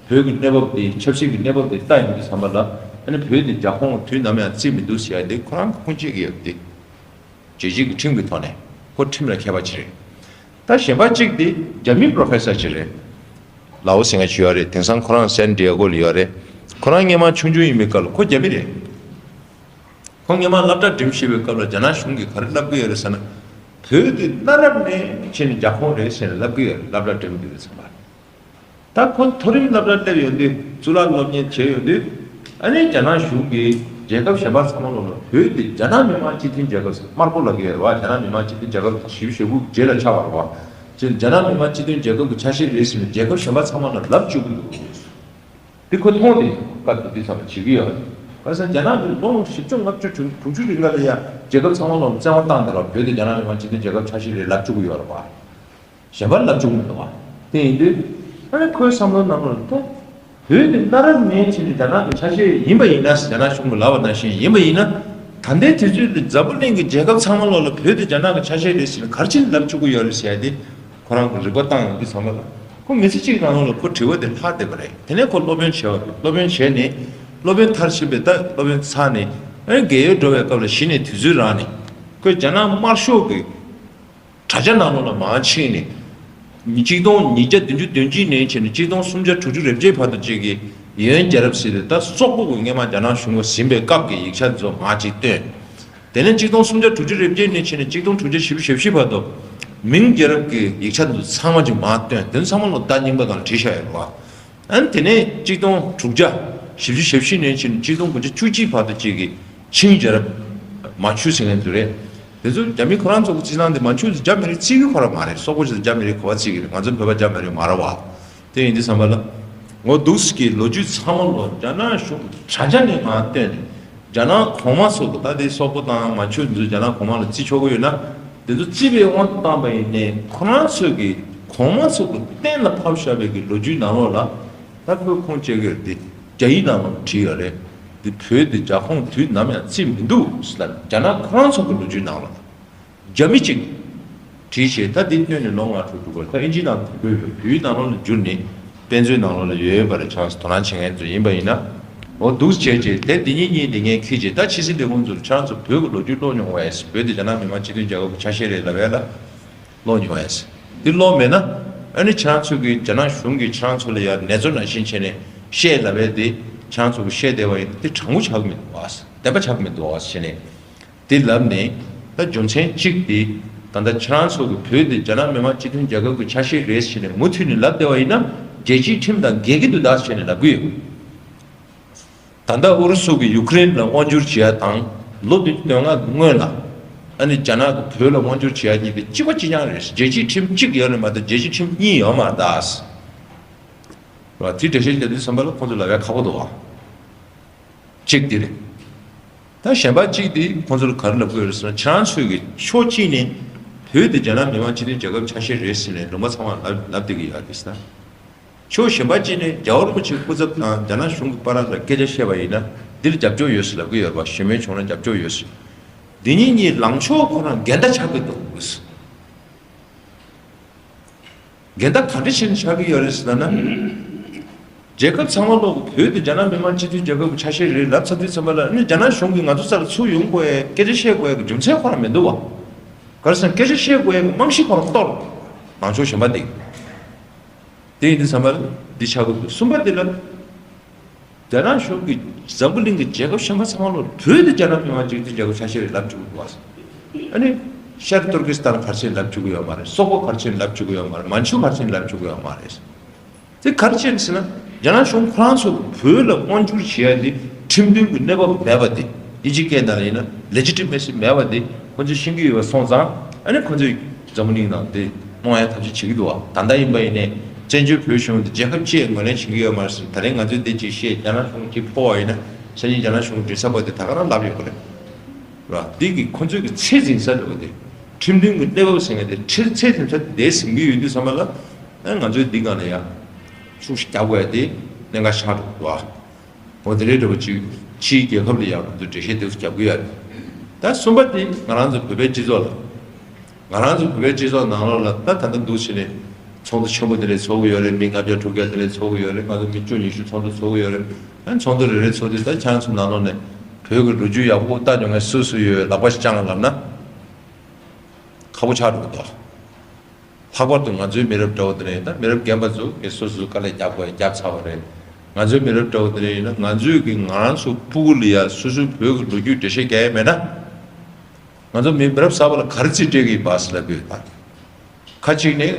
བོད་ཀྱི་གནས་བབ་དེ་ཆབ་སྲིད་ཀྱི་གནས་བབ་དེ་ལྟ་ཡོང་དུས་ཙམ་པ་ལ་ཨ་ནི་བོད་དེ་རྒྱ་ཁོངས་དུས་ནམ་ཡང་བརྩི་མི་འདུག་ཟེར་ཡ་དེ་ཁོ་རང་གི་ཁུངས་སྐྱེལ་གྱི་ཡོད་དེ། རྒྱལ་སྤྱིའི་གི་ཁྲིམས་ཀྱི་ཐོག་ནས་ཁོ་ཁྲིམས་ལ་མཁས་པ་ཅིག་རེད། ད་གཞན་པ་གཅིག་དེ་རྒྱ་མི་པྲོ་ཕེ་སར་ཅིག་རེད། ལའོ་ཟེར་མཁན་ཅིག་ཡོད་རེད། དེང་སང་ཁོ་རང་སན་ཌི་ཡེ་གོ་ལ་ཡོད་རེད། ཁོ་རང་སྔོན་མ་ཆུང་ཆུང་ཡིན་པའི་སྐབས་ལ་ཁོ་རྒྱ་མི་རེད། ཁོ་སྔོན་མ་སློབ་གྲྭ་འགྲིམ་བཞིན་པའི་སྐབས་ལ་རྒྱ་ནག་གཞུང་གིས་ག་རེ་ལབ་ཀྱི་ཡོད་རེད་ཟེར་ན། བོད་དེ་གནའ་རབས་ནས་བྱས་ནས་རྒྱ་ཁོངས་རེད་ཟེར་ནས་ལབ་ཀྱི་ཡོད་རེད། སློབ་གྲྭ་འགྲིམ་དུས་ཙམ་པ། ད་ཁོ་མཐོ་རིམ་སློབ་གྲྭར་སླེབས་ཡོང་དུས་གཙུག་ལག་སློབ་གཉེར་བྱས་ཡོང་དུས། ཨ་ནི་རྒྱ་ནག་གཞུང་གིས་རྒྱལ་ཁབ་གཞན་པ་ཚང་མ་ལོག་ལ་བོད་དེ་རྒྱ་ནག་མི་དམངས་སྤྱི་མཐུན་རྒྱལ་ཁབ་ཟེར་དམར་པོ་ལབ་ཀྱི་ཡོད་རེད་བ། རྒྱ་ནག་མི་དམངས་སྤྱི་མཐུན་རྒྱལ་ཁབ་ཞེ་པོ་ཞེ་པོ་རྗེས་ལ་ཆགས་པ་རེད་བ། ཅེས་རྒྱ་ནག་མི་དམངས་སྤྱི་མཐུན་རྒྱལ་ཁབ་ཀྱི་ཆ་ཤས་རེད་ཟེར་ནས་རྒྱལ་ཁབ་གཞན་པ་ཚང་མ་ལ་ལབ་བཅུག་གི་འདུག་དེ་ཁོ་མཐོང་དེ་སྐབས་དེ་དུས་ཚང་མ་བྱེད་ཀྱི་ཡོད་རེད། བྱས་ཙང་རྒྱ་ནག་གིས་ལོ་བཞི་བཅུ་ལྔ་བཅུ་དྲུག་ཅུ་རིང་ལ་ཡ་རྒྱལ་ཁབ་ཚང་མ་ལ་བཙན་དབང་བཏང་དེ་ལ་བོད་དེ་རྒྱ་ནག་མི་དམངས་སྤྱི་མཐུན་རྒྱལ་ཁབ་ཆ་ཤས་རེད་ལབ་བཅུག་གི་ཡོད་རེད་བ། གཞན་པ་ལབ་བཅུག་མི་འདུག་བ། དེ་ཡིན་དུས་ཨ་ནི་ཁོའི་བསམ་བློ་ནང་ལ་ད་བོད་དེ་གནའ་རབས་ནས་བྱས་ནས་རྒྱ་ནག་གི་ཆ་ཤས་ཡིན་པ་ཡིན་ན། རྒྱ་ནག་གཞུང་གིས་ལབ་པ་ནང་བཞིན་ཡིན་པ་ཡིན་ན། ད་ལྟའི་དུས་ཚོད་དུ་འཛམ་བུ་གླིང་གི་རྒྱལ་ཁབ་ཚང་མ་ལོག་ལ་བོད་དེ་རྒྱ་ནག་གི་ཆ་ཤས་རེད་ཟེར་ནས་ག་རེ་བྱས་ནས་ལབ་བཅུག་གི་ཡོད་རེད་ཟེར་ཡ་དེ། ཁོ་རང་གི་རིག་པ་བཏང་ཡོང་དུས་ཙམ་པ་ལ། ཁོ་མི་ཚེ་གཅིག་ནང་ལོགས་ལ་ཁོ་དྲི་བ་དེ་ལྷག་བསྡད་པ་རེད། དེ་ནས་ཁོ་སློབ་དཔོན་བྱས་པ་རེད། སློབ་དཔོན་བྱས་ནས་སློབ་དཔོན་མཐར་ཕྱིན་པའི། ད་སློབ་དཔོན་ཚར་ནས་ཨ་ནི་རྒས་ཡོལ་འགྲོ་བའི་སྐབས་ལ་གཞི་ནས་དུས་ཚོད་རག་ནས། ཁོས་རྒྱ་ནག་དམར་ཤོག་གི་དྲ་རྒྱ་ནང་ལོགས་ལ་མར་ཕྱིན་ནས། ཉི་གཅིག་སྟོང་ཉིས་བརྒྱ་བདུན་ཅུ་དོན་གཅིག་ནས་བྱས་ནས་གཅིག་སྟོང་སུམ་བརྒྱ་དྲུག་ཅུ་རེ་བརྒྱད་བར་དུ་ཅིག་གི་ཡོན་རྒྱལ་རབས་ཟེར་ཏེ། ད་སོག་པོ་གི་སྔོན་མ་རྒྱ་ནག་གཞུང་གིས་ཟིན་པའི་སྐབས་ཀྱི་ཡིག་ཆ་ཚོ་མར་ཅིག་བཏོན། དེ་ནས་གཅིག་སྟོང་སུམ་བརྒྱ་དྲུག་ཅུ་རེ་བརྒྱད་ནས་བྱས་ནས་གཅིག་སྟོང་དྲུག་བརྒྱ་བཞི་བཅུ་ཞེ་བཞི་བར་དུ་མིང་རྒྱལ་རབས་ཀྱི་ཡིག་ཆ་འདི་ཚང་མ་ཅིག་མར་བཏོན། དེ་ཚང་མ་ལོ་ཟླ་རྙིང་པ་སྒང་ལ་བྲིས་བཞག་ཡོད་རེད་བ། ཨ་ནི་དེ་ནས་གཅིག་སྟོང་དྲུག་བརྒྱ་བཞི་བཅུ་ཞེ་བཞི་ནས་བྱས་ནས་གཅིག་སྟོང་དགུ་བརྒྱ་བཅུ་གཅིག་བར་དུ་ཅིག་གི་ཆིང་རྒྱལ་རབས། མན་ཆུ་ཟེར་མཁན་ཚོ་རེད། དེ་ཚོ་རྒྱ་མི་ཁོ་རང་ཚོ་གི་རྩིས་སྟངས་དེ། མན་ཆུ་ཚོ་རྒྱ་མི་རིགས་བརྩི་གི་ཁོ་རང་མ་རེད། སོག་པོ་ཚོ་རྒྱ་མི་རིགས་ག་པར་བརྩི་གི་རེད། ང་ཚོ་བོད་པ་རྒྱ་མི་རིགས་མ་རེད་བ། དེ་ཡིན་དུས་ཙམ་པ་ལ། འོ་འདུག་སེ་གི་ལོ་རྒྱུས་ཚང་མ་ལོ་རྒྱ་ནག་གཞུང་གི་དྲ་རྒྱ་ནས་མར་བཏོན་ནས། རྒྱ་ནག་གོང་མ་ཚོ་གི། ད་དེ་སོག་པོ་དང་མན་ཆུ་ཚོ་རྒྱ་ནག་གོང་མ་ལ་བརྩི་ཆོག་གི་ཡོད་ན། དེ་ཚོ་བརྩིས་པའི་དབང་དུ་བཏང་པ་ཡིན་ནའི། ཁོ་རང་ཚོ་གི་གོང་མ་ཚོ་གི་གཏན་ལ་ཕབ་བཞག་པའི་གི་ལོ་རྒྱུས་ནང་ལོགས་ལ། ད་ཁོས་ཁུངས་སྐྱེལ་གི་ཡོད་རེད་དེ། རྒྱ་ཡིག་ནང་ལ་བྲིས་ཡོད་རེད། འདི་བོད་འདི་རྒྱ་ཁོངས་དུས་ནམ་ཡང་བརྩིས་མི་འདུག་ཟེར་ལ། རྒྱ་ནག་ཁོ་རང་ཚོ་གི་ལོ་རྒྱུས་ནང་ལ་རྒྱ་མི་གཅིག་བྲིས་བྱས། ད་འདི་བཏོན་ནས་ལོ་ལྔ་དྲུག་འགྲོ་གི་རེད། ད་ཨིན་ཇིའི་ནང་དུ་འགྲོ་གི་ཡོད། བོད་ཡིག་ནང་ལོགས་ལ་བསྒྱུར་ནས་དཔེ་མཛོད་ནང་ལོགས་ལ་ཡོད་པ་རེད། ཁྱེད་རང་ཚོ་དོ་སྣང་བྱེད་མཁན་ཚོ་ཡིན་པ་ཡིན་ན། འོ་འདུག་སེ་བྱས་བྱས། དེ་འདི་གཉིས་གཉིས་འདི་ངས་ཁྱེར་བྱས། ད་ཕྱི་སྲིད་ལས་ཁུངས་ཚོར་ཁྱེད་རང་ཚོ་བོད་ཀྱི་ལོ་རྒྱུས་ཀློག་མྱོང་བས། བོད་འདི་རྒྱ་ནག་མི་དམངས་སྤྱི་མཐུན་རྒྱལ་ཁབ་ཀྱི་ཆ་ཤས་རེད་ལབ་ཡ་ལ། ཀློག་མྱོང་ཡས། འདི་ཀློག་མེད་ན། ཨ་ནི་ཁྱེད་རང་ཚོ་གིས་རྒྱ་ནག་གཞུང་གིས་ཁྱེད་རང་ཚོ་ལ་ཡ་ནེ་ཙོ་ནང་བཞིན་བྱས་ནས་བཤད་ལབ་པས་དེ། ཁྱེད་རང་ཚོ་གིས་བཤད་བསྡད་པ་ཡིན་ན་དེ་དྲང་པོ་ཆགས་ཀྱི་མི་འདུག་བ། བདེན་པ་ཆགས་ཀྱི་མི་འདུག་བ་བྱས་ནས། དེ་ལབ་ནས། ད་རྒྱུ་མཚན་གཅིག་དེ། ད་ལྟ་ཁྱེད་རང་ཚོ་གིས་བོད་དེ་རྒྱ་ནག་མི་དམངས་སྤྱི་མཐུན་རྒྱལ་ཁབ་ཀྱི་ཆ་ཤས་རེད་ཟེར་ནས་མུ་མཐུད་ནས་ལབ་བསྡད་པ་ཡིན་ན། རྒྱལ་སྤྱིའི་ཁྲིམས་དང་འགལ་གྱི་འདུག་ད་ཟེར་ནས་ལབ་ཀྱི་ཡོད། ད་ལྟ་ཨུ་རུ་སུ་གིས་ཡུ་ཀེ་རེན་ལ་དབང་བསྒྱུར་བྱེད་ཡ་དང་། ལོ་བདུན་ཅུ་དོན་ལྔ་སྔོན་ལ། ཨ་ནི་རྒྱ་ནག་གིས་བོད་ལ་དབང་བསྒྱུར་བྱེད་ཡ་གཉིས་དེ་གཅིག་པ་གཅིག་རྐྱང་རེད། རྒྱལ་སྤྱིའི་ཁྲིམས་གཅིག་ཡོད་ནི་མ་གཏོགས་རྒྱལ་སྤྱིའི་ཁྲིམས་གཉིས་ཡོད་མ་རེད་ད། རེད་བ། དེ་འགྲེལ་བཤད་རྒྱག་དུས་ཙམ་པ་ལ་ཁོང་ཚོ་ལབ་ཡ་ཁག་པོ་འདུག་བ། གཅིག་དེ་རེད། ད་གཞན་པ་གཅིག་དེ་ཁོང་ཚོར་ག་རེ་ལབ་དགོས་རེད་ཟེར་ན། ཁྱེད་རང་ཚོས་ཀྱི་ཕྱོགས་གཅིག་ནས་བོད་དེ་རྒྱ་ནག་མི་དམངས་སྤྱི་མཐུན་རྒྱལ་ཁབ་ཆ་ཤས་རེད་ཟེར་ནས་ལུང་པ་ཚང་མ་ལབ་ལབ་བསྡད་ཀྱི་ཡོད་རེད་ཟེར། ཕྱོགས་གཞན་པ་གཅིག་ནས་རྒྱལ་བ་རིན་པོ་ཆེའི་སྐུ་ཚབ་དང་རྒྱ་ནག་གཞུང་གི་བར་ལ་སྐད་ཆ་བཤད་པ་ཡིན་ན། འདིར་རྒྱབ་སྐྱོར་ཡོད་ཟེར་ལབ་ཀྱི་ཡོད་རེད་པ། ཞུ་མེད་བྱུང་ན་རྒྱབ་སྐྱོར་ཡོད་ཟེར། འདི་གཉིས་གཉིས་ལངས་ཕྱོགས་ཁོ་རང་འགལ་ཟླ་ཆགས་ཀྱི་འདུག་ཟེར། འགལ་ཟླ་ག་འདྲ་བྱས་ནས་ཆགས་ཀྱི་ཡོད་རེད་ཟེར་ན། རྒྱལ་ཁབ་ཚང་མ་ལོག་བོད་དེ་རྒྱ་ནག་མི་དམངས་སྤྱི་མཐུན་རྒྱལ་ཁབ་ཀྱི་ཆ་ཤས་རེད་ལབ་ཚར་དུས་ཙམ་པ་ལ། ཨ་ནི་རྒྱ་ནག་གཞུང་གིས་ང་ཚོ་རྩ་ལ་ཚུར་ཡོང་དགོས་ཡ། སྐད་ཆ་བཤད་དགོས་ཡ་གི་རྒྱུ་མཚན་ཁོ་རང་མི་འདུག་བ། ག་རེ་ཟེར་ན་སྐད་ཆ་བཤད་དགོས་ཡ་གི་རྨང་གཞི་ཁོ་རང་གཏོར། ནང་ཕྱོགས་གཞན་པ་དེ། དེ་ཡིན་དུས་ཙམ་པ་ལ་འདི་ཆགས་ཀྱི་འདུག། གསུམ་པ་དེ་ལ། རྒྱ་ནག་གཞུང་གིས་འཛམ་བུ་གླིང་གི་རྒྱལ་ཁབ་གཞན་པ་ཚང་མ་ལོ་བོད་དེ་རྒྱ་ནག་མི་དམངས་སྤྱི་མཐུན་རྒྱལ་ཁབ་ཆ་ཤས་རེད་ལབ་བཅུག་གི་འདུག་བ། ཨ་ནི་ཤར་ཏུར་ཀི་སི་ཐན་ག་རེ་བྱས་ནས་ལབ་བཅུག་གི་ཡོད་མ་རེད། སོག་པོ་ག་རེ་བྱས་ནས་ལབ་བཅུག་གི་ཡོད་མ་རེད། མན་ཆུ་ག་རེ་བྱས་ནས་ལབ་བཅུག་གི་ཡོད་མ་རེད། དེ་ག་རེ་བྱས་ནས་ཟེར་ན། རྒྱ་ནག་གཞུང་ཁོ་རང་ཚོ་བོད་ལ་དབང་བསྒྱུར་བྱེད་ཡ་དེ་ཁྲིམས་མཐུན་གྱི་གནས་བབ་མེད་པ་དེ། དབྱིན་ཇིའི་སྐད་ནང་ལ་ཡིན་ན་ལེ་ཇི་ཊི་མེ་སི་མེད་པ་དེ་ཁོ་ཚོས་ཤེས་ཀྱི་ཡོད་པ་སོང་ཙང་། ཨ་ནི་ཁོ་ཚོས་འཛམ་བུ་གླིང་ནང་དེ་གནོང་ཡ་ཐབས་ཤེས་བྱེད་ཀྱི་འདུག་བ། ད་ལྟ་ཡིན་པ་ཡིན་ནའི་བཙན་བྱོལ་བོད་གཞུང་དེ་རྒྱལ་ཁབ་ཅིག་ངོས་ལེན་བྱེད་ཀྱི་ཡོད་མ་རེད་ཟེར། ད་རིང་ང་ཚོས་འདི་ཅིག་བཤད། རྒྱ་ནག་གཞུང་གཅིག་ཕོག་པ་ཡིན་ན། སང་ཉིན་རྒྱ་ནག་གཞུང་མགྲིན་ཚབ་པ་དེ་ད་ག་རང་ལབ་ཡོད་པ་རེད། ར། འདི་གི་ཁོ་ཚོས་ཀྱི་ཚད་འཛིན་ས་འདྲ་བོ་དེ། ཁྲིམས་མཐུན་གྱི་གནས་བབ་ཟེར་མཁན་དེ་ཁྲི་ཚད་འཛིན་ས་དེ་འདས་ཟིན་གྱི་ཡོད་དུས་ཙམ་པ་ལ། ཨ་ང་ཚོས་འདི་སྒང་ལ་ཡ་ཤུགས་ཤིག་རྒྱག་དགོས་ཡ་དེ་གནད་འགག་ཆགས་འགྲོ་གི་འདུག་ཨ། འོ་དེ་འདྲའི་འདྲ་བོ་ཅིག་ཕྱིའི་རྒྱལ་ཁབ་ལ་ཡང་ང་ཚོས་འགྲེལ་བཤད་དེ་ཚོ་རྒྱབ་ཀྱི་ཡོད་རེད། ད་གསུམ་པ་དེ་ང་རང་ཚོ་བོད་པའི་སྤྱི་ཚོགས་ལ། ང་རང་ཚོ་བོད་པའི་སྤྱི་ཚོགས་ནང་ལོགས་ལ་ད་ད་ལྟ་འདུག་བྱས་ནས་ཚོགས་འདུ་ཆེན་པོ་དེ་འདྲ་ཚོགས་ཀྱི་ཡོད་རེད། མི་ལྔ་བརྒྱ་དྲུག་བརྒྱ་དེ་འདྲ་ཚོགས་ཀྱི་ཡོད་རེད། ང་ཚོ་མི་བཅུ་ཉི་ཤུ་ཚོགས་འདུ་ཚོགས་ཀྱི་ཡོད་རེད། ཨ་ནི་ཚོགས་འདུ་རེ་རེ་ཚོགས་དུས་ད་ཁྱེད་རང་ཚོ་ནང་ལོགས་ནས་བོད་ཀྱི་ལོ་རྒྱུས་ཡག་པོ་ལྟ་མྱོང་མཁན་སུ་སུ་ཡོད། ལག་པ་ཞིག་བརྐྱངས་ལབ་ན་ཁག་པོ་ཆགས་འགྲོ་གི་འདུག། ལྷག་པར་དུ་ང་ཚོའི་མི་རབས་འདྲ་བོ་དེ་འདྲ་ཡིན། ད་མི་རབས་རྒན་པ་ཚོ་གིས་སོ་སོའི་དཀའ་ལས་རྒྱབ་དགོས་རྒྱབ་ཚར་བ་རེད། ང་ཚོའི་མི་རབས་འདྲ་བོ་དེ་འདྲ་ཡིན་ན། ང་ཚོས་ཀྱི་ང་རང་ཚོ་སྤུ་གུ་ལ་ཡ་སོ་སོའི་བོད་ཀྱི་ལོ་རྒྱུས་འགྲེལ་བཤད་རྒྱག་ཡ་མེད་ན། ང་ཚོ་མི་མི་རབས་གསར་པ་ལ་ག་རེ་རྩིས་སྤྲད་ཀྱི་ཡིན་པ་ཟེར་ལབ་ཀྱི་ཡོད་ད། ཁ་ཅིག་ནས་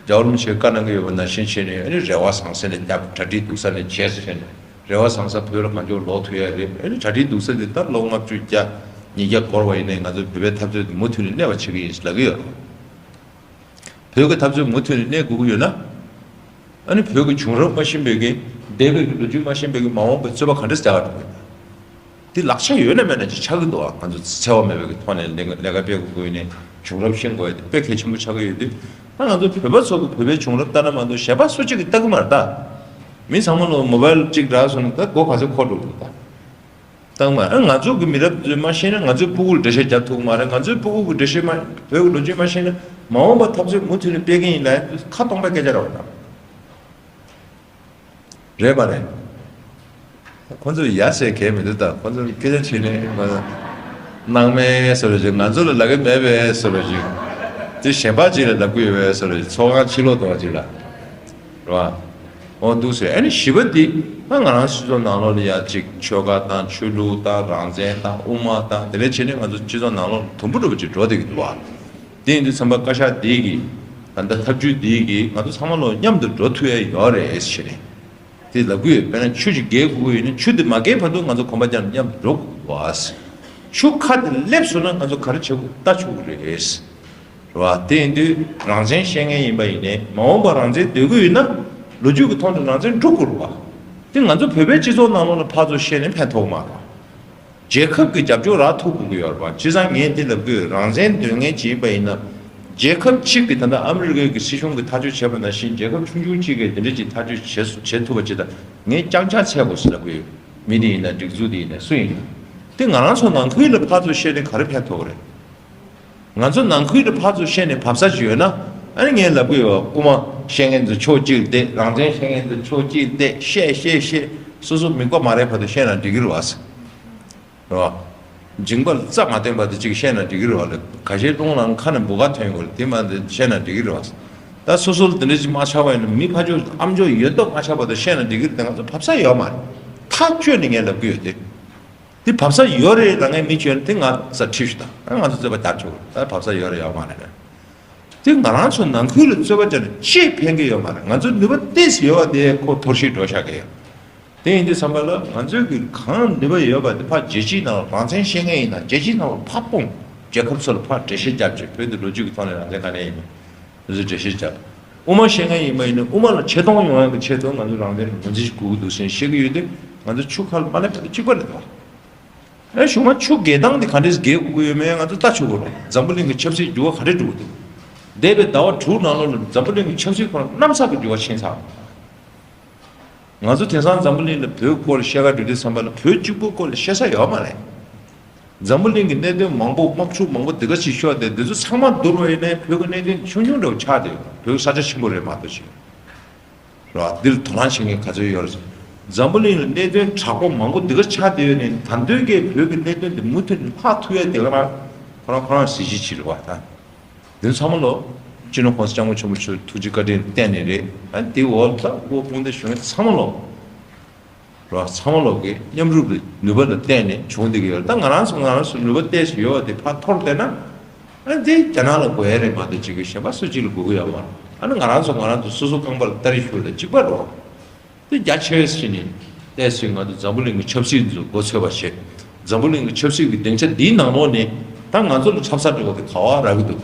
རྒྱལ་བ་རིན་པོ་ཆེས་བཀའ་གནང་གི་ཡོད་པ་ནང་བཞིན་བྱས་ནས། ཨ་ནི་རེ་བ་བཟང་ས་ནས་རྒྱབ། གྲ་སྒྲིག་སྡུག་ས་ནས་བྱས་ཟེར་བྱས་ནས། རེ་བ་བཟང་ས་བོད་ལ་གང་མགྱོགས་ལོག་ཐུབ་ཡ་རེད། ཨ་ནི་གྲ་སྒྲིག་སྡུག་ས་དེ་ད་ལོ་ལྔ་བཅུ་བརྒྱ་ཉིས་བརྒྱ་འགོར་བ་ཡིན་ནའི་ང་ཚོ་བོད་པའི་འཐབ་རྩོད་དེ་མུ་མཐུད་ནས་གནས་པ་བྱེད་ཀྱི་ཡིན་ཟེར་ལབ་ཀྱི་ཡོད་རེད། བོད་ཀྱི་འཐབ་རྩོད་མུ་མཐུད་ནས་གནས་དགོས་ཀྱི་ཡོད་ན། ཨ་ནི་བོད་ཀྱི་བྱུང་རབས་མ་ཤེས་པའི་གི། འདས་པའི་གི་ལོ་རྒྱུས་མ་ཤེས་པའི་གི་མ་འོངས་པའི་རྩོད་པ་ག་འདྲ་རྒྱག་ག་འགྲོ་གི་ཡོད་ན། འདི་ལག་ཆ་ཡོད་ན་མེད་ན་ཅིག་ཆགས་ཀྱི་འདུག་ཨ། ང་ཚོ་འཚེ་བ་མེད་པའི་གི་ཐོག་ནས་ལས་ཀ་ལས་ཀ་སྤེལ་དགོས་ཀྱི་ཡོད་ནའི་བྱུང་རབས་ཤེས་དགོས་ཡ་དེ་དཔེ་གལ་ཆེན་པོ་ཆགས་ཀྱི་ཡོད་དུས། ད་ང་ཚོ་བོད་པ་ཚོ་གི་བོད་པའི་བྱུང་རབས་ལྟ་ན་མ་གཏོགས་གཞན་པ་སུ་གཅིག་གིས་ལྟ་གི་མ་རེད་ད། མི་ཚང་མ་ལོ་མོ་བལ་གཅིག་རག་སོང་ན་ད་སྒོ་ག་ཚོད་འཁོར་འགྲོ་གི་འདུག་ད། ལྟ་གི་མ་རེད། ང་ཚོ་གི་མི་རབས་ཚོས་མ་ཤེས་ན་ང་ཚོའི་སྤུ་གུར་འགྲེལ་བཤད་རྒྱབ་ཐུབ་གི་མ་རེད། ང་ཚོའི་སྤུ་གུ་གི་འགྲེལ་བཤད་མ་བོད་ཀྱི་ལོ་རྒྱུས་མ་ཤེས་ན་མ་འོངས་པ་འཐབ་རྩོད་མུ་མཐུད་ནས་སྤེལ་གི་ཡིན་ལབ་ཁ་སྟོང་པའི་སྐད་ཆ་རེད་བ་ད། རེད་པ་རེད། ཁོ་ཚོ་ཡ་ཟེར་གལ་མི་འདུག་ད་ཁོ་ཚོ་སྐད་ཆ་བྱས་ནས་ང་ཚོ་སྣང་མེད་བཟོ་འདྲ་ཅིག་ང་ཚོ་ལ་ལབ་ཀྱི་མེད་པས་བཟོ་འདྲ་ཅིག་དེ་གཞན་པ་ཅིག་ལ་ལབ་ཀྱི་ཡོད་པས་བཟོ་འདྲ་ཅིག་ཚོགས་ཁང་ཕྱི་ལོགས་གཏོང་བ་ཅིག་ལ་རེད་པ། འོ་འདུག་ཟེར། ཨ་ནི་བཞི་པ་འདི་ད་ང་རང་སྤྱི་ཚོགས་ནང་ལོགས་ལ་ཡ་ཅིག་ཆོལ་ཁ་དང་ཆོས་ལུགས་དང་རང་བཙན་དང་དབུ་མ་དང་དེ་འདྲ་བྱས་ནས་ང་ཚོ་སྤྱི་ཚོགས་ནང་ལོགས་དུམ་བུ་འགྲོ་བ་ཅིག་འགྲོ་བསྡད་ཀྱི་འདུག་བ། དེ་ཡིན་དུས་ཚན་པ་བཀའ་ཤག་འདི་གིས་ད་ལྟ་ཐབས་ཇུས་འདི་གིས་ང་ཚོ་ཚང་མ་ལོ་མཉམ་དུ་འགྲོ་ཐུབ་ཡ་ཡོད་རེད་ཟེར་ནས་དེ་ལབ་ཀྱི་ཡོད། དཔེར་ན་ཆུ་ཅིག་བརྒལ་དགོས་ཀྱི་ཡོད་ན་ཆུ་དེ་མ་བརྒལ་བར་དུ་ང་ཚོ་གོམ་པ་རྒྱབ་ནས་མཉམ་དུ་འགྲོ་དགོས་པ། ཆུ་ཁ་དེ་སླེབས་སོང་ན་ང་ཚོ་ག་རེ་བྱེད་དགོས་ལྟ་ཆོག་གི་རེད། རེད་བ། དེ་ཡིན་དུས་རང་བཙན་བཤད་མཁན་ཡིན་པ་ཡིན་ནའི་མ་འོངས་པར་རང་བཙན་འདོད་ཀྱི་ཡོད་ན་ལོ་རྒྱུས་ཀྱི་ཐོག་ནས་རང་བཙན་སྒྲུབ་དགོས་རེད་བ། དེ་ང་ཚོ་བོད་པའི་སྤྱི་ཚོགས་ནང་ལོགས་ལ་ཕར་ཚུར་བཤད་ནས་ཕན་ཐོགས་མ་རེད། རྒྱལ་ཁབ་ཀྱི་རྒྱབ་སྐྱོར་རག་ཐུབ་དགོས་ཀྱི་ཡོད་རེད་བ། བྱས་ཙང་ངས་འདི་ལབ་ཀྱི་ཡོད། རང་བཙན་འདོད་མཁན་ཅིག་ཡིན་པ་ཡིན་ན་རྒྱལ་ཁབ་གཅིག་གིས་ད་ལྟ་ཨ་མི་རི་ཀའི་གི་སྲིད་གཞུང་གིས་ཐག་གཅོད་བྱས་པ་ནང་བཞིན་རྒྱལ་ཁབ་ཆུང་ཆུང་གཅིག་གིས་འདི་འདྲ་ཅིག་ཐག་གཅོད་བྱེད་སུ་བྱེད་ཐུབ་པ་ཅིག་དང་ངས་རྐྱང་རྐྱང་འཚོལ་དགོས་ཟེར་ལབ་ཀྱི་ཡོད། མི་དེ་ཡིན་ན་སྒྲིག་འཛུགས་དེ་ཡིན་ན་སུ་ཡིན་ན། དེ་ང་རང་ཚོ་ནང་ཁུལ་ལ་ཕར་ཚུར་བཤད་ནས་ག་རེ་ཕན་ཐོགས་རེད། ང་ཚོ་ནང་ཁུལ་དུ་ཕར་ཚུར་བཤད་ནས་བབས་ས་ཅིག་ཡོད་ན། ཨ་ནི་ངས་ལབ་ཀྱི་ཡོད། དབུ་མ་བཤད་མཁན་ཚོ་ཕྱོགས་གཅིག་ལ་བསྡད། རང་བཙན་བཤད་མཁན་ཚོ་ཕྱོགས་གཅིག་ལ་བསྡད། བཤད་བཤད་བཤད། སོ་སོ་མི་མགོ་མ་རེག་བར་དུ་བཤད་ན་འགྲིག་གི་རེད་བ། རེད་བ། མཇིང་པ་ལ་རྩ་མ་བཏོན་བར་དུ་ཅིག་བཤད་ན་འགྲིག་གི་རེད་བ་ལ། ཁ་ཤས་རླུང་ལངས་ཁ་ནས་འབུ་ག་ཐོན་དགོས་རེད། དེ་མ་དེ་བཤད་ན་འགྲིག་གི་རེད་བ། ད་སོ་སོ་ལ་དེ་འདྲ་ཅིག་མ་ཆགས་པ་ཡིན་ན་མི་ཕར་ཕྱོགས་ཨ་མཆོག་ཡོད་མདོག་མ་ཆགས་བར་དུ་བཤད་ན་འགྲིག་གི་རེད་དེ། ང་ཚོ་བབས་ས་ཡོད་མ་རེད། ཐག་གཅོད་ནས་ངས་ལབ་ཀྱི་ཡོད་དེ། དེ་བབས་ས་ཡོད་རེད་ལབ་མཁན་མི་བྱོན་དེ་ང་ས་ཁྲིད་ཞུ་དང་། ང་ཚོ་རྩོད་པ་རྒྱབ་ཆོག་ད་བབས་ས་ཡོད་རེད་ཡོད་མ་རེད་ལ། དེ་ང་རང་ཚོ་ནང་ཁུལ་ལ་རྩོད་པ་རྒྱབ་ནས་ཅི་ཕན་གི་ཡོད་མ་རེད། ང་ཚོ་ནུས་པ་ཏོག་ཙམ་ཡོད་པ་དེ་ཁོ་འཐོར་ཞིག་འགྲོ་ཤག་གི་ཡོད། དེ་ཡིན་དུས་ཙམ་པ་ལ་ང་ཚོས་གི་གང་ནུས་པ་ཡོད་པ་དེ་ཕར་རྒྱལ་སྤྱིའི་ནང་ལ་རང་བཙན་བཤད་མཁན་ཡིན་ན་རྒྱལ་སྤྱིའི་ནང་ལ་ཕར་སྤུངས། རྒྱལ་ཁབ་ཚོ་ལ་ཕར་འགྲེལ་བཤད་རྒྱབ་བྱས་བོད་དུ་ལོ་རྒྱུས་ཀྱི་ཐོག་ནས་རང་བཙན་ག་ནས་ཡིན་མིན། ང་ཚོས་འགྲེལ་བཤད་བརྒྱབ། དབུ་མ་བཤད་མཁན་ཡིན་པ་ཡིན་ན་དབུ་མ་ལ་ཆེ་མཐོང་ཡོང་ཡག་གི་ཆེད་དུ་ང་ཚོས་རང་བཙན་ངོས་འཛིན་ཞིག་དགོས་ཀྱི་འདུག་ཟེར་བཤད་ཀྱི་ཡོད་དུས་ང་ཚོ་ཆུ་ཁ་ལ་མ་སླེབས་པ་དང་གཅིག་པ་རེད་དོ། ཨེ་གཞུག་མ་ཆུ་བརྒལ་སྟངས་དེ་ག་འདྲས་བརྒལ་དགོས་ཀྱི་ཡོད་མེད་ང་ཚོ་ལྟ་ཆོག་གི་རེད། འཛམ་བུ་གླིང་གི་ཆབ་སྲིད་འགྱུར་བ་ག་འདྲས་འགྲོ་གི་འདུག་འདས་པའི་ཟླ་བ་དྲུག་ནང་ལོགས་ལ་འཛམ་བུ་གླིང་གི་ཆབ་སྲིད་ཁོ་ན་གནམ་ས་གི་འགྱུར་བ་ཕྱིན་ཚར། ང་ཚོ་དེང་སང་འཛམ་བུ་གླིང་ལ་བོད་སྐོར་ལ་བཤད་ག་འགྲོ་དུས་ཙམ་པ་ལ་བོད་གཅིག་པུའི་སྐོར་ལ་བཤད་ས་ཡོད་མ་རེད། འཛམ་བུ་གླིང་གི་གནད་དོན་མང་པོ་དམག་འཁྲུག་མང་པོ་འདི་ག་ཅིག་ཤོར་ཏེ་འདི་ཚོ་ཚང་མ་བསྡུར་བ་ཡིན་ན་བོད་ཀྱི་གནད་དོན་ཆུང་ཆུང་འདྲ་བོ་ཆགས་བསྡད་ཡོད། བོད་ས་ཆ་ཆེན་པོ་རེད་མ་གཏོགས་ཅིག་རེད་བ། འདིར་དོ་སྣང་བྱེད་མཁན་ག་ཚོད་ཡོད་རེད། འཛམ་བུ་གླིང་ལ་གནད་དོན་དྲག་པོ་མང་པོ་འདི་ག་ཆགས་བསྡད་ཡོད་ནས་ད་དུང་གི་བོད་ཀྱི་གནད་དོན་འདི་མུ་མཐུད་ནས་ལྷག་ཐུབ་ཡ་དེ་ག་རང་ཁོ་རང་ཁོ་རང་གཟི་བརྗིད་ཅིག་རེད་བ་ད། འདི་ཚང་མ་ལོ། སྤྱི་ནོར་༸གོང་ས་༸སྐྱབས་མགོན་ཆེན་པོ་མཆོག་ཐུགས་རྗེ་བཀའ་དྲིན་བརྟེན་ནས་རེད། ཨ་འདི་འོག་ལ་སྐུ་དཔུང་སྡེ་གཞུང་ཚང་མ་ལོ། རོ་ཚང་མ་ལོ་གི་མཉམ་རུབ་ལ་ནུས་པ་ལ་བརྟེན་ནས་བྱུང་བསྡད་ཀྱི་ཡོད་རེད། ད་ང་རང་ཚོ་ང་རང་ཚོ་ནུས་པ་ཏོག་ཙམ་ཡོད་པ་དེ་ཕར་འཐོར་བསྡད་ན། ཨ་འདི་རྒྱ་ནག་ལ་དགོས་ཡ་རེད་མ་གཏོགས་ཅིག་གི་གཞན་པ་སུ་གཅིག་ལ་དགོས་ཀྱི་ཡོད་མ་རེད། ཨ་ནི་ང་རང་ཚོ་ང་རང་ཚོ་སོ་སོ་རྐང་པ་ལ་སྟ་རེ་ཤུགས་ལ་གཅིག་པ་རོ། དེ་རྒྱ་ཆེ་བས་ཕྱིན་ནས་ཏོག་ཙམ་ང་ཚོ་འཛམ་བུ་གླིང་གི་ཆབ་སྲིད་འཛུགས་འགོ་ཚུགས་པ་བྱེད། འཛམ་བུ་གླིང་གི་ཆབ་སྲིད་ཀྱི་སྡིངས་ཆ་འདིའི་ནང་ལོགས་ནས་ད་ང་ཚོ་ལ་འཁྲབ་ས་འགྲོ་བ་དེ་ག་བ་རག་གི་འདུག་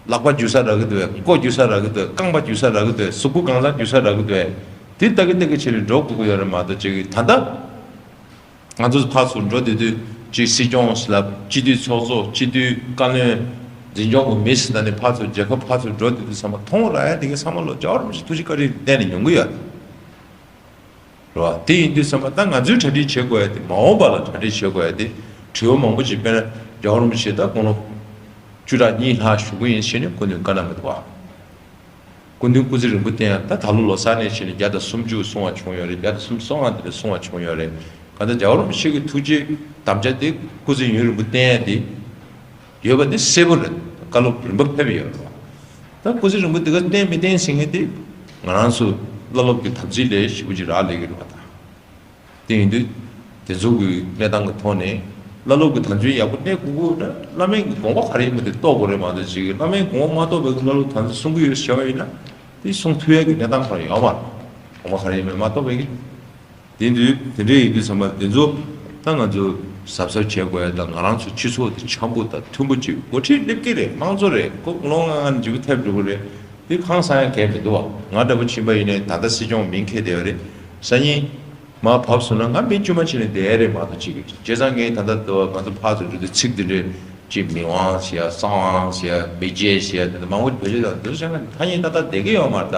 ལག་པ་འཇུ་ས་རག་གི་འདུག་གས། མགོ་འཇུ་ས་རག་གི་འདུག་གས། རྐང་པ་འཇུ་ས་རག་གི་འདུག་གས། གཟུགས་པོ་གང་ས་འཇུ་ས་རག་གི་འདུག་གས། དེ་ལྟ་གི་ལྟ་གི་བྱས་ནས་འགྲོ་དགོས་ཀྱི་ཡོད་རེད་མ་གཏོགས་ཅིག་གི་ད་ལྟ་ང་ཚོ་ཕར་ཚུར་འགྲོ་བསྡད་དུས་ཅིག་སྲིད་སྐྱོང་ལབ། སྤྱི་འཐུས་ཚོགས་གཙོ། སྤྱི་འཐུས་བཀའ་བློན། འཛིན་སྐྱོང་གི་མི་ཟེར་ད་ནི་ཕར་ཚུར་རྒྱལ་ཁབ་ཕར་ཚུར་འགྲོ་བསྡད་དུས་ཚང་མ་མཐོང་རག་ཡ་དེ་ག་ཚང་མ་ལོ་རྒྱལ་བ་རིན་པོ་ཆེ་ཐུགས་རྗེ་བཀའ་དྲིན་གཏན་ནས་ཡོང་གི་ཡོད། རེད་བ། དེ་ཡིན་དུས་ཙམ་པ་ད་ང་ཚོས་གྲ་སྒྲིག་བྱེད་དགོས་ཡ་དེ་མ་འོངས་པ་ལ་གྲ་སྒྲིག་བྱེད་དགོས་ཡ་དེ་དྲི་བ་མང་པོ་ཅིག་དཔེར་ན་རྒྱལ་བ་རིན་པོ་ཆེ་ད་དགུང་ལོ་བཅུ་ཕྲག་གཉིས་ལྷག་བཞུགས་ཀྱི་ཡིན་ཟེར་ནས་སྐུ་མདུན་བཀའ་གནང་གི་འདུག་བ། སྐུ་མདུན་སྐུ་ཚེ་རིང་པོ་བསྟེན་ཡ་ད་ད་ལོ་ལོ་གསར་ནས་བྱས་ནས་བརྒྱ་དང་སུམ་ཅུ་སོང་བ་བྱུང་ཡོད་རེད། བརྒྱ་དང་སུམ་ཅུ་སོ་ལྔ་དེ་འདྲ་སོང་བ་བྱུང་ཡོད་རེད། གང་ལྟར་རྒྱལ་བ་རིན་པོ་ཆེ་གི་ཐུགས་རྗེ་དམ་བཅའ་དེ་སྐུ་ཚེ་ཡུན་རིང་པོ་བསྟེན་ཡ་དེ་ཡོད་པ་དེ་གསལ་པོ་རེད། བཀའ་སློབ་རིམ་པ་ཕེབས་ཡོད་རེད་བ། ད་སྐུ་ཚེ་རིང་པོ་འདི་ག་བསྟེན་མི་བསྟེན་ཟེར་མཁན་དེ་ང་རང་ཚོ་བླ་སློབ་ཀྱི་དམ་ཚིག་ལས་ཞེ་པོ་ཅིག་རག་ལས་ཀྱི་རེད་བ་ད། དེ་ཡིན་དུས་དེ་ཚོ་གི་གནས་སྟངས་ཀྱི་ཐོག་ནས་བླ་སློབ་ཀྱི་དམ་ཚིག་ཡག་པོ་གནས་དགོས་ཀྱི་ཡོད་ན་བླ་མའི་གི་དགོངས་པ་ག་རེ་ཡིན་པ་དེ་རྟོགས་དགོས་རེད་མ་གཏོགས་ཅིག་བླ་མའི་དགོངས་པ་མ་རྟོགས་པའི་གི་བླ་སློབ་དམ་ཚིག་སྲུང་གི་ཡོད་ཟེར་བ་ཡིན་ན་དེ་སྲུང་ཐུབ་ཡ་གི་གནས་སྟངས་ག་རེ་ཡོད་མ་རེད། དགོངས་པ་ག་རེ་ཡིན་མིན་མ་རྟོགས་པའི་གི། དེ་དུས་དེ་འདྲ་ཡིན་དུས་ཙམ་པ་དེ་ཚོ་ད་ང་ཚོ་གཟབ་གཟབ་བྱེད་དགོས་ཡ་དང་ང་རང་ཚོ་སྤྱི་ཚོགས་དེ་འཆམ་པོ་དང་མཐུན་པོ་ཅིག་འགོ་ཁྲིད་སླེབས་ཀྱི་རེད། དམངས་གཙོ་རེད། ཁོ་ལོ་ལྔ་ལྔ་འཇིགས་ཐེབས་འགྲོ་གི་རེད། དེ་ཁང་ས་ཡང་གས་མི་འདུག་བ། ང་འདྲ་པོ་ཕྱིན་པ་ཡིན་ནའི་ད་ལྟ་སྲིད་སྐྱོང་མིང་འཁྱེར་བསྡད་ཡོད་རེད། སང་ཉིན་མར་བབས་སོང་ན་ང་མི་དཀྱུས་མ་བྱས་ནས་བསྡད་ཡ་རེད་མ་གཏོགས་ཅིག་བྱས་ཙང་ངས་ད་ལྟ་ང་ཚོ་ཕར་ཚུར་འགྲོ་དུས་ཚིག་འདི་འདྲའི་ ཅིག་མི་དབང་ཟེར་ཡ་གསང་དབང་ཟེར་ཡ་མི་རྗེ་ཟེར་ཡ་དེ་འདྲ་མང་པོ་བེད་སྤྱོད་བཏང་འདུག་བྱས་ན་ཐ་སྙད་ཏག་ཏག་བསྡད་ཀྱི་ཡོད་མ་རེད་ད།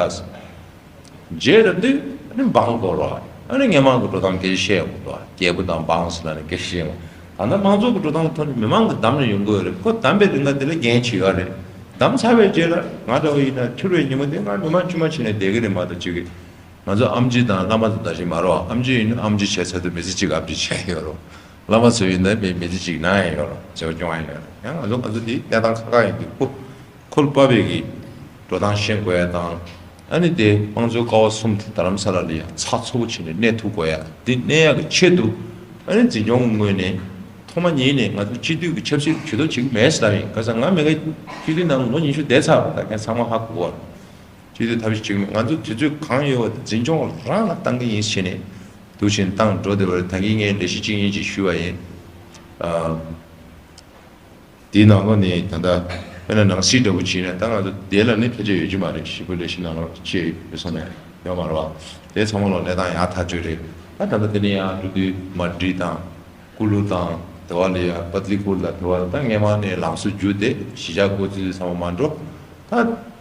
རྗེས་ལ་འདི་ཨ་ནི་འབངས་དགོས་རོགས། ཨ་ནི་མི་མང་གི་འགྲོ་སྟངས་སྐད་ཆ་བཤད་ཡོང་གི་འདུག་རྒྱལ་པོ་དང་འབངས་ཟེར་ན་ནི་སྐད་ཆ་བཤད་ཡོང་། ད་ལྟ་མང་ཚོགས་ཀྱི་འགྲོ་སྟངས་ཐོག་ནས་མི་མང་གིས་བདམས་ནས་ཡོང་གི་ཡོད་རེད། ཁོ་བདམས་པའི་རིང་ལ་དེ་ལ་འགན་ཅིག་ཡོད་རེད། བདམས་ཚར་བའི་རྗེས་ལ་ང་འདྲ་བོ་ཡིན་ན་འཁྱུར་བའི་ཉིན་མོ་དེ་ང་མི་མང་དཀྱུས་མ་བྱས་ནས་བསྡད་ཀྱི་རེད་མ་གཏོགས་ཅིག་ང་ཚོ་ཨེམ་ཆི་དང་བླ་མ་ཚོ་ད་གཞི་མ་རོགས། ཨེམ་ཆི་ཡིན་ན་ཨེམ་ཆི་བྱས་ཚར་དུས་མི་ཚེ་གཅིག་ཨེམ་ཆི་བྱས་ཡོད་རོགས། བླ་མ་ཚོ་ཡིན་ན་མི་མི་ཚེ་གཅིག་ན་ཡང་ཡོད་རོགས། བྱེད་པ་སྐྱོང་ཡང་ཡོད་རོགས། ཡང་ང་ཚོ་ང་ཚོ་འདི་གནས་སྟངས་ཁག་ཁག་ཡིན་དུས་ཁོ་ཁོ་ལ་དཔག་པའི་གི་འགྲོ་སྟངས་ཤེས་དགོས་ཡ་དང་། ཨ་ནི་དེ་དམངས་གཙོའི་ཀ་བ་གསུམ་དེ་རྡ་རམ་ས་ལ་ལ་ཡང་ཚགས་ཚུད་པོ་བྱས་ནས་གནས་ཐུབ་དགོས་ཡ་འདི་གནས་ཡ་གི་ཆེད་དུ། ཨ་ནི་འཛིན་སྐྱོང་གི་ངོས་ནས་ཐོག་མ་ཉིད་ནས་ང་ཚོ་སྤྱི་འཐུས་ཀྱི་ཆབ་སྲིད་ཇུས་གཏོགས་བྱེད་ཀྱི་མེད་ཟེར་ལབ་ཡིན། ག་ས་ང་མི་ཁ་སྤྱི་འཐུས་ནང་ལོ་ཉི་ཤུ་བསྡད་ཚར་བ་ད་ཁྱེད་ཚང་མ་ཧ་གོ་བ། སྤྱི་འཐུས་ཐབས་ཤེས་བྱེད་ཀྱི་མེད། ང་ཚོ་དུས་ཚོད་གང་ཡོད་པ་དེ་འཛིན་སྐྱོང་རང་ལ་བཏང་གི་ཡིན་ཟེར་ནས་འདུག་བཞིན་བཏང་འགྲོ་བསྡད་པ་རེད། ད་གིན་ངས་ལས་གཞི་གཅིག་གཉིས་ཅིག་ཞུས་པ་ཡིན། ཨ། དེའི་ནང་ལོགས་ནས་ད་ལྟ་དཔེར་ན་ནང་སྲིད་འདྲ་པོ་བྱས་ན་ད་ང་ཚོ་དེ་ལ་ནི་ཕལ་ཆེར་ཡོད་ཀྱི་མ་རེད། ཞིབ་པོ་ལས་གཞི་ནང་ལོགས་ཅིག་ཡོད་སོང་ནས་ཡོད་མ་རེད་བ། དེ་ཚང་མ་ལོག་གནས་སྟངས་ཡག་ཐག་ཆོད་རེད། ད་ད་ལྟ་དེ་ནས་ཡང་འགྲོ་དུས་མ་འགྲིག་དང་། ཀུ་ལུ་དང་དེ་བ་ལ་ཡ་པ་ཏི་ལི་ཀུ་ལ་དེ་བ་ད་སྔས་མ་ནས་ལམ་སྲོལ་བརྒྱུད་དེ་གཞིས་ཆགས་འགོ་ཚུགས་ཚང་མ་མ་འགྲོ། ད་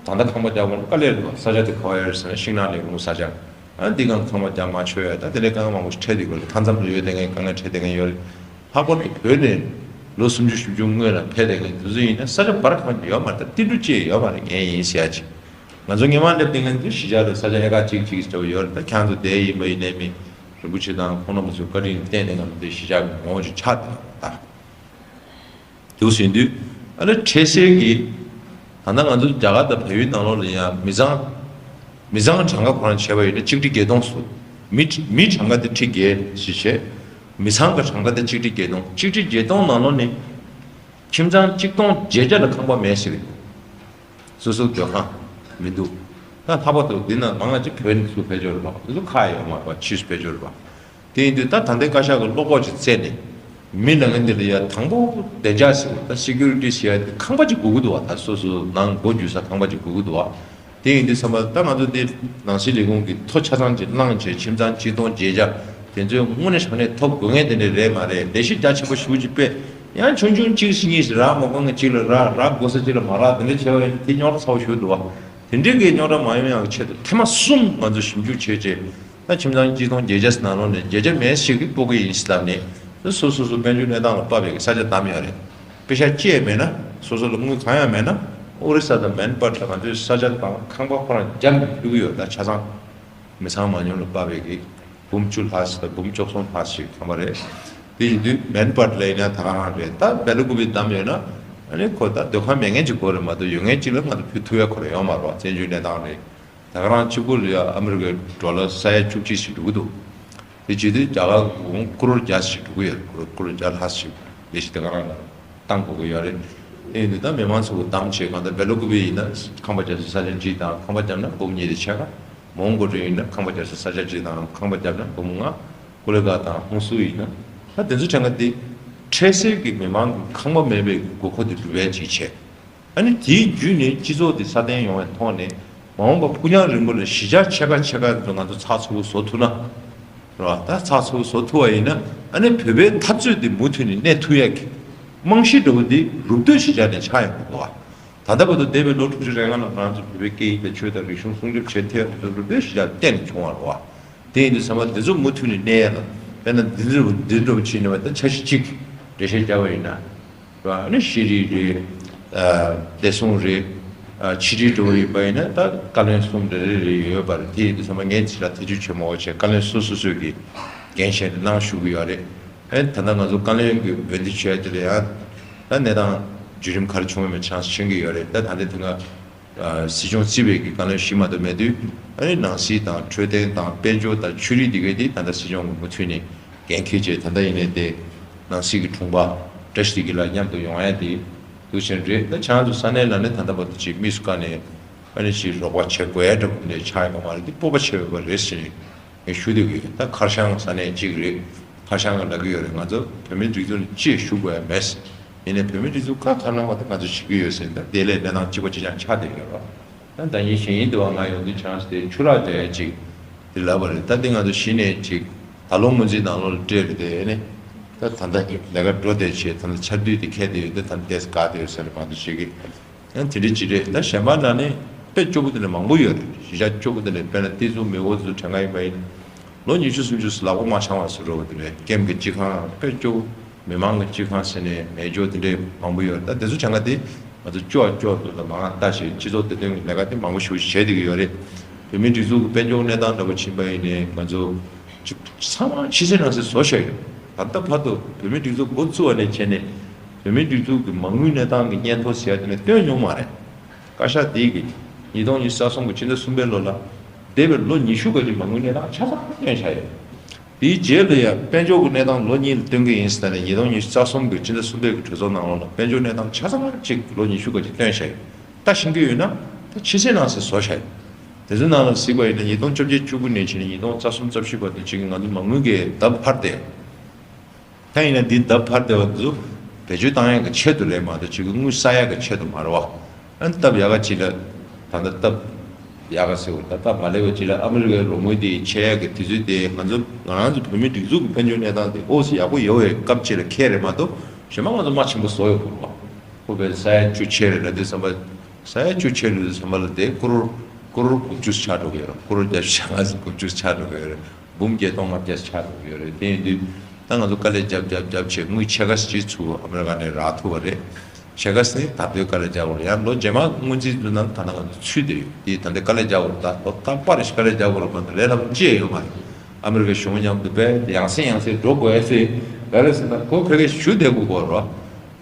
ད་ལྟ་ཁང་པ་རྒྱག་དགོས་དཀའ་ལས་རེད་བ། ས་ཆ་དེ་ག་བ་ཡོད་ཟེར་ན་ཤིང་ནགས་ལས་ཁུངས་ས་ཆ། ཨ་འདི་གང་ཁང་པ་རྒྱག་མ་ཆོག་ཡ། ད་དེ་ལས་དཀའ་ངལ་མང་པོ་ཞིག་འཕྲད་བསྡད་ཡོད་རེད། མཐའ་མཚམས་ལ་ཡོད་བསྡད་མཁན་དཀའ་ངལ་འཕྲད་བསྡད་མཁན་ཡོད་རེད། ལྷག་པར་དུ་བོད་ནས་ལོ་སུམ་ཅུ་བཞི་བཅུ་སྔོན་ལ་ཕེབས་བསྡད་མཁན་དེ་ཚོ་ཡིན་ན་ས་ཆ་བར་གང་ཡོད་མ་རེད། ད་ཏི་འབྲུ་ཅིག་ཡོད་མ་རེད། ངས་ཡིན་ཟེར་ཡ་ཅིག་ང་ཚོ་སྔས་མ་སླེབས་བསྡད་མཁན་དེ་གཞིས་ཆགས་ལ་ས་ཆ་ཧེ་ཀ་གཅིག་གཅིག་ལྟ་བུ་ཡོད་རེད། ད་ཁྱང་ཚོ་དེ་ཡིན་པ་ཡིན་ནའི་མི་རིན་པོ་ཆེ་དང་ཁོང་རྣམ་པ་ཚོའི་བཀའ་དྲིན་བརྟེན་ནས་ང་ཚོ་འདི་གཞིས་ཆགས་ཀྱི་ངོ་བོ་ཅིག་ཆགས་བསྡད་ཡོད་རེད། ད་འདུག་ཟིན་དུས་ཨ་ནི་འཕྲལ་སེལ་གྱི་ད་ལྟ་ང་ཚོ་རྒྱ་གར་དང་བལ་ཡུལ་ནང་ལོགས་ལ་ཡང་མི་ཚང་མི་ཚང་གྲངས་ཀ་ཁོ་རང་བྱས་པ་ཡིན་ན་གཅིག་ཁྲི་བརྒྱད་སྟོང་སུ། མི་མི་གྲངས་ཀ་དེ་ཁྲི་བརྒྱད་ཞིག་བྱས། མི་ཚང་གི་གྲངས་ཀ་དེ་གཅིག་ཁྲི་བརྒྱད་སྟོང་། གཅིག་ཁྲི་བརྒྱད་སྟོང་ནང་ལོགས་ནས་ཁྱིམ་ཚང་གཅིག་སྟོང་བརྒྱད་བརྒྱ་ལ་ཁང་པ་མེད་ཟེར་གི་འདུག་སོ་སོའི་སྡོད་ཁང་མི་འདུག་ད་ལྷག་པར་དུ་འདི་ན་མང་ང་ཅིག་བོད་ནས་ཚུར་ཕེབས་ཀྱི་ཡོད་རེད་པ། འདི་ཚོ་ཁག་ཡོད་མ་རེད་པ། ཕྱིས་སུ་ཕེབས་ཀྱི་ཡོད་རེད་པ། དེ་ཡིན་དུས་ད་ད་ལྟའི་བཀའ་ཤག་གི་བློ་ཁོག་ཅིག་བཙལ་ནས་མི་ལ་ངན་འདི་ལ་ཡ་དང་པོ་བདེ་འཇགས་ཟེར་བ་ད་སི་ཀུ་རི་ཊི་ཟེར་ཡ་དེ་ཁང་པ་ཅིག་དགོས་ཀྱི་འདུག་བ། ད་སོ་སོ་ནང་སྒོ་འབྱེད་ས་ཁང་པ་ཅིག་དགོས་ཀྱི་འདུག་བ། དེ་ཡིན་དུས་ཙམ་པ་ད་ང་ཚོ་འདི་ནང་སྲིད་ལས་ཁུངས་ཀྱི་ཐོ་ཆ་ཚང་ཅིག་བླངས་བྱས་ཁྱིམ་ཚང་གཅིག་སྟོང་བརྒྱད་བརྒྱ་དེ་ཚོའི་དངོས་གནས་དྲང་གནས་ཐོབ་དགོས་མཁན་དེ་འདྲ་རེད་མ་རེད། ལས་གཞི་རྒྱ་ཆེན་པོ་ཞེ་པོ་ཅིག་སྤེལ། ཡང་ཆུང་ཆུང་གཅིག་ཞིག་གཉིས་ཞིག་རག་མ་དགོས་མཁན་གཅིག་ལ་རག་རག་དགོས་ས་གཅིག་ལ་མ་རག་དེ་འདྲ་བྱས་པ་ཡིན་ན་དེ་རྙོག་དྲ་ཚ་པོ་ཞིག་འདུག་བ། དེ་འདྲའི་གི་རྙོག་དྲ་མ་ཡོང་ཡག་གི་ཆེད་དུ་ཐེངས་མ་གསུམ་ང་ཚོ་ཞིབ་འཇུག་བྱས་རྗེས་ད་ཁྱིམ་ཚང་གཅིག་སྟོང་བརྒྱད་བརྒྱ་ནང་ལོགས་ནས་བརྒྱད་བརྒྱ་མེད་ཞིག་གིས་སྤོ་གི་ཡིན་ཟེར་ལབ་ནས་སོ་སོ་སོ་དཔལ་འབྱོར་གནས་སྟངས་ལ་དཔག་པའི་གི་ས་ཆ་བདམས་ཡོད་རེད། པེ་ཤག་ཅི་ཡང་མེད་ན་སོ་སོ་ལ་དངུལ་གང་ཡང་མེད་ན་ཨོ་རི་ས་དང་མན་པ་ད་ང་ཚོའི་ས་ཆ་དང་ཁང་པ་ཁོ་རང་རྒྱབ་ནས་ཕུལ་གི་ཡོད། ད་ཆ་ཚང་མི་ཚང་མ་ཉུང་ལ་དཔག་པའི་གི་འབུམ་བཅུ་ལྷག་ཞིག་དང་འབུམ་བཅུ་གསུམ་ལྷག་ཞིག་ཐམ་པ་རེད། དེ་ཡིན་དུས་མན་པ་ལ་ཡིན་ན་ད་ག་རང་རེད། ད་བེ་ལ་ཀུ་པི་བདམས་ཡོད་ན་ཨ་ནི་ཁོ་ད་སྡོད་ཁང་མེད་མཁན་ཅིག་དགོས་རེད་མ་གཏོགས་ཡོད་མཁན་ཅིག་ལ་ང་ཚོ་ཕུལ་ཐུབ་ཡ་ཁོ་རང་ཡོད་མ་རེད་བ། བཙན་བྱོལ་གནས་སྟངས་རེད། ད་ག་རང་གཅིག་པུ་ལ་ཡ་ཨ་མི་རི་ཀའི་ཌོ་ལར་ས་ཡ་བཅུ་གཅིག་ཞིག་འགྲོ་གི་འདུག་དེ་བྱེད་དུས་རྒྱ་གར་གོང་ཀུ་རོར་བརྒྱ་ཞིག་འགྲོ་གི་ཡོད། ཀུ་རོར་ཀུ་རོར་བརྒྱ་ལྷག་ཞིག་ལས་གཞི་དེ་ག་རང་ལ་བཏང་དགོས་ཀྱི་ཡོད་རེད། དེ་ཡིན་དུས་ད་མི་མང་ཚོ་གི་གདམ་བྱས་གང་ལྟར་བེ་ལ་ཀུ་པི་ཡིན་ན་ཁང་པ་རྒྱག་སའི་ས་ཆ་གཅིག་དང་ཁང་པ་བརྒྱབ་ན་འབུམ་གཉིས་དེ་ཕྱེད་ཀ། མོན་གྷོ་ཡིན་ན་ཁང་པ་རྒྱག་སའི་ས་ཆ་གཅིག་དང་ཁང་པ་བརྒྱབ་ན་འབུམ་ལྔ། ཀུ་ལེ་གྷལ་དང་ཧུན་སུར་ཡིན་ན་ད་དེ་ཚོ་གྲས་ཀ་དེ་འཕྲལ་སེལ་གྱི་མི་མང་གི་ཁང་པ་མེད་པའི་དགོས་མཁོ་དེ་སྒྲུབ་ཡ་ཅིག་བྱས། ཨ་ནི་དེའི་བརྒྱུད་ནས་སྤྱི་ཚོགས་དེ་སྲ་བརྟན་ཡོང་བའི་ཐོག་ནས་མ་འོངས་པ་ཕུགས་རྒྱང་རིང་པོ་ལ་གཞིས་ཆགས་ཕྱེད་ཀ་ཕྱེད་ཀ་ཚོ་ང་ཚོ་ཚགས་ཚུད་པོ་བཟོ་ཐུབ་ན་རེད་བ། ད་ཚགས་ཚུད་པོ་བཟོ་ཐུབ་པ་ཡིན་ན་ཨ་ནི་བོད་པའི་འཐབ་རྩོད་དེ་མུ་མཐུད་ནས་གནས་ཐུབ་ཡ་གི་རྨང་གཞི་འདྲ་བོ་དེ་རུབ་སྟོན་གཞིས་ཆགས་ནས་ཆགས་ཡོང་གི་འདུག་བ། ད་ལྟ་བར་དུ་འདས་པའི་ལོ་དྲུག་ཅུ་རེ་ལྔ་ལ་ང་ཚོ་བོད་པའི་སྐད་ཡིག་དང་ཆོས་དང་རིག་གཞུང་སྲུང་སྐྱོབ་བྱེད་ཐད་དུ་རུབ་སྟོན་གཞིས་ཆགས་གཏན་ནས་བྱུང་བ་རེད་བ། དེ་ཡིན་དུས་ཚང་མ་འདི་ཚོ་མུ་མཐུད་ནས་གནས་ཡ་ལ་དཔེར་ན་འདི་འདྲ་བོ་འདི་འདྲ་བོ་བྱས་ནས་བ་ད་འཆར་གཞི་གཅིག་འགྲེལ་བཤད་བརྒྱབ་པ་ཡིན་ན། ཨ་ནི་ཤེས་རིག་རེད། ཨ་བདེ་སྲུང་རེད། ཨ་ཕྱི་དྲིལ་འགྲོ་བ་ཡིན་པ་ཡིན་ན་ད་བཀའ་བློན་གསུམ་རེ་རེ་རེ་ཡོད་པ་རེད། དེ་ཡིན་དུས་ཚང་མ་ངས་ཅི་ལ་ཐེ་ཇུས་བྱེད་མ་དགོས་བྱས་བཀའ་བློན་སོ་སོ་སོས་ཀྱི་འགན་བཞེས་ནས་གནང་བཞུགས་ཀྱི་ཡོད་རེད། ཨ་ནི་ད་ལྟ་ང་ཚོ་བཀའ་བློན་གྱི་འོས་འདེམས་བྱས་དེ་ལ་ཡང་ད་གནས་སྟངས་བརྒྱུད་རིམ་ག་རེ་བྱུང་བའི་ཆ་ཤེས་ཀྱི་ཡོད་རེད། ད་ད་ལྟའི་དེ་སྔ་ཨ་སྲིད་སྐྱོང་རྩིས་པའི་གི་བཀའ་བློན་བཞི་མ་གཏོགས་མེད་དུས་ཨ་ནི་ནང་སྲིད་དང་འཕྲོད་བསྟེན་དང་དཔལ་འབྱོར་དང་ཆོས་རིག་འདི་གའི་དེ་ད་ལྟ་སྲིད་སྐྱོང་གི་མུ་མཐུད་ནས་འགན་འཁྱེར་བྱས་ད་ལྟ་ཡིན་ནའི་དེ་ནང་སྲིད་ཀྱི་དྲུང་པ་བཀྲ་ཤིས་བདེ་སྐྱིད་ལགས་མཉམ་དུ་ཡོང་ཡ་དེ་འདུག་བཞིན་རེད། ད་ཁྱེད་རང་ཚོ་ས་གནས་ལ་ནི་ད་ལྟ་བར་དུ་ཅིག་དམིགས་སུ་བཀར་ནས་ཨ་ནི་ཅིག་རོགས་པ་བྱེད་དགོས་ཡ་འདྲ་པོ་འདྲ་ཆགས་ཡོད་པ་མ་རེད། འདི་སྤོབས་པ་བྱེད་འོས་པ་རེད་ཟེར་ནས་ངས་ཞུ་འདོད་ཀྱི་ཡོད། ད་ཁར་ཤང་ས་གནས་གཅིག་རེད། ཁར་ཤང་གི་ལབ་ཀྱི་ཡོད་རེད། ང་ཚོ་བོད་མིའི་སྒྲིག་འཛུགས་ནས་ཅིག་ཞུ་དགོས་ཡ་མེད། ཡིན་ནའི་བོད་མིའི་སྒྲིག་འཛུགས་ཁག་ཁག་གནང་བ་དེ་ང་ཚོ་བྱེད་ཀྱི་ཡོད་ཟེར་ནས་ད་དེ་ལས་གནས་སྟངས་གཅིག་པ་གཅིག་རྐྱང་ཆགས་བསྡད་ཡོད་རེད། ད་ད་ཡིན་གཞན་ཡིན་དུ་བ་ང་ཡོང་དུས་ཆང་ས་དེ་ཆུ་རགས་འདྲ་ཡ་ཅིག་དེ་ལབ་པ་རེད། ད་དེ་ང་ཚོ་གཞི་ནས་ཅིག་ད་ལོ་སྔོན་རྩིས་ནང་ལོགས་ལ་སྤྲད་རེད་དེ་ནི། ད་ད་ལྟ་ལས་ཀ་འགྲོ་བསྡད་བྱས། ད་ལྟ་ཆར་དུས་དེ་ཁེལ་བསྡད་ཡོད། ད་ད་ལྟ་ཏོག་ཙམ་འགག་བསྡད་ཡོད་ས་རེད། མང་དུ་བྱེད་ཀྱི་ཡང་དེ་འདྲ་ཅིག་རེད། ད་གཞན་པ་ལ་ནི་དཔེ་སྐྱོ་པོ་དེ་འདྲ་མང་པོ་ཡོད་རེད། གཞིས་ཆགས་སྐྱོ་པོ་དེ་འདྲ། དཔེར་ན་ཏི་ཙུའུ་མེའོ་ཙུའུ་དྲན་ག་ཡིན་པ་ཡིན། ལོ་ཉི་ཤུ་སུམ་ཅུ་ལག་པ་མ་འཆང་བ་ཟེར་འགྲོ་བ་དེ་རེད། ཀེམ་གྱི་སྤྱི་ཁང་དཔེ་སྐྱོ་པོ། མི་མང་གི་སྤྱི་ཁང་ཟེར་ནས་མེད་འཇོག་དེ་འདྲའི་མང་པོ་ཡོད་རེད། ད་དེ་ཚོ་གྱངས་ཁ་དེ་ང་ཚོ་སྐྱོ་བ་སྐྱོ་དང་མང་ང་ལྟ་ཞེས་སྤྱི་ཚོགས་བདེ་དོན་གྱི་ལས་ཀ་དེ་མང་པོ་ཞེ་པོ་ཅིག་བྱས་བསྡད་ཀྱི་ཡོད་རེད། བོད་མིའི་སྒྲིག་འཛུགས་ཀྱི་དཔལ་འབྱོར་གནས་སྟངས་འདྲ་པོ་ཕྱིན་པ་ཡིན་ནའི་ང་ཚོ་ཚང་མ་ཕྱི་གསལ་ནང་གསལ་བཟོ་བཞག་ཡོད། ད་ལྟ་བར་དུ་བོད་མིའི་སྒྲིག་འཛུགས་འགོ་བཙུགས་པ་ནས་བྱས་ནས་བོད་མིའི་སྒྲིག་འཛུགས་ཀྱི་མ་དངུལ་གནས་སྟངས་ཀྱི་སྙན་ཐོ་ཟེར་ཡ་དེ་ནས་བཏོན་མྱོང་མ་རེད། བཀའ་ཤག་དེ་གིས་ཉིས་སྟོང་ཉི་ཤུ་རྩ་གསུམ་གྱི་ཕྱི་ཟླ་གསུམ་པའི་ལོ་ལ་འདས་པའི་ལོ་ཉི་ཤུ་ག་གི་མ་དངུལ་གནས་སྟངས་ཆ་ཚང་བཏོན་བཞག་ཡོད། དེའི་རྗེས་ལ་ཡང་དཔལ་འབྱོར་གྱི་གནས་སྟངས་ལོ་གཉིས་ལ་སྟོན་གྱི་ཡིན་ཟེར་ནས་ཉིས་སྟོང་ཉི་ཤུ་རྩ་གསུམ་གྱི་ཕྱི་ཟླ་གསུམ་པའི་གི་གྲོས་ཚོགས་ནང་ལོགས་ལ་དཔལ་འབྱོར་གནས་སྟངས་ཆ་ཚང་གཅིག་ལོ་ཉི་ཤུ་ག་གཅིག་བཏོན་བཞག་ཡོད། ད་ཤེས་ཀྱི་ཡོད་ན་ད་ཕྱི་གསལ་ནང་གསལ་བཟོ་བཞག་ཡོད། དེ་ཚོའི་ནང་ལ་གཟིགས་པ་ཡིན་ན་ཉིས་སྟོང་བཅོ་བརྒྱད་བཅུ་དགུ་ནས་བྱས་ནས་ཉིས་སྟོང་རྩ་གསུམ་རྩ་བཞི་བར་དུ་གཅིག་གི་ང་ཚོ་མ་དངུལ་གྱི་ལྡབ་འཕར་ཏེ། ད་ཡིན་ན་འདི་ལྡབ་འཕར་བསྡད་པ་འདི་ཚོ་བེད་སྤྱོད་བཏང་ཡག་གི་ཆེད་དུ་རེད་མ་གཏོགས་ཅིག་གི་དངུལ་བསགས་ཡག་གི་ཆེད་དུ་མ་རེད་བ། ཨ་ནི་སྟབས་ཡག་ག་ཅིག་ལ་ད་ལྟ་སྟབས་ཡག་ག་ཟེར་བ་ད་སྟབས་མ་ལེགས་པ་ཅིག་ལ་ཨ་མི་རི་ཀའི་རོགས་དངུལ་དེ་ཆད་ཡག་གི་དུས་ཚོད་དེ་ང་ཚོ་ང་རང་ཚོ་བོད་མིའི་སྒྲིག་འཛུགས་ཀྱི་དཔལ་འབྱོར་གནས་སྟངས་དེ་ཨོ་སི་ཡག་པོ་ཡོད་པའི་སྐབས་ཅིག་ལ་འཁེལ་རེད་མ་གཏོགས་གཞན་པ་ང་ཚོ་མ་ཆེན་པོ་བཟོ་ཡོད་དགོས་རེད་བ། ཁོ་བས་ས་ཡ་བཅུ་ཆེ་རེད་ལ་དེ་བསམ་པ། ས་ཡ་བཅུ་ཆེ་རེད་བསམ་པ་ལ་དེ་ཀོ་རོར་ཀོ་རོར་དགུ་བཅུ་ཆགས་འགྲོ་གི་ཡོད་རེད། ཀོ་རོར་བརྒྱད་ཅུ་གྱ་ལྔ་ཙམ་དགུ་བཅུ་ཆགས་འགྲོ་གི་ཡོད་རེད། འབུམ་བརྒྱད་སྟོང་ལྔ་བརྒྱ་ཆགས་འགྲོ་གི་ཡོད་རེད། དེ་ཡིན་དུས་ད་ང་ཚོ་དཀའ་ལས་རྒྱབ་རྒྱབ་རྒྱབ་བྱས་དངུལ་ཕྱེད་ཀ་ཅིག་ཚུར་ཨ་མི་རི་ཀ་ནས་རག་ཐུབ་པ་རེད། ཕྱེད་ཀ་ཟིན་ད་དུང་དཀའ་ལས་རྒྱག་དགོས་རེད། ཡང་ལོ་རྗེས་མ་སྔོན་རྩིས་འདི་ནང་ད་ལྟ་ང་ཚོ་ཚུད་བསྡད་ཡོད། དེ་ད་ལྟ་དཀའ་ལས་རྒྱག་དགོས་རེད། ད་ལོ་རྟག་པར་རེ་ཞིག་དཀའ་ལས་རྒྱག་དགོས་རེད་མ་གཏོགས་ལས་སླ་པོ་ཅི་ཡང་ཡོད་མ་རེད། ཨ་མི་རི་ཀའི་གཞུང་མཉམ་དུ་དཔེ་ཡང་སེ་ཡང་སེ་འགྲོ་དགོས་ཡ་ཚེ་ག་རེ་ཟེར་ན་ཁོ་ཕ་གིར་བཞུགས་བསྡད་དགོས་ཀྱི་ཡོད་རེད།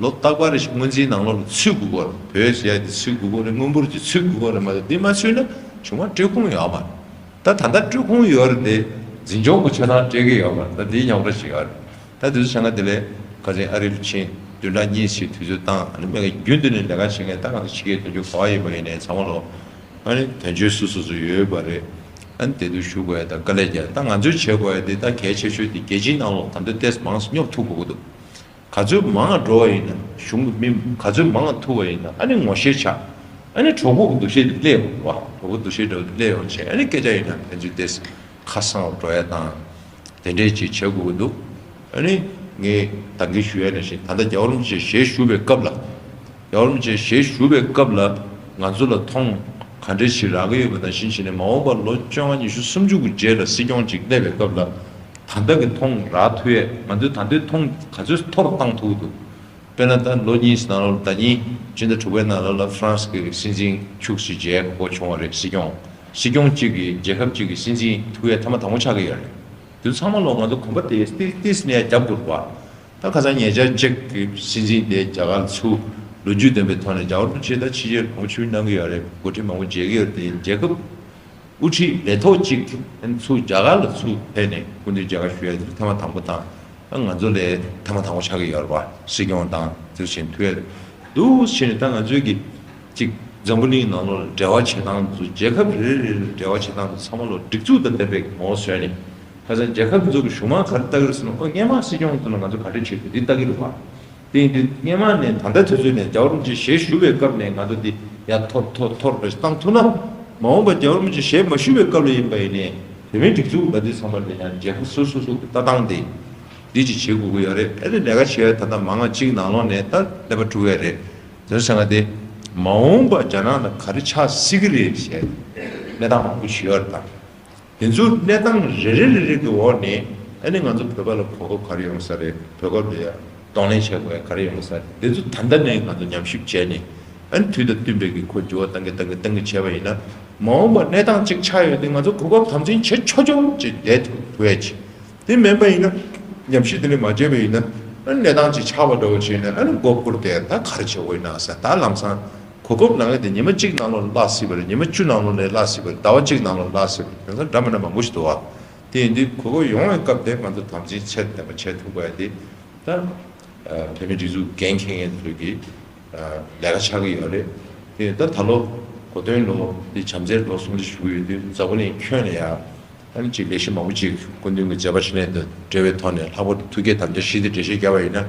ལོ་རྟག་པར་རེ་ཞིག་སྔོན་རྩིས་ནང་ལོགས་ལ་ཚུད་དགོས་ཀྱི་ཡོད་རེད། བོད་ཟེར་ཡ་དེ་ཚུད་དགོས་ཀྱི་ཡོད་རེད། དངུལ་འབོར་དེ་ཚུད་དགོས་ཀྱི་ཡོད་རེད་མ་གཏོགས་དེ་མ་ཚུད་ན་གཞུང་མ་སྤྲོད་ཁོམ་ཡོད་མ་རེད། ད་ད་ལྟ་སྤྲོད་ཁོམ་ཡོད་རེད་དེ་འཛིན་སྐྱོང་གི་ཆ་ཚང་སྤྲད་ཀྱི་ཡོད་མ་རེད། ད་དེའི་རྙོག་དྲ་ཞིག་ཡོད་རེད། ད་དེ་ཚོ་བྱ་ང་དེ་ལས་ཁ་སང་ཨ་རི་ལ་ཕྱིན་བདུན་ཕྲག་གཉིས་ཤིག་དུས་ཚོད་བཏང་། ཨ་ནི་མ་གི་རྒྱུན་དུ་ནས་ལས་ཀ་བྱེད་མཁན་ད་ང་ཚོ་ཕྱི་རྒྱལ་དོན་གཅོད་ག་པར་ཡིན་པ་ཡིན་ནའི་ཚང་མ་ལོ་ཨ་ནི་དོན་གཅོད་སུ་སོ་སོ་ཡོད་པ་རེད། ཨ་ནི་དེ་དུས་ཞུ་དགོས་ཡ་ད་དཀའ་ལས་རྒྱག་ད་ང་ཚོས་བྱེད་དགོས་ཡ་དེ་ད་གལ་ཆེ་ཤོས་དེ་རྒྱལ་སྤྱིའི་ནང་ལོགས་ད་འདོད་ཏེས་མང་སྙོབ་ཐུབ་དགོས་ཀྱི་འདུག་ག་ཚོད་མང་བ་འགྲོ་བ་ཡིན་ན་གཞུང་གི་མི་ག་ཚོད་མང་བ་ཐུག་པ་ཡིན་ན་ཨ་ནི་ངོ་ཤེས་ཆགས། ཨ་ནི་གྲོགས་པོ་གི་འདུ་ཤེས་དེ་སླེབས་ཡོང་གི་འདུག་བ། གྲོགས་པོ་འདུ་ཤེས་འདྲ་བོ་དེ་སླེབས་ཡོང་བྱས་ཨ་ནི་སྐད་ཆ་ཡིན་ན་ཕན་ཚུན་ཏེས་ཁ་སང་བ་འགྲོ་ཡ་དང་། དེ་འདྲས་ཅིག་བྱེད་དགོས་ཀྱི་འདུག་ཨ་ནི་ངས་ད་གིན་ཞུ་ཡ་ནང་བཞིན་ད་ལྟ་རྒྱལ་བ་རིན་པོ་ཆེ་ཞལ་བཞུགས་པའི་སྐབས་ལ། རྒྱལ་བ་རིན་པོ་ཆེ་ཞལ་བཞུགས་པའི་སྐབས་ལ་ང་ཚོ་ལ་མཐོང་ག་འདྲས་ཞིག་རག་གི་ཡོད་པ་ནང་བཞིན་བྱས་ནས་མ་འོངས་པར་ལོ་བཅོ་ལྔ་ཉི་ཤུ་སུམ་ཅུ་གི་རྗེས་ལ་སྲིད་སྐྱོང་ཅིག་སླེབས་པའི་སྐབས་ལ་ད་ལྟ་གི་མཐོང་རག་ཐུབ་ཡས་ང་ཚོས་ད་ལྟའི་མཐོང་ག་ཚོད་མཐོ་རུ་བཏང་ཐུབ་ཀྱི་འདུག་དཔེར་ན་ད་ལོ་གཉིས་ནང་ལོགས་ལ་ད་ཉིན་སྤྱི་ཟླ་དྲུག་པའི་ནང་ལོགས་ལ་ཧྥ་རན་སི་གི་སྲིད་འཛིན་ཁྱུག་ཅིག་མཇལ་དགོས་བྱུང་བ་རེད། སྲིད་སྐྱོང་སྲིད་སྐྱོང་གཅིག་གིས་རྒྱལ་ཁབ་གཅིག་གི་སྲིད་འཛིན་ཐུག་ཡས་ཐེངས་མ་དང་པོ་ཆགས་ཀྱི་ཡོད་རེད། དེ་ཚང་མ་ལོ་ང་ཚོ་གོམ་པ་དེ་ཏིས་ཏིས་ནས་རྒྱབ་དགོས་པ། ད་ཁ་སང་ཉེ་ཆར་ཅིག་གི་སྲིད་འཛིན་དེ་རྒྱ་གར་ལ་ཚུར་ལོ་རྒྱུས་ལྡན་པའི་ཐོག་ནས་རྒྱ་གར་དུ་ཆེད་ད་ཕྱི་རྒྱལ་གོང་ཆུ་གནང་གི་ཡོད་རེད། འགོ་ཁྲིད་མང་པོ་མཇལ་གི་ཡོད་རེད། དེ་རྒྱལ་ཁབ་དབུ་ཁྲིད་ལས་ཐོག་ཅིག་ཚུར་རྒྱ་གར་ལ་ཚུར་ཕེབས་ནས་སྐུ་མདུན་མཇལ་ཁ་ཞུ་ཡ་དེ་ཐེངས་མ་དང་པོ་དང་། ད་ང་ཚོ་ལས་ཐེངས་མ་དང་པོ་ཆགས་ཀྱི་ཡོད་རེད་པ། སྲིད་སྐྱོང་དང་དེ་ཚོ་བྱས་ཐུག་ཡ་རེད་འདུག་བྱས་ནས་ད་ང་ཚོའི་གི་ཅིག་འཛམ་བུ་གླིང་ནང་ལོགས་ལ་འབྲེལ་བ་བྱེད་སྟངས་ཚོ་རྒྱལ་ཁབ་རེ་རེ་ལ་འབྲེལ་བ་བྱེད་སྟངས་ཚོ་ཚང་མ་ལོ་སྒྲིག་འཛུགས་དང་ལྡན་པའི་ངོ་བོ་བཟོས་ནས། ཁ་སང་རྒྱལ་ཁབ་ཚོ་གི་གཞུང་མང་ག་རེ་ལྟ་གི་རེད་ཟེར་ན་ཁོ་སྔོན་མ་སྲིད་སྐྱོང་ཚོ་ལ་ང་ཚོ་ག་རེ་བྱེད་དགོས་འདི་ལྟ་གི་རེད་པ། དེ་ཡིན་དུས་སྔོན་མ་ནས་ད་ལྟ་དུས་ཚོད་ནས་རྒྱལ་བ་རིན་པོ་ཆེ་ཞལ་བཞུགས་པའི་སྐབས་ནས་ང་ཚོ་འདི་ཡར་མཐོར་མཐོར་མཐོར་རེ་བཏང་ཐུབ་ན། མ་འོངས་པ་རྒྱལ་བ་རིན་པོ་ཆེ་ཞལ་མ་བཞུགས་པའི་སྐབས་ལ་ཡིན་པ་ཡིན་ནའི་བོད་མིའི་སྒྲིག་འཛུགས་ལ་འདི་ཚང་མ་ལ་ཡང་རྒྱལ་ཁབ་སོ་སོ་སོ་གི་ལྟ་སྟངས་དེ་འདི་ཅིག་བྱེད་དགོས་ཀྱི་ཡོད་རེད། ཨ་ནི་ལས་ཀ་བྱེད་ཡ་ད་ལྟ་མང་ང་གཅིག་ནང་ལོགས་ནས་ད་ཀླད་པ་དཀྲུག་ཡ་རེད། དེ་ཚོ་བྱ་ང་དེ་མ་འོངས་པ་རྒྱ་ནག་ལ་ག་རེ་ཆགས་སྲིད་ཀྱི་རེད་ཞེས་གནས་སྟངས་མང་པོ་ཞིག་ཡོད་རེད་ད། དེ་ཚོ་གནས་སྟངས་རེ་རེ་རེ་རེ་གི་འོག་ནས་ཨ་ནི་ང་ཚོ་བོད་པ་ལ་གོ་སྐབས་ག་རེ་ཡོང་ས་རེད། བོད་སྐབས་ལ་ཡ་གདོང་ལེན་བྱེད་དགོས་ཡ་ག་རེ་ཡོང་ས་རེད། དེ་ཚོ་ད་ལྟ་ནས་ང་ཚོ་ཉམས་ཞིབ་བྱས་ནས་ཨ་ནི་དུས་དང་བསྟུན་པའི་གི་ཁོ་འགྱུར་བ་གཏང་གི་གཏང་གི་གཏང་གི་བྱས་པ་ཡིན་ན་མ་འོངས་པ་གནས་སྟངས་གཅིག་ཆགས་ཡོད་དུས་ང་ཚོ་གོ་སྐབས་དམ་འཛིན་བྱེད་ཆོག་ཆོག་ཅིག་བསྡད་ཐུབ་ཐུབ་ཡ་ཅིག་དེ་མིན་པ་ཡིན་ན་ཉམས་ཞིབ་དེ་ནས་མ་བྱས་པ་ཡིན་ན་ཨ་ནི་གནས་སྟངས་ཅིག་ཆགས་པ་འདྲ་བོ་བྱས་ནས་ཨ་ནི་མགོ་སྒུར་ཏེ་ད་ག་རེ་བྱེད་དགོས་ཡིན་ན་ཟེར། ད་ལམ་སང་གོ་སྐབས་ནང་ལ་དེ་ཉི་མ་གཅིག་ནང་ལོགས་ལ་བརླག་སྲིད་པ་རེད། ཉི་མ་བཅུ་ནང་ལོགས་ནས་བརླག་སྲིད་པ་རེད། ཟླ་བ་གཅིག་ནང་ལོགས་ལ་བརླག་སྲིད་པ་རེད། དེང་སང་འདྲ་མི་འདྲ་མང་པོ་ཞིག་འདུག་བ། དེ་ཡིན་དུས་གོ་སྐབས་ཡོང་བའི་སྐབས་དེ་ང་ཚོ་དམ་འཛིན་ཚད་ལྡན་པ་བྱེད་ཐུབ་དགོས་ཡ་དེ་ད་བོད་མི་སྒྲིག་འཛུགས་འགན་འཁྱེར་མཁན་ཚོའི་གི་ལས་ཀ་ཆགས་ཀྱི་ཡོད་རེད། དེ་ད་ད་ལོ་གོ་སྟོན་ལོ་འདི་བྱམས་བརྩེའི་ལོ་གསུམ་བཅུ་ཞུ་གི་ཡོད་དུས་འཛམ་བུ་གླིང་ཁྱོན་ནས་ཡ་ཨ་ནི་ཅིག་ལས་གཞི་མང་པོ་ཅིག་སྐུ་མདུན་གྱི་མཛད་པ་འཕྲིན་ལས་དང་འབྲེལ་བའི་ཐོག་ནས་ལྷག་པར་དུ་ཐུགས་བསྐྱེད་དམ་བཅའ་ཞི་བདེ་འགྲེལ་བཤད་བརྒྱབ་པ་ཡིན་ན་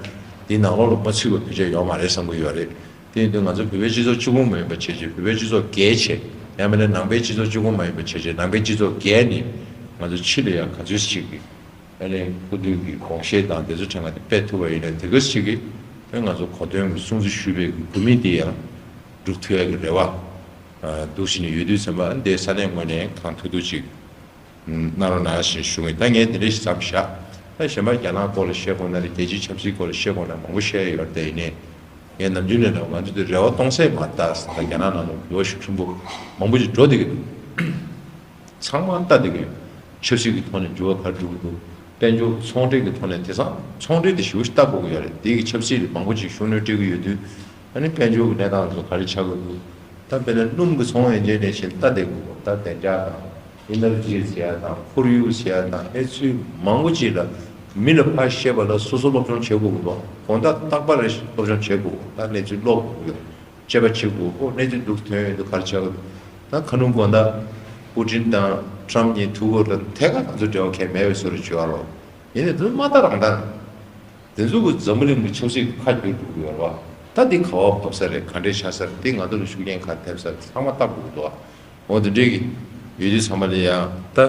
འདིའི་ནང་ལོགས་ལ་མ་ཚུད་པ་བེད་སྤྱོད་ཡོད་མ་རེད་བསམ་གྱི་ཡོད་རེད། དེ་ཡིན་དུས་ང་ཚོ་བོད་པའི་སྤྱི་ཚོགས་གཅིག་པུ་མ་ཡིན་པ་བྱས་བྱས་བོད་པའི་སྤྱི་ཚོགས་རྒྱས་བྱས་ཡང་མིན་ན་ནང་པའི་སྤྱི་ཚོགས་གཅིག་པུ་མ་ཡིན་པ་བྱས་བྱས་ནང་པའི་སྤྱི་ཚོགས་རྒྱས་ནས་ང་ཚོ་ཕྱི་ལ་ཡང་ག་ཚོད་ཅིག་གི་ ཨ་ནི་སྐུ་མདུན་གྱི་དགོངས་བཞེད་དང་དེ་ཚོ་ཕྲན་ང་དེ་སྤེལ་ཐུབ་པ་ཡིན་ན་དེ་ག་ཞིག་གིས་ཨ་ང་ཚོ་གོ་སྟོན་གྱི་སྲུང་བརྩི་ཞུས་པའི་གི་གོ་མིང་དེ་ཡང་འགྲུབ་ཐུབ་ཡ་གི་རེ་བ་འདུག་བཞིན་ནས་ཡོད་དུས་ཙམ་པ་ཨ་ནི་དེ་ས་གནས་ངོས་ནས་གང་ཐུབ་ཐུབ་ཅིག་གནང་རོགས་གནང་ཞེས་ཞུ་གི་ཡིན། ད་ངས་དེ་འདྲ་ཞིག་མཚམས་བཞག་ད་གཞན་པ་རྒྱ་ནག་སྐོར་ལ་བཤད་དགོས་ན་རེད། རྒྱལ་སྤྱིའི་ཆབ་སྲིད་སྐོར་ལ་བཤད་དགོས་ན་མང་པོ་བཤད་ཡ་ཡོད་རེད། དེ་ཡིན་ནའི་ངས་ནམ་རྒྱུན་ནས་ལབ་ང་ཚོ་དེ་རེ་བ་སྟོང་ཟད་མ་ལྟ། ད་རྒྱ་ནག་ནང་ལ་འགྱུར་བ་ཤུགས་ཆེན་པོ་མང་པོ་ཞིག་འགྲོ་བསྡད་ཀྱི་འདུག་ཚང་མ་ལྟ་བསྡད་ཀྱི་ཡོད། ཆབ་སྲིད་ཀྱི་ཐོག་ནས་འགྱུར་བ་ག་རེ་འགྲོ་གི་འདུག་དཔལ་འབྱོར་ཚོང་འབྲེལ་གྱི་ཐོག་ནས་དེང་སང་ཚོང་འབྲེལ་དེ་ཞེ་པོ་ཞིག་ལྟ་དགོས་ཀྱི་ཡོད་རེད། དེ་གི་ཆབ་སྲིད་ལ་མང་པོ་ཅིག་ཤུགས་སྣོན་སྤྲད་ཀྱི་ཡོད་དུས་ཨ་ནི་དཔལ་འབྱོར་གྱི་གནས་སྟངས་ཚོ་ག་རེ་ཆགས་ཀྱི་འདུག་ད་དཔེར་ན་སྣུམ་གྱི་ཚོང་ཡན་ཆད་ནས་བཞིན་ལྟ་བསྡད་དགོས། ད་བདེ་འཇགས་དང་ཨི་ནར་ཇི་ཟེར་ཡ་དང་ཁོར་ཡུག་ཟེར་ཡ་དང་ཨེ་ཚུལ་མང་པོ་ཅིག་ལ་མི་ལ་ཕར་བཤད་པ་ལ་སོ་སོ་སློབ་སྦྱོང་བྱེད་དགོས་ཀྱི་འདུག་དགོང་དག་རྟག་པར་རེ་སློབ་སྦྱོང་བྱེད་དགོས། ད་གནས་ཚུལ་ཀློག་དགོས་ཀྱི་ཡོད། དཔྱད་པ་བྱེད་དགོས། ཨོ་གནས་ཚུལ་འདུག་ཐོན་ཡོད་འདུག་ག་རེ་ཆགས་ཀྱི་འདུག་ད་ཁ་ནུབ་དགོང་དག་པུ་ཏིན་དང་ཁྲམ་གཉིས་ཐུག་གོ་ར་ཐད་ཀར་ང་ཚོ་འབྲེལ་བ་གང་ཡང་མེད་པའི་བཟོ་འདྲ་བྱུང་བ་རོགས། ཡིན་ནའི་དེ་ཚོ་མ་ལྟ་རང་ལྟ་རེད། དེ་ཚོ་གི་འཛམ་བུ་གླིང་གི་ཆབ་སྲིད་ཁ་བསྒྱུར་འགྲོ་གི་ཡོད་རེད་བ། ད་འདི་ག་བ་བབས་ས་རེད། ག་འདྲས་ཆགས་ས་རེད། འདི་ང་ཚོ་ལ་ཤུགས་རྐྱེན་ག་ཐེབས་ས་རེད། ཚང་མ་ལྟ་དགོས་འདུག་ཨོ་དེ་འདྲས་ཀྱི་ཡོད་དུས་ཚང་མ་ལ་ཡང་ད་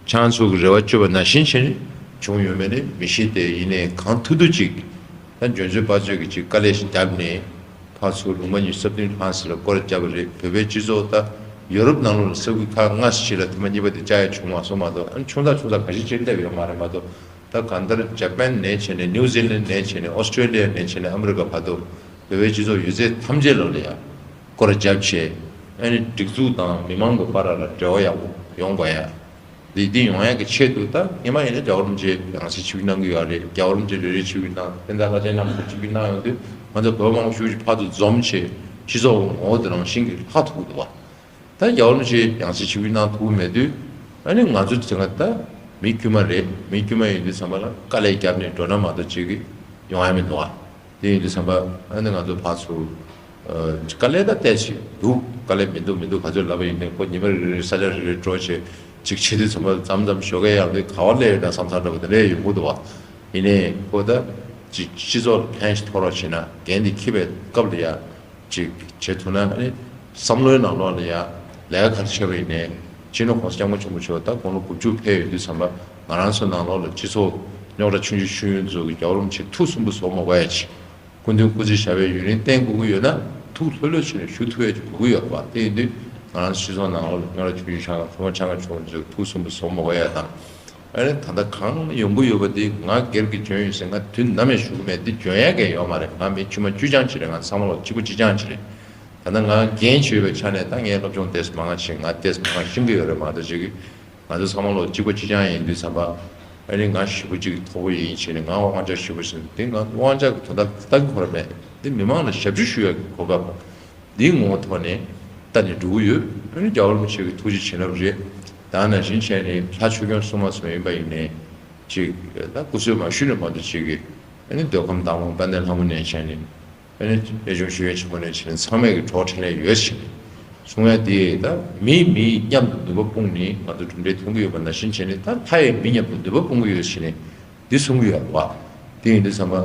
ཁྱེད་ཚོ་གི་རེ་བ་བཅོལ་བ་ནང་བཞིན་བྱས་ནས་བྱུང་ཡོད་མེད་ནི་མི་ཤེས་ཏེ། ཡིན་ནའི་གང་ཐུབ་ཐུབ་ཅིག་ད་འཇོན་ཚོད་དཔག་ཚོད་ཀྱི་ཅིག་དཀའ་ལས་ཤིག་བརྒྱབ་ནས་ཕར་ཚུར་ལུང་པ་ཉི་ཤུ་རྩ་བདུན་ལྷག་ཙམ་ལ་སྐོར་ར་བརྒྱབ་པ་རེད། བོད་པའི་སྤྱི་ཚོགས་ད་ཡོ་རོབ་ནང་ལོགས་ལ་ས་ཁུལ་ཁག་ལྔ་ཞིག་ལ་ཐེངས་མ་གཉིས་པ་དེ་བཅར་ཡ་བྱུང་མ་སོང་མ་གཏོགས། ཨ་ནི་ཆུང་ཙག་ཆུང་ཙག་ག་ཞིག་ཅིག་སླེབས་ཡོད་མ་རེད་མ་གཏོགས། ད་གང་ལྟར་ཇ་པན་ནས་བྱས་ནས་ནིའུ་ཛི་ལན་ནས་བྱས་ནས་ཨོ་སི་ཀྲེ་ལི་ཡ་ནས་བྱས་ནས་ཨ་མི་རི་ཀ་བར་དུ་བོད་པའི་སྤྱི་ཚོགས་ཡོད་ཚད་ཐམས་ཅད་ལོག་ལ་ཡ་སྐོར་ར་བརྒྱབ་བྱས། ཨ་ནི་སྒྲིག་འཛུགས་དང་མི་མང་གི་བར་ལ་འབྲེལ་བ་ཡག་པོ་ཡོང་དགོས་ཡ། འདི་འདི་ཡོང་ཡ་གི་ཆེད་དུ་ད་སྔོན་མ་ཡིན་ན་རྒྱལ་བ་རིན་པོ་ཆེ་ཡང་སྲིད་ཆིབས་བསྒྱུར་གནང་གི་ཡོད་རེད། རྒྱལ་བ་རིན་པོ་ཆེ་རེ་རེ་ཆིབས་བསྒྱུར་གནང་། དཔལ་ལྡན་ལྷ་ལྡན་རྣམ་པ་ཆིབས་བསྒྱུར་གནང་ཡོང་དུས་ང་ཚོ་བོད་མང་པོ་ཞེ་པོ་ཅིག་ཕར་ཚུར་འཛོམས་བྱས་སྤྱི་ཚོགས་ངོ་བོ་དེ་རང་བཞིན་གྱིས་ལྷག་ཐུབ་ཀྱི་འདུག་བ། ད་རྒྱལ་བ་རིན་པོ་ཆེ་ཡང་སྲིད་ཆིབས་བསྒྱུར་གནང་ཐུབ་ཀྱི་མེད་དུས་ཨ་ནི་ང་ཚོ་དེ་སྔ་ད་མི་དཀྱུས་མ་རེད། མི་དཀྱུས་མ་ཡིན་དུས་ཙམ་པ་ལ་དཀའ་ལས་བརྒྱབ་ནས་འགྲོ་ན་མ་གཏོགས་ཅིག་གི་ཡོང་ཡ་མི་འདུག་ཨ། དེ་ཡིན་དུས་ཙམ་པ་ཨ་ནི་ང་ཚོ་ཕར་ཚུར་ཨ་དཀའ་ལས་ད་ཏོག་ཙམ་འདུག་དཀའ་ལས་མི་འདུག་མི་འདུག་ག་ཚོད་ལབ་པ་ཡིན་ནའི་ཁོ་ཉི་མ་རེ་རེ་ས་ཆ་རེ་རེ་འགྲོ་བྱས་ཅིག་བྱེད་དུས་ཙམ་པ་མཚམས་མཚམས་ཞོགས་ཀས་ཡར་དུས་ག་བ་སླེབས་ཡོད་ན་བསམ་བསམ་འདྲ་པོ་དེ་འདྲ་ཡོང་གི་འདུག་བ། ཡིན་ནའི་ཁོ་ད་ཅིག་སྤྱི་ཚོགས་ལ་ཕན་ཞིག་ཐོགས་རོགས་བྱེད་ན་འགན་དེ་འཁྱེར་བའི་སྐབས་ལ་ཡ་ཅིག་བྱེད་ཐུབ་ན་ཨ་ནི་བསམ་བློའི་ནང་ལོགས་ལ་ཡ་ལས་ཀ་ག་རེ་བྱས་པ་ཡིན་ནའི་སྤྱི་ནོར་༸གོང་ས་༸སྐྱབས་མགོན་ཆེན་པོ་མཆོག་ད་དགུང་ལོ་དགུ་བཅུ་ཕེབས་ཡོད་དུས་ཙམ་པ་ང་རང་ཚོ་ནང་ལོགས་ལ་སྤྱི་ཚོགས་རྙོག་དྲ་ཆུང་ཆུང་ཆུང་ཆུང་ཚོ་གི་རྒྱལ་བ་རིན་པོ་ཆེ་ཐུགས་སུན་པོ་བཟོ་མ་དགོས་ཡ་ཅིག་སྐུ་མདུན་སྐུ་ཚེ་ཞབས་པད་ཡུན་རིང་བརྟན་དགོས་ཀྱི་ཡོད་ན་ཐུགས་ལྷོད་ལྷོད་བྱས་ནས་བཞུགས་ཐུབ་ཡ་ཅིག་དགོས་ཀྱི་ཡོད་རེད་བ། དེ་ཡིན་དུས་ང་རང་ཚོ་སྤྱི་ཚོགས་ནང་ལོགས་ལ་རྙོག་དྲ་ཆུང་ཆུང་ཆགས་ན་ཐུགས་མ་ཆགས་ན་ཆུང་ཆུང་ཚོ་ཐུགས་སུན་པོ་བཟོ་མ་དགོས་ཡ་དང་། ཨ་ནི་ད་ལྟ་གང་ཡོང་གི་ཡོད་པ་འདི་ང་སྒེར་གྱི་འཇོན་ཡོད་ཟེར་ང་དུས་ནམ་ཡང་ཞུ་གི་མེད། འདི་འཇོན་ཡ་གང་ཡང་ཡོད་མ་རེད། ང་མི་དཀྱུས་མ་དཀྱུས་རྐྱང་ཅིག་རེད། ང་ཚང་མ་ལོ་གཅིག་པ་གཅིག་རྐྱང་ཅིག་རེད། ད་ལྟ་ང་འགན་ཅིག་ཡོད་པའི་ཆ་ནས་ད་ངས་སློབ་སྦྱོང་ཏོག་ཙམ་མང་བ་བྱེད། ང་ཏོག་ཙམ་མང་བ་ཤེས་ཀྱི་ཡོད་རེད་མ་གཏོགས་ཅིག་གི་ང་ཚོ་ཚང་མ་ལོ་གཅིག་པ་གཅིག་རྐྱང་ཡིན་དུས་ཙམ་པ། ཨ་ནི་ང་ཞེ་པོ་ཅིག་མཐོ་པོ་ཡིན་བྱས་ནས་ང་དབང་ཆ་ཞེ་པོ་ཟིན་འདི་ང་དབང་ཆ་གི་དོན་དག་ལྟ་གི་ཁོ་ར་མེད། འདི་མི་མང་ལ་ཞབས་ཕྱི་ཞུ་ཡ་གི་གོ་སྐབས། འདིའི་ངོ་བོ་ཐོག་ནས་ལྟ་ནས་འགྲོ་གི་ཡོད། ཨ་ནི་རྒྱལ་བ་རིན་པོ་ཆེ་གི་ཐུགས་རྗེ་བྱིན་རླབས་རེད། ད་ནང་བཞིན་བྱས་ནས་ལྷ་ཆོས་སྐྱོང་སྲུང་མ་ཚོ་ཡིན་པ་ཡིན་ནའི་ཅིག་ད་སྐུ་གསོལ་མ་ཞུས་ནས་མ་གཏོགས་ཅིག་གི་ཨ་ནི་མདོ་ཁམས་དང་པོ་དཔལ་ལྡན་ལྷ་མོ་ནས་བྱས་ནས་ཨ་ནི་རས་ཆུང་ཞུ་ཡོན་ཆེན་མོ་ནས་བྱས་ནས་ཚང་མས་ཀྱི་གྲོགས་འཕྲིན་ལས་ཡོད་ཕྱིན་གསུང་ཡ་དེ་ད་མིས་མིའི་མཉམ་དུ་ནུས་པ་སྤུངས་ནས་ང་ཚོ་གྲུབ་འབྲས་ཐོན་གྱི་ཡོད་པ་ནང་བཞིན་བྱས་ནས་ད་ལྷ་ཡིས་མི་མཉམ་དུ་ནུས་པ་སྤུངས་ཀྱི་ཡོད་ཕྱིན། འདི་གསུང་གི་ཡོད་རེད་བ། དེ་ཡིན་དུས་ཙམ་པ་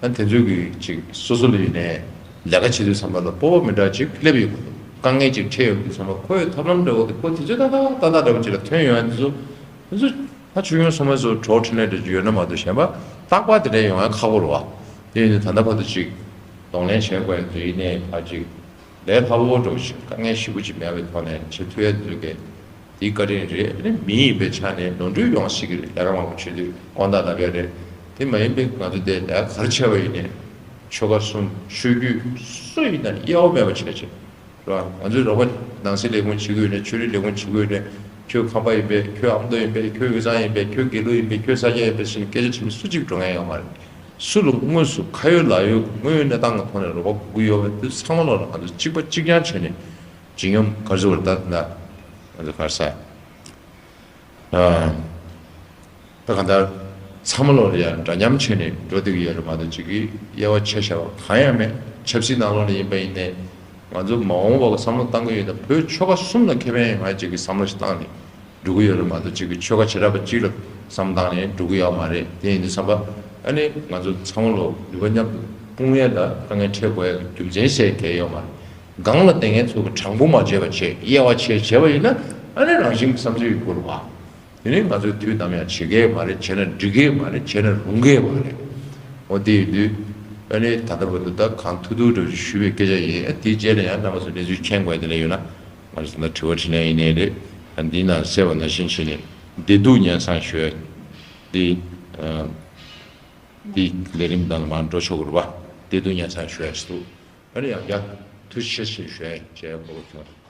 ཨ་དེ་ཚོའི་གི་ཅིག་སོ་སོ་ལ་ཡིན་ནའི་ལས་ཀ་བྱེད་དུས་ཙམ་པ་ལ་སྤོབས་པ་མི་འདྲ་ཅིག་སླེབས་ཡོང་གི་འདུག་དཀའ་ངལ་ཅིག་འཕྲད་ཡོང་དུས་ཙམ་པ་ཁོ་ཡི་ཐབས་ལམ་འདྲ་བོ་དེ་ཁོ་དེ་ཚོའི་ཏག་ཏག་ཏག་ཏག་འདྲ་བོ་ཅིག་ལ་ཐོན་ཡོང་ཡ་དེ་ཚོ་དེ་ཚོ་ད་ཆོས་སྐྱོང་སྲུང་མ་ཚོ་གྲོགས་འཕྲིན་ལས་འདྲ་ཅིག་ཡོད་ན་མ་གཏོགས་གཞན་པ་རྟག་པར་དེ་འདྲ་ཡོང་ཡ་ཁག་པོ་རེད་བ། དེ་ཡིན་དུས་ད་ལྟ་བར་དུ་ཅིག་གདོང་ལེན་བྱེད་དགོས་ཡ་དེ་ཡིན་ནའི་ཕར་ཅིག་ལས་སླ་པོ་འདྲ་བོ་ཞིག་དཀའ་ངལ་ཞེ་པོ་ཅིག་མེད་པའི་ཐོག་ནས་བྱེད་ཐུབ་ཡ་དེ་གའི་དེའི་བཀའ་དྲིན་རེད། ཨ་ནི་མི་ཡིན་པའི་ཆ་ནས་ནོར་འཁྲུལ་ཡོང་སྲིད་ཀྱི་རེད། ལས་ཀ་མང་པོ་བྱེད་དུས་དགོངས་དག་ལབ་ཡ་རེད། དེ་མ་ཡིན་པའི་ང་ཚོ་དེ་ལས་ཀ་ག་རེ་བྱས་པ་ཡིན་ནའི་ཆོལ་ཁ་གསུམ་ཆོས་བརྒྱུད་སུ་ཡིན་ན་དབྱེ་བ་མེད་པ་བྱས་བྱས་རེད་བ། ང་ཚོའི་རོགས་པ་ནང་སྲིད་ལས་ཁུངས་བྱེད་ཀྱི་ཡོད་ནའི་ཆོས་རིག་ལས་ཁུངས་བྱེད་ཀྱི་ཡོད་ནའི་ཁྱོད་ཁམས་པ་ཡིན་པས་ཁྱོད་ཨ་མདོ་ཡིན་པས་ཁྱོད་དབུས་གཙང་ཡིན་པས་ཁྱོད་དགེ་ལུགས་ཡིན་པས་ཁྱོད་ས་སྐྱ་ཡིན་པས་ཟེར་ནས་སྐད་ཆ་དྲི་མི་སུ་གཅིག་འགྲོ་མཁན་ཡོད་མ་རེད། སུ་ལ་དངོས་སུ་ཁ་ཡོད་ལག་ཡོད་དངོས་ཡོད་གནས་སྟངས་ཀྱི་ཐོག་ནས་རོགས་པ་དགོས་ཀྱི་ཡོད་པ་དེ་ཚང་མ་ལོག་ལ་ང་ཚོ་གཅིག་པ་གཅིག་རྐྱང་བྱས་ནས་བརྗིད་ཉམས་ག་ཚོད་བར་ད་ད་ང་ཚོ་ག་རེ་ཟ། ད་གང་ལྟར་ཚང་མ་ལོག་ལ་ཡང་འདྲ་མཉམ་བྱས་ནས་འགྲོ་བསྡད་ཀྱི་ཡོད་རེད་མ་གཏོགས་གཅིག་གིས་དབྱེ་བ་ཕྱེ་བཞག་པ་གང་ཡང་མེད། ཆབ་སྲིད་ནང་ལོགས་ལ་ཡིན་པ་ཡིན་ནའི་ང་ཚོ་མ་འོངས་པ་ལ་བསམ་བློ་བཏང་གི་ཡོད་ན་བོད་ཆོལ་ཁ་གསུམ་ལ་ཁེ་ཕན་ཡོང་ཡ་གཅིག་གི་བསམ་བློ་ཞིག་བཏང་ནས། འགྲོ་གི་ཡོད་རེད་མ་གཏོགས་གཅིག་གི་ཆོལ་ཁ་བྱེ་བྲག་པ་གཅིག་ལ་བསམ་བཏང་ནས་འགྲོ་གི་ཡོད་མ་རེད། དེ་ཡིན་དུས་ཙམ་པ་ཨ་ནི་ང་ཚོ་ཚང་མ་ལོ་ནུས་པ་མཉམ་དུ་སྤུངས་ཡས་ལ་དཀའ་ངལ་འཕྲད་དགོས་ཡ་གི་རྒྱུ་མཚན་ཟེར་གང་ཡང་ཡོད་མ་རེད། སྒང་ལ་བསྡད་མཁན་ཚོ་གི་དྲང་པོ་མ་བྱས་པ་བྱས་དབྱེ་བ་ཕྱེ་བྱས་པ་ཡིན་ན་ཨ་ནི་རང་བཞིན་གྱི་བསམ་ཚུལ་ཡོད་དགོས་རེད་བ། དེ་ནས་ང་ཚོས་དུས་ནམ་ཡང་བྱེད་ཀྱི་མ་རེད། བྱས་ན་འགྲིག་གི་མ་རེད། བྱས་ན་རུང་གི་མ་རེད། འོ་དེ་ཡིན་དུས་ཨ་ནི་ད་ལྟ་བར་དུ་ད་གང་ཐུབ་ཐུབ་འདྲ་ཞུས་པའི་སྐད་ཆ་ཡིན། ཨ་དེའི་རྗེས་ལ་ཡང་རྣམ་པ་ཚོ་གནས་ཚུལ་མཁྱེན་དགོས་དེ་ལ་ཡོད་ན་ང་ཚོ་ད་དྲི་བ་དྲིས་ལན་ཡིན་ནའི་རེད། ཨ་འདི་ནང་གསལ་བ་ནང་བཞིན་བྱས་ནས་བདེ་སྡུག་སྙན་སེང་ཞུ་ཡ་འདི་ཨ་འདི་ལས་རིམ་དང་མར་འགྲོ་ཆོག་གི་རེད་པ། བདེ་སྡུག་སྙན་སེང་ཞུ་ཡ་ཞིག་འདུག་ཨ་ནི་ཡང་བསྐྱར་ཐུགས་རྗེ་ཆེ་ཞེས་ཞུ་ཡ་བྱས་དགོས་པ་བྱུང་།